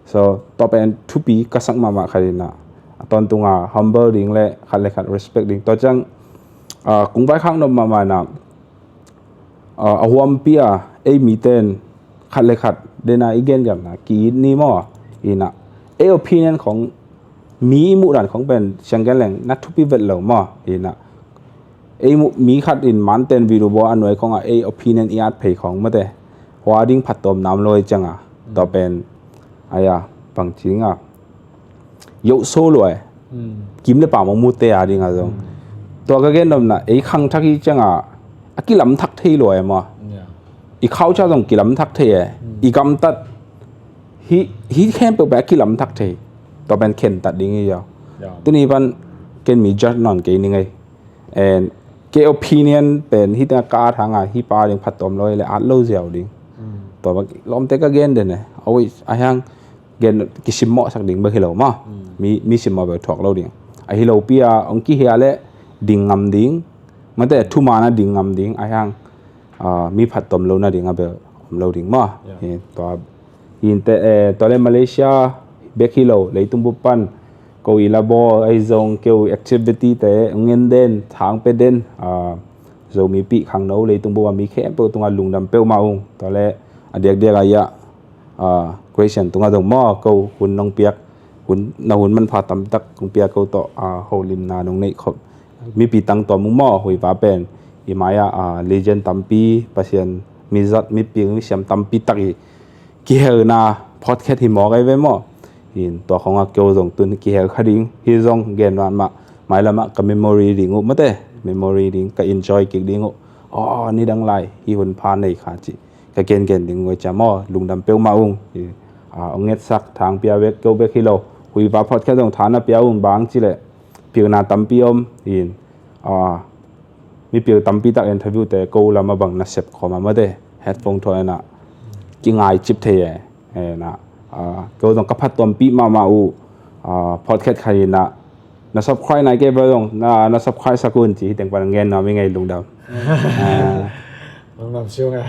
So tua pen thupi ka sak mahmah khat ina, a tawntunga humble ding le khat le khat respect ding. Tua ciang kong vaikhak nop mahmah ina a huampi a ei miten khat le khat dena i gengamna ki-it ni maw? Ina ei opinion khong mi i muhdan khong pen siang gen leng na thupi vet lo maw? Ina ei mi khat in manten video bawl a nuai khong a ei opinion i at phei khong mate, hua ding phattuam nam lo i cianga tua pen aya bang cinga yoh so lua e. Kim le pam hong mute a dinga zong tua ka gen domna ei khangthak hi cianga a kilamthak thei lua e maw? I khaucha zong kilamthak thei e. I gamtat hi khempeuh pen a kilamthak thei. Tua pen khentat ding hi zong tuni pan ken mi judge nawn kei ning ei. And ke opinion pen hita ka at hanga hi pa ding phattuam lo le at lo ziau ding. Tua bang lawmte ka gen den e. Awi a hiang gen kisimmawhsak ding bek hi lo maw? Mi simmawh bek thuak lo ding. Ahi lopi a hong kihia le ding ngam ding, mate thumana ding ngam ding a hiang mi phattuam lo nading a bel om lo ding maw? Tua hinte tua le Malaysia bek hi lo, leitung bup pan ko i la bawl ahi zong keu activity te ngen den thang pe den, Zomi pih khangno leitung bup a mi khempeuh tunga lungdam peuhmah ung. Tua le a diakdiak a ia Christian tunga zong maw ko hun nong piak, hun na hun manpha tamtak kong piak ko tawh holimna nong neih khop mipi tang tua mung maw? Huipa pen i mai-ah legend tampi, Pasian mizat mipil misiam tampi tak i kihelna podcast hi mawk ai ve maw? In tua khawngah keu zong tun kihel kha ding hi zong gen mahmah mailamah ka memory ding uh mate, memory ding ka enjoy kik ding uh. Aw nidang lai hi hun pha nei kha cih ka gengen ding uh cia maw? Lungdam peuhmah ung. Ong ngetsak thang pia bek keu bek hi lo, Huipa podcast zong thana pia ung bang cileh pilna tampi om in. Mipil tampi tak interview te ko lama bang na sep khawm a mate headphone thaw ena kingai cip thei e. Ena ko zong ka phattuampih mahmah uh podcast khat ina na subscribe nai kei bel zong na subscribe sak un ci hi teng pan ngen nuam i ngei lungdam. Lungdam siu ngai.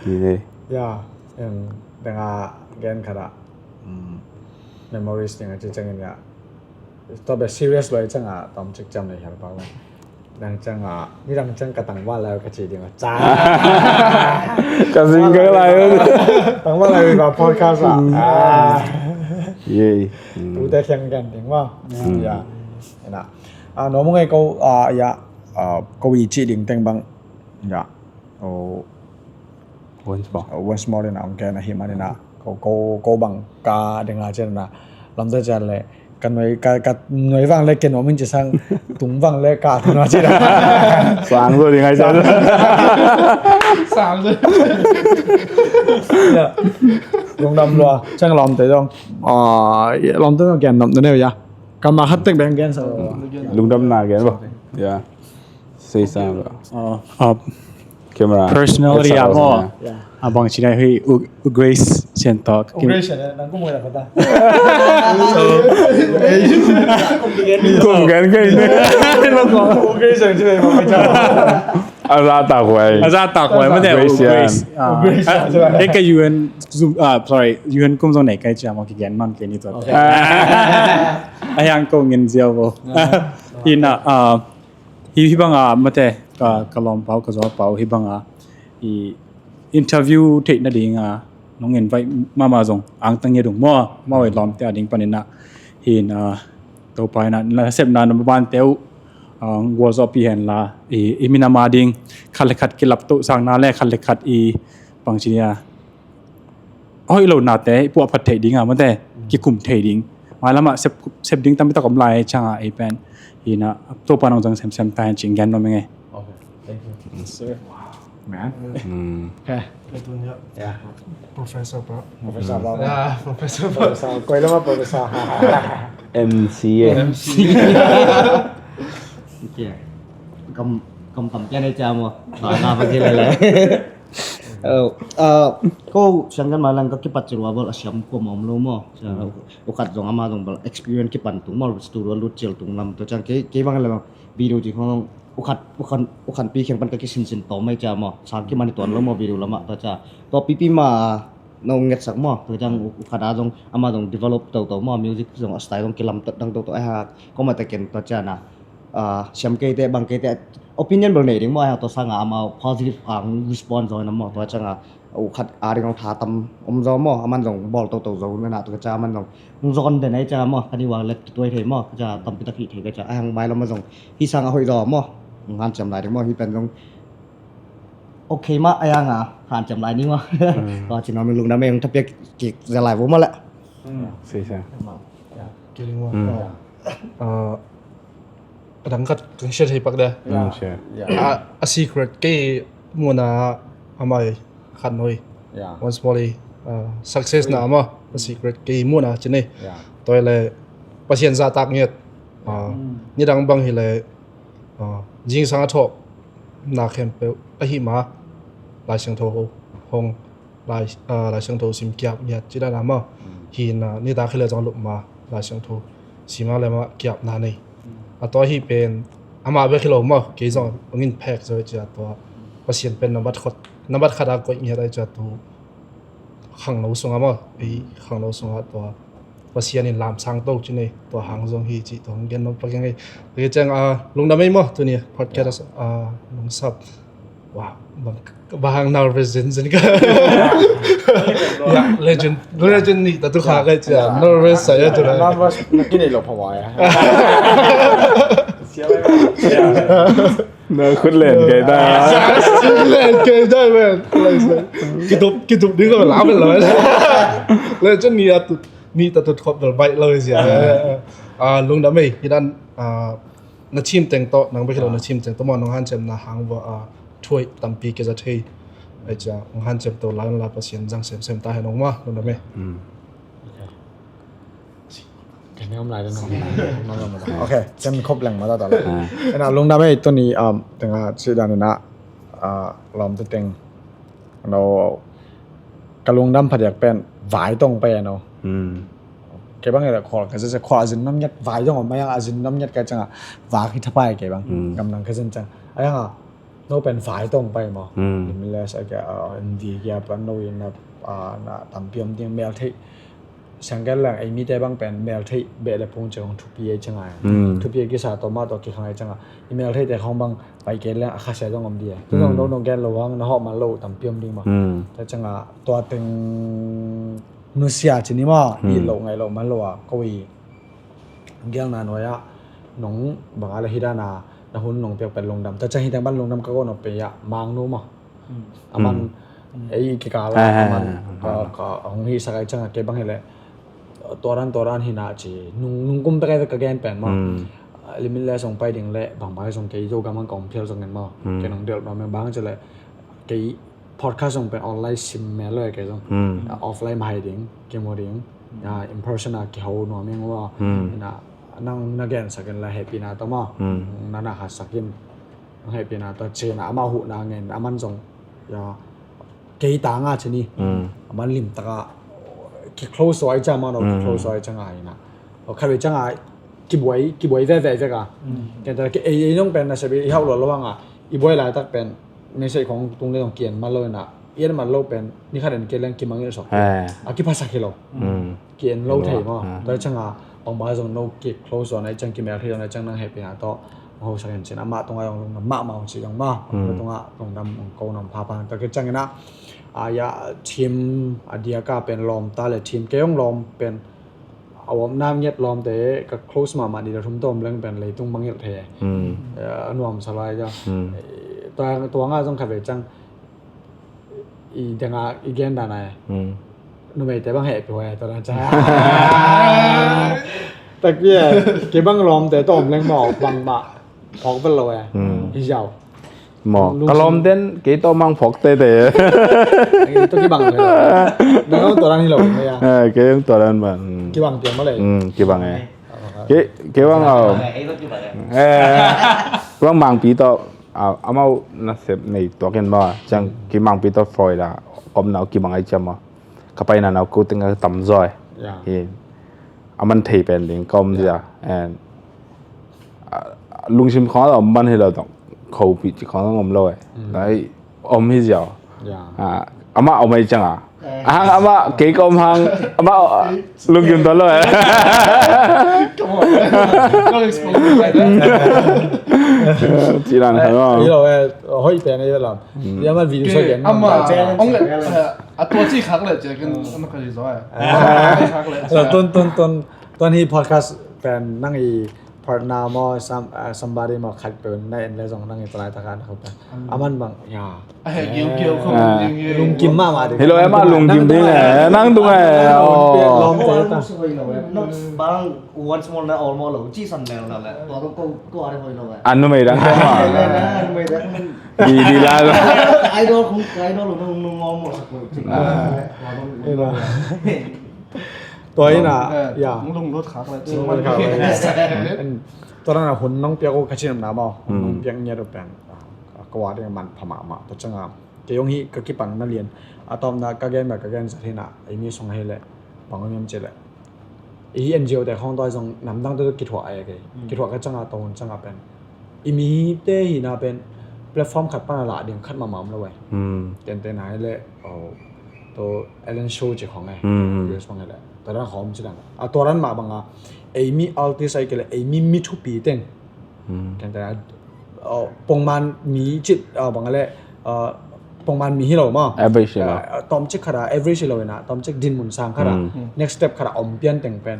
Ni nei. Ya, danga gen khat ah memories ding a ci ciangin ya. Tua bek serious lo i cianga tom cik ciam nei hial pau. Dang cianga ni dang ciang ka tangval lai ka ci ding a ca. Ka zing ka lai. Tangval lai ba podcast ah. Yei. Tute khiang kan ding ma. Ya. Ena. Ah no mung ai ko ah ya ko i ci ding teng bang. Ya. Oh. Once more. Once more ina ong ken ahi manina ko ko ko bang ka dinga cian na lamta cian le ka nuai, ka, ka nuai vang le ke nuam in ci sang, tung vang le ka thei nuam ci da. Sang zo ding ai sa. Sang zo. Ya. Lungdam lua, ciang lawmte zong. Ah, lawmte zong gen nuam na neu ya. Ka ma khat tek beng gen sa. Lungdam na gen ba. Ya. Sei sa ba. Ah, ah, Camera. Personality ah maw. Yeah. A bang ci nai hi U, U Grace Sian tawh. U Grace Sian, nang kum ngai la kata. Kum gen kai ne. U Grace Sian ci nai bang ci. A za ta huai. A za ta huai, mate U Grace Sian. U Grace Sian. Ah, eh, ka U N Zoom, ah, sorry, U N kum zong nei kai cia maw ki gen man ke ni tawh. Okay. Ah. A hiang ko ngin ziau bo. Ina, ah, Hi, hi banga mate ka, ka lawm pau, ka zaw pau, hi banga i interview theih nadinga nong invite mama zong angtang nge dung maw, maw i lawmte a ding paninah hi na, Topa inah na sepna na mabante uh, ah, gualzawhpih henla i, i minam a ding khat le khat kilap toh sangna le khat le khat i pangcinia hoih lo nate i puahphat theih ding a mate, kikum thei ding. Mailamah sep, sep ding tampi tak om lai cianga ei pen hi na, Topa nong zang semsem ta hen cing gen nuam ing e. Okay. Thank you. Sir. Man. Mm. Okay. Professor Pau. Professor Pau. Yeah, Professor Pau. Professor. Koi lama Professor. M C A. M C A. Okay. Kam, kam tam pian e cia maw. Ba nga ba gila le. Ko siang kan malang ka kipat ci rua bol a siam ko mawm lo maw. Ukhat zong ama zong bol experience kipan tung maw, studio lut cil tung lam tua ciang kei, kei bang le bang video ci khong ukhat, ukhan, ukhan pi khiang pan ka kisinsin tawm mai cia maw. Sang kimani tuan lo maw video lamah tua cia. Tua pipi ma nong ngetsak maw. Tua ciang ukhat a zong ama zong develop toto maw, music zong a style zong kilamtat dang toto ai ha. Ko ma te ken tua cia na. Ah, siam keite, bang keite, opinion bel nei ding maw, ai ha tua sanga amau positive ang response zaw na maw, tua cianga ukhat a ding ong tha tam om zaw maw, aman zong bawl toto zaw na na tua cia aman zong ong zawn den ai cia maw, kani wang let tuai thei maw, cia tampi tak hi thei ka cia, ai hang mai lam zong hi sanga hoih zaw maw, ong hanciam lai ding maw, hi pen zong okay mah, ai hanga hanciam lai ni maw. Tua ci na min lungdam ei ong thapiak kik za lai vo maw le. Sei sa. Kiring maw. Ah, a dang khat kong share thei pak de. Mm, share. A, a secret kei muna amai khat noi. Once more, ah, success na ama a secret kei muna cine. Toi le Pasian zahtak ngiat. Ah, nidang bang hi le, ah, zingsang a thawh na khempeuh ahi ma Lai Siangtho ho hong Lai, ah, Lai Siangtho sim kiap ngiat ci dan ama. Hi na, nitak hi le zong lup ma Lai Siangtho sim a le ma kiap na nei. A tua hi pen ama bek hi lo ma, kei zong ong in phek zo cia tua. Pasian pen nambat khat, nambat khat a koih ngiat ai cia tu. Khangno sunga ma, ei khangno sunga tua. Pasian in lamsang to ci nei, tua hang zong hi ci tua hong gen nop pakiang ei. Kei ciang, ah, lungdam ei maw, tuni podcast, ah, lungsap. Wah, bang, bang hang nervous zen zen ka. Ya, legend, legend ni ta tu kha kai cia. Nervous sa ya tu la. Nervous na kini lo phawa ya. Na khut len kai ta. Len kai ta, man. Kitup, kitup ding ko la, man, la. Legend ni a tu. Mi ta tut khop bel baih lo sia. Ah, lungdam ei, hi dan, ah, na chim teng tawh, nang bek hi lo na chim teng tawh maw, nong hanciam na hang vua, ah, thuai tampi ke za thei. Ai cia, nong hanciam to lai la Pasian zang semsem ta hen ong maw, lungdam ei. Ken ne om lai dan ong. Okay, ken khop leng ma ta ta la. Ena lungdam ei tuni, um, tenga si dan ena, ah, lawmte teng. No, ka lungdam phadiak pen vai tong pai no. Kei bang ila khol ka zia khol a zin nam nyat vai tong om, mayang a zin nam nyat ka cianga vai hi thapai kei bang. Gam nang ka zin ciang. Ayang a no pen vai tong pai maw. Miles a kia, ah, N D kia pan no in na, ah, na tampi om ding mel thei. Siangkel leng ei mite bang pen mel theih beh le phung ciang thupi ei cianga. Thupi ei kisa tawh mah tawh kikhang ei cianga. I mel theihte khong bang pai ken leng a khasia zong om dih ei. Tu zong no no gen lo hang na hawh man lo tampi om ding mah. Tua cianga tua teng nusia cini mah i lo ngai lo man lo a ko i gelna nuai ah nong banga le hi dana na hun nong piak pen lungdam. Tua ciang hi teng ban lungdam ka ko nop pe ah mang nu mah. Aman ei kikal ah aman ka hong hihsak ai cianga kei bang hi leh tua dan tua dan hi na ci, nung, nung kum pek ai ka gen pen maw. Limitless hong pai ding le bang bang zong kei Zogam hong ka om phial zongin maw, kei nong delh nuam ing. Bang ci le kei podcast zong pen online sim mel lo e, kei zong offline mah hai ding, kimu ding, in person a kiho nuam ing maw. Ina nang na gensak in la hehpihna tawh maw, na na hatsak in, hehpihna tawh ci na, amah huhna ngen, aman zong kei tanga ci ni. Aman limtaka ki close to ai ciang maw, no, ki close to ai ciang a ina, khat vei ciang a kibuai, kibuai veve vek a. Ken ta ki ei, ei zong pen na sebi i hauh lo lo hang a, i buai laitak pen message khong tung le zong kien man lo ina, i en man lo pen ni khat en kei leng kimangngilh sok a, kiphasak hi lo. Ki en lo thei maw. Tua ciang a bang bang zong no ki close on ai ciang, kimel thei on ai ciang, nang hehpihna tawh hong hosak in cin, amah tungah zong lungdam mahmah hong ci zong maw. Amah tungah lungdam hong ko nuam phapha. Tua ki ciang ina, a ya, team a diaka pen lawm ta le, team kei hong lawm pen a om nam nget lawmte, ka close mahmah nih le thum tawm leng pen leitung mangngilh thei. A nuamsa lai ciang. Tua, tua nga zong khat vei ciang i denga i gen dan ai. Numeite bang hehpih huai tua dan ciang. Takpi e, kei bang lawmte tawm leng maw, bang mah phawk vel lo e. Hi ziau. Maw, ka lawm den kei tawh mang phawk tete. Kei tawh kibang lo. Nang tua dan hi lo. Kei tua dan bang. Kibang tiang maw le. Kibang e. Kei, kei bang au. Bang Mangpi tawh amau nasep nei tuak in maw. Ciang kei Mangpi tawh Florida om nau kibang ai ciam maw. Ka paina nau ko teng a tamzaw e. Aman thei pen ding ka om zia. And lungsim khong a om man hi lo dong, khopih ci khong a om lo e. Lai om hi ziau. Amah om ai ciang a, hang amah kei ka om hang, amah lungkim ta lo e. Ci dan kha lo. Hi lo e, hoih pen ei lam. Dia man video sa gen. Ama ong le, a tua ci khak le ci ken ama ka ri zo e. Tun, tun, tun, tun hi podcast pen nang i partner maw, somebody maw, khat pen na en le zong nang i palai taka na khuta. Aman bang ya. Lungkim mahmah ding. Hi lo e, amah lungkim ding e, nang tung e. Bang once more na all more lo ci san mel na le. Tua ko ko ko are hoi lo e. Anu mei dang ko ma. Di di la. Idol kong idol nung nung all more sa ko ci. Tua ina, ya. Lunglut khak le. Tua ina hun nong piak ko ka cin na maw. Hun nong piak ngiat uh pen ka wa ding man pha mahmah. Tua ciang a kei ong hi ka kipan na lian. A tawpna ka gen ma ka gen zat hi na, ei mi sung hi le bang ong em ci le, i N G O te khong tua zong namdang te kithuah ai kei. Kithuah ka ciang a, tua hun ciang a pen i mite hina pen platform khat pan a lah ding khat mahmah om lo e. Ken te nai le, to Ellen Show ci khong e. U S bang e le. Tua dan khong ci dang. A tua dan mah bang a, ei mi artist ai kei le, ei mi mi thupi teng. Ken te nai, pongman mi cit bang a le, pongman mi hi lo maw. Average hi lo. Tawmcik khat a average hi lo ina, tawmcik dinmun sang khat a next step khat a om pian teng pen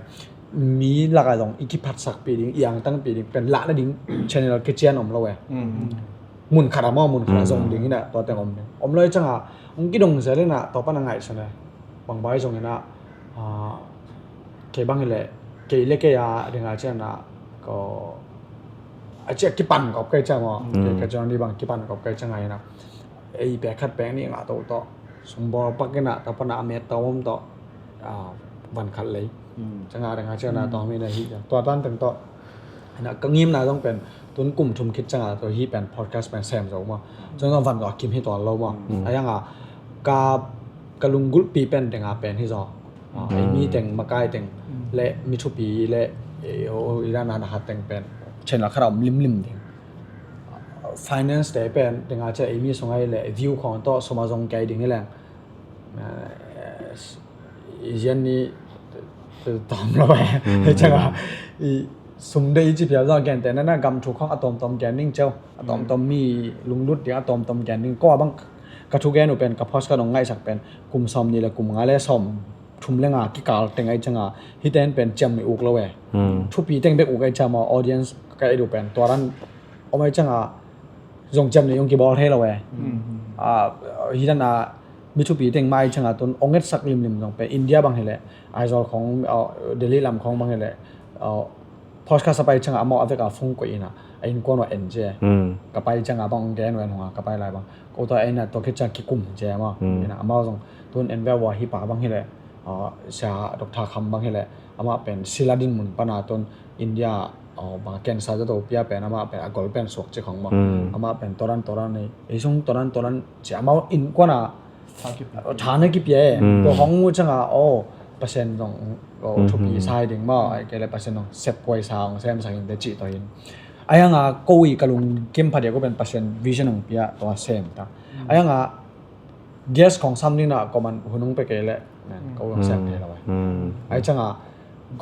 mi lak a zong i kiphatsakpih ding, i angtangpih ding pen lah nading channel kician om lo e. Mun khat a maw, mun khat a zong ding ina, tua teng om ding om lo e. Ciang a ong kidong zel ina, tua pan a ngaihsun e. Bang bai zong ina, kei bang hi le, kei le kei a ding a ciang a, ko a ciang kipan kop kei ciang maw. Kei ka ciang ni bang kipan kop kei ciang a ina, ei pek khat pek nih ngah to tawh, sumbawl pak ina, tua pan a met tawm tawh, van khat lei. Ciang a ding a ciang a tawm ina hi ciang tua tan teng tawh. Ina ka ngimna zong pen tun kum thum khit ciang a tua hi pen podcast pen sem zo maw. Ciang zong van zo a kim hi tuan lo maw. A yang a ka, ka lunggulhpi pen ding a pen hi zo. Ei mi teng, makai teng le mi thupi le i dan a na khat teng pen channel khat a om limlim ding. Finance te pen ding a ciang ei mi sung ai le view khong tawh sum a zong kei ding hi leng. I zian ni tam lo e. Hei ciang a i sum dei i ci pial zong a gen te na, na gam thu khong a tawmtawm gen ding ceu. A tawmtawm mi lunglut ding a tawmtawm gen ding. Ko a bang ka thu gen uh pen ka podcast ka nong ngaihsak pen kum sawm ni le kum nga le sawm thum le nga kikal teng ai ciang a, hi ten pen ciam mi uk lo e. Thupi teng bek uk ai ciang maw, audience ka et uh pen tua dan om ai ciang a zong ciam ni ong kibawl thei lo e. Hi dan a Mi thupi teng mah ahih ciangin tun ong etsak limlim zong pen India bang hileh, Aizawl khawng, uh, Delhi lam khawng bang hileh, uh, podcast a pai ciangin amau a vek a phone koih in a, a innkuan uh en ci. Ka pai ciangin bang ong gen uh en hong a, ka pai lai bang. Ko tua en a tua khit ciang kikum ci maw. In a amau zong tun en ve uh a, hih pa bang hileh, uh, Sia Doctor Kham bang hileh, amah pen Sila din mun pan a tun India, uh, bang cancer za to pia pen amah pen a gol pen suak ci khong maw. Amah pen toran toran ni, ei sung toran toran ci amau innkuan a tha na kipia e. Tua hong uh ciangin, oh, Pasian zong, oh, thupi sa hi ding maw, ai kei le Pasian zong sep kuai sa hong sem sak in te ci to hin. Ai hang a ko i ka lungkim pha dia ko pen Pasian vision hong pia tua sem ta. Ai hang a guest khong sam ding na ko man hun hong pe kei le ko hong sem thei lo ai. Ai ciangin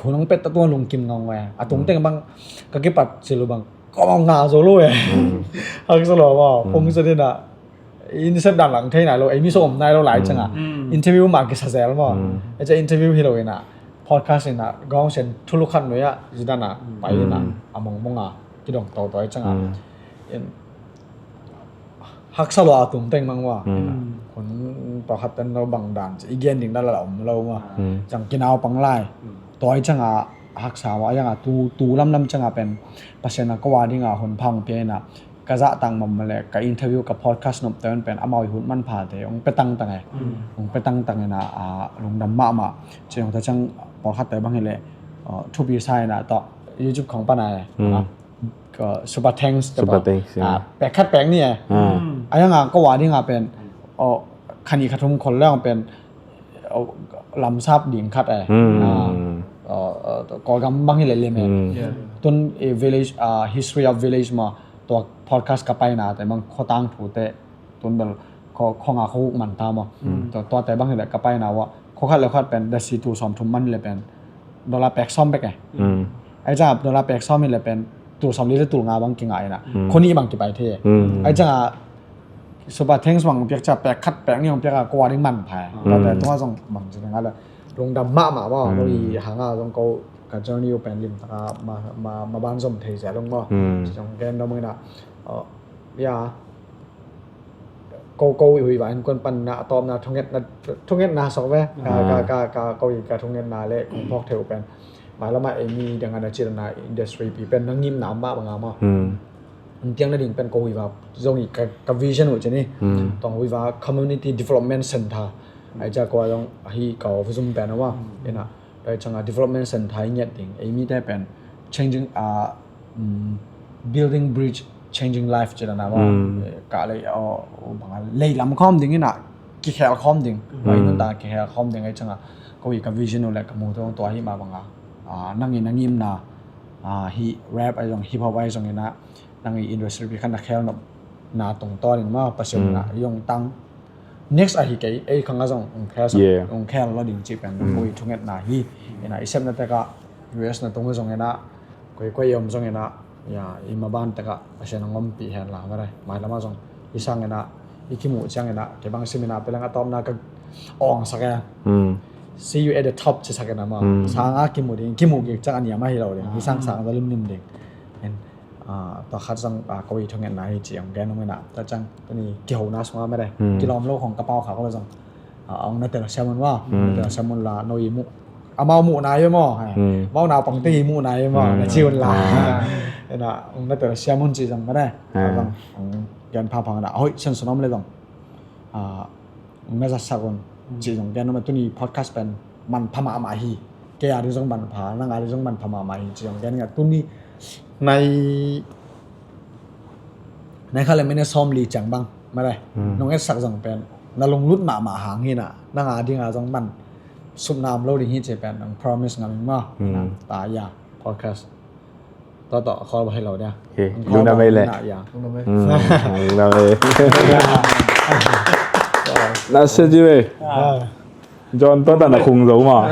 hun hong pe ta tua lungkim ngau ngai. A tung teng bang ka kipat ci lo bang ko hong nga zo lo e. Hak sa lo maw, hong sa ding na. In sep dan lang thei nai lo, ei mi so om nai lo lai ciangin. Interview mah kisa zel maw. Ei ciang interview hi lo in a, podcast in a, gawng sen thulu khat nui a, zidan a, pai in a, a mong mong a, kidong to to ai ciangin. In, haksa lo a tum teng mang maw. Hun pawlkhat ten lo bang dan ci, i gen ding dan la om lo maw. Ciang kinau pang lai. Tua ai ciangin haksa maw, ai ciangin tu, tu lamlam ciangin pen, Pasian a ko a ding a hun pha hong pia in a, ka zahtak mahmah le ka interview ka podcast nop te un pen amau i hun manpha te hong pe tangtang e. Hong pe tangtang in a, a, lungdam mahmah. Ci hong ta ciang pawlkhat te bang hileh, uh, thupi sa in a tawh YouTube khong pan a e. Ka super thanks te super thanks, yeah. Pek khat pek ni e. Ai hang a ko a ding a pen, oh, kha ni kha thum khol le hong pen, oh, lamsap ding khat e. Kawlgam bang hileh lem e. Tun, eh, village, ah, history of village maw, tua podcast ka paina te bang khotang thu te tun bel kho, kho nga kho guk man ta maw. Tua, tua te bang hileh ka paina uh a kho khat le khat pen desi tul sawm thum man hileh pen dollar pek sawm bek e. Ai ciang dollar pek sawm hileh pen tul sawm li le tul nga bang kinga in a. Kho nih bang kipai thei e. Ai ciang a super thanks bang piak ciang pek khat pek nih bang piak a ko a ding manpha e. Tua te tung a zong bang ci ding a le lungdam mahmah maw. Ko i hang a zong ko ka journey uh pen limtak a ma, ma, ma ban zom thei zel ung maw. Ci zong gen dong in a. Ya. Ko, ko i Huiva innkuan pan na a tawpna thungetna, thungetna sawk ve. Ka, ka, ka, ka, ko i ka thungetna le kong phawk thei uh pen. Mailam a ei mi dang a na cil na industry pi pen na ngimna mah bang a maw. Tiang na ding pen ko Huiva zong i ka, ka vision uh ci ni. Tong Huiva Community Development Center. Ai ciang ko a zong ahi ka office um pen a maw. Ina. Tua ciang a development center i ngiat ding. Ei mi te pen changing, ah, mm, building bridge, changing life ci dan a maw. Eh, ka lei, oh, oh, bang a lei lam khawm ding ina, kikhel khawm ding. Tua i nun ta kikhel khawm ding ai ciang a. Ko i ka vision uh le ka mu tua hi mah bang a. Ah, nang i na ngimna, ah, hi rap ai zong, hip hop ai zong ina, nang i industry pi khan na khel nop na tungtawn in maw, Pasian na i ong tang. Next ahi kei, ei khang a zong ong khel sak, ong khel lo ding ci pen, ko i thungetna hi. Ina i sepna tek a, U S na tung zong ina, koi koi i om zong ina, ya, i maban tek a, Pasian ong ompih hen la, mare, mailam a zong, i sang ina, i kimuh ciang ina, kei bang sim ina, peleng a tawpna ka ong sak e. See you at the top ci sak ina maw. Sang a kimuh ding, kimuh kik ciang a niam ahi lo ding, i sang sang za limlim ding. En, ah, tua khat zong, ah, ko i thungetna hi ci ong gen ong ina. Tua ciang, tuni kihona sung a mare. Kilawm lo khong ka pau kha ko la zong. Ah, ong na tel siam un maw. Na tel siam un la, no i muh. Amau muh nai ve maw. Mau naupang te i muh nai ve maw. Na ci un la. Ina, ong na tel siam un ci zong mare. Ah, zong, ong gen pha phang na. Hoi, sen sunom le zong. Ah, na zatsak un. Ci zong gen noma tuni podcast pen manpha mahmah hi. Kei a ding zong manpha, nang a ding zong manpha mahmah hi. Ci zong gen nga tuni nai, nai kha le minute sawm li ciang bang. Mare, nong etsak zong pen. Na lunglut mahmah hang hi na. Nang a ding a zong man. Supna om lo ding hi ci pen. Nong promise ngam ing maw. Ta ya, podcast. Tua tawh a khawl va hi lo dia. Lungdam ei le. Lungdam ei. Na sia ji ve. John tua ta na khung zo maw.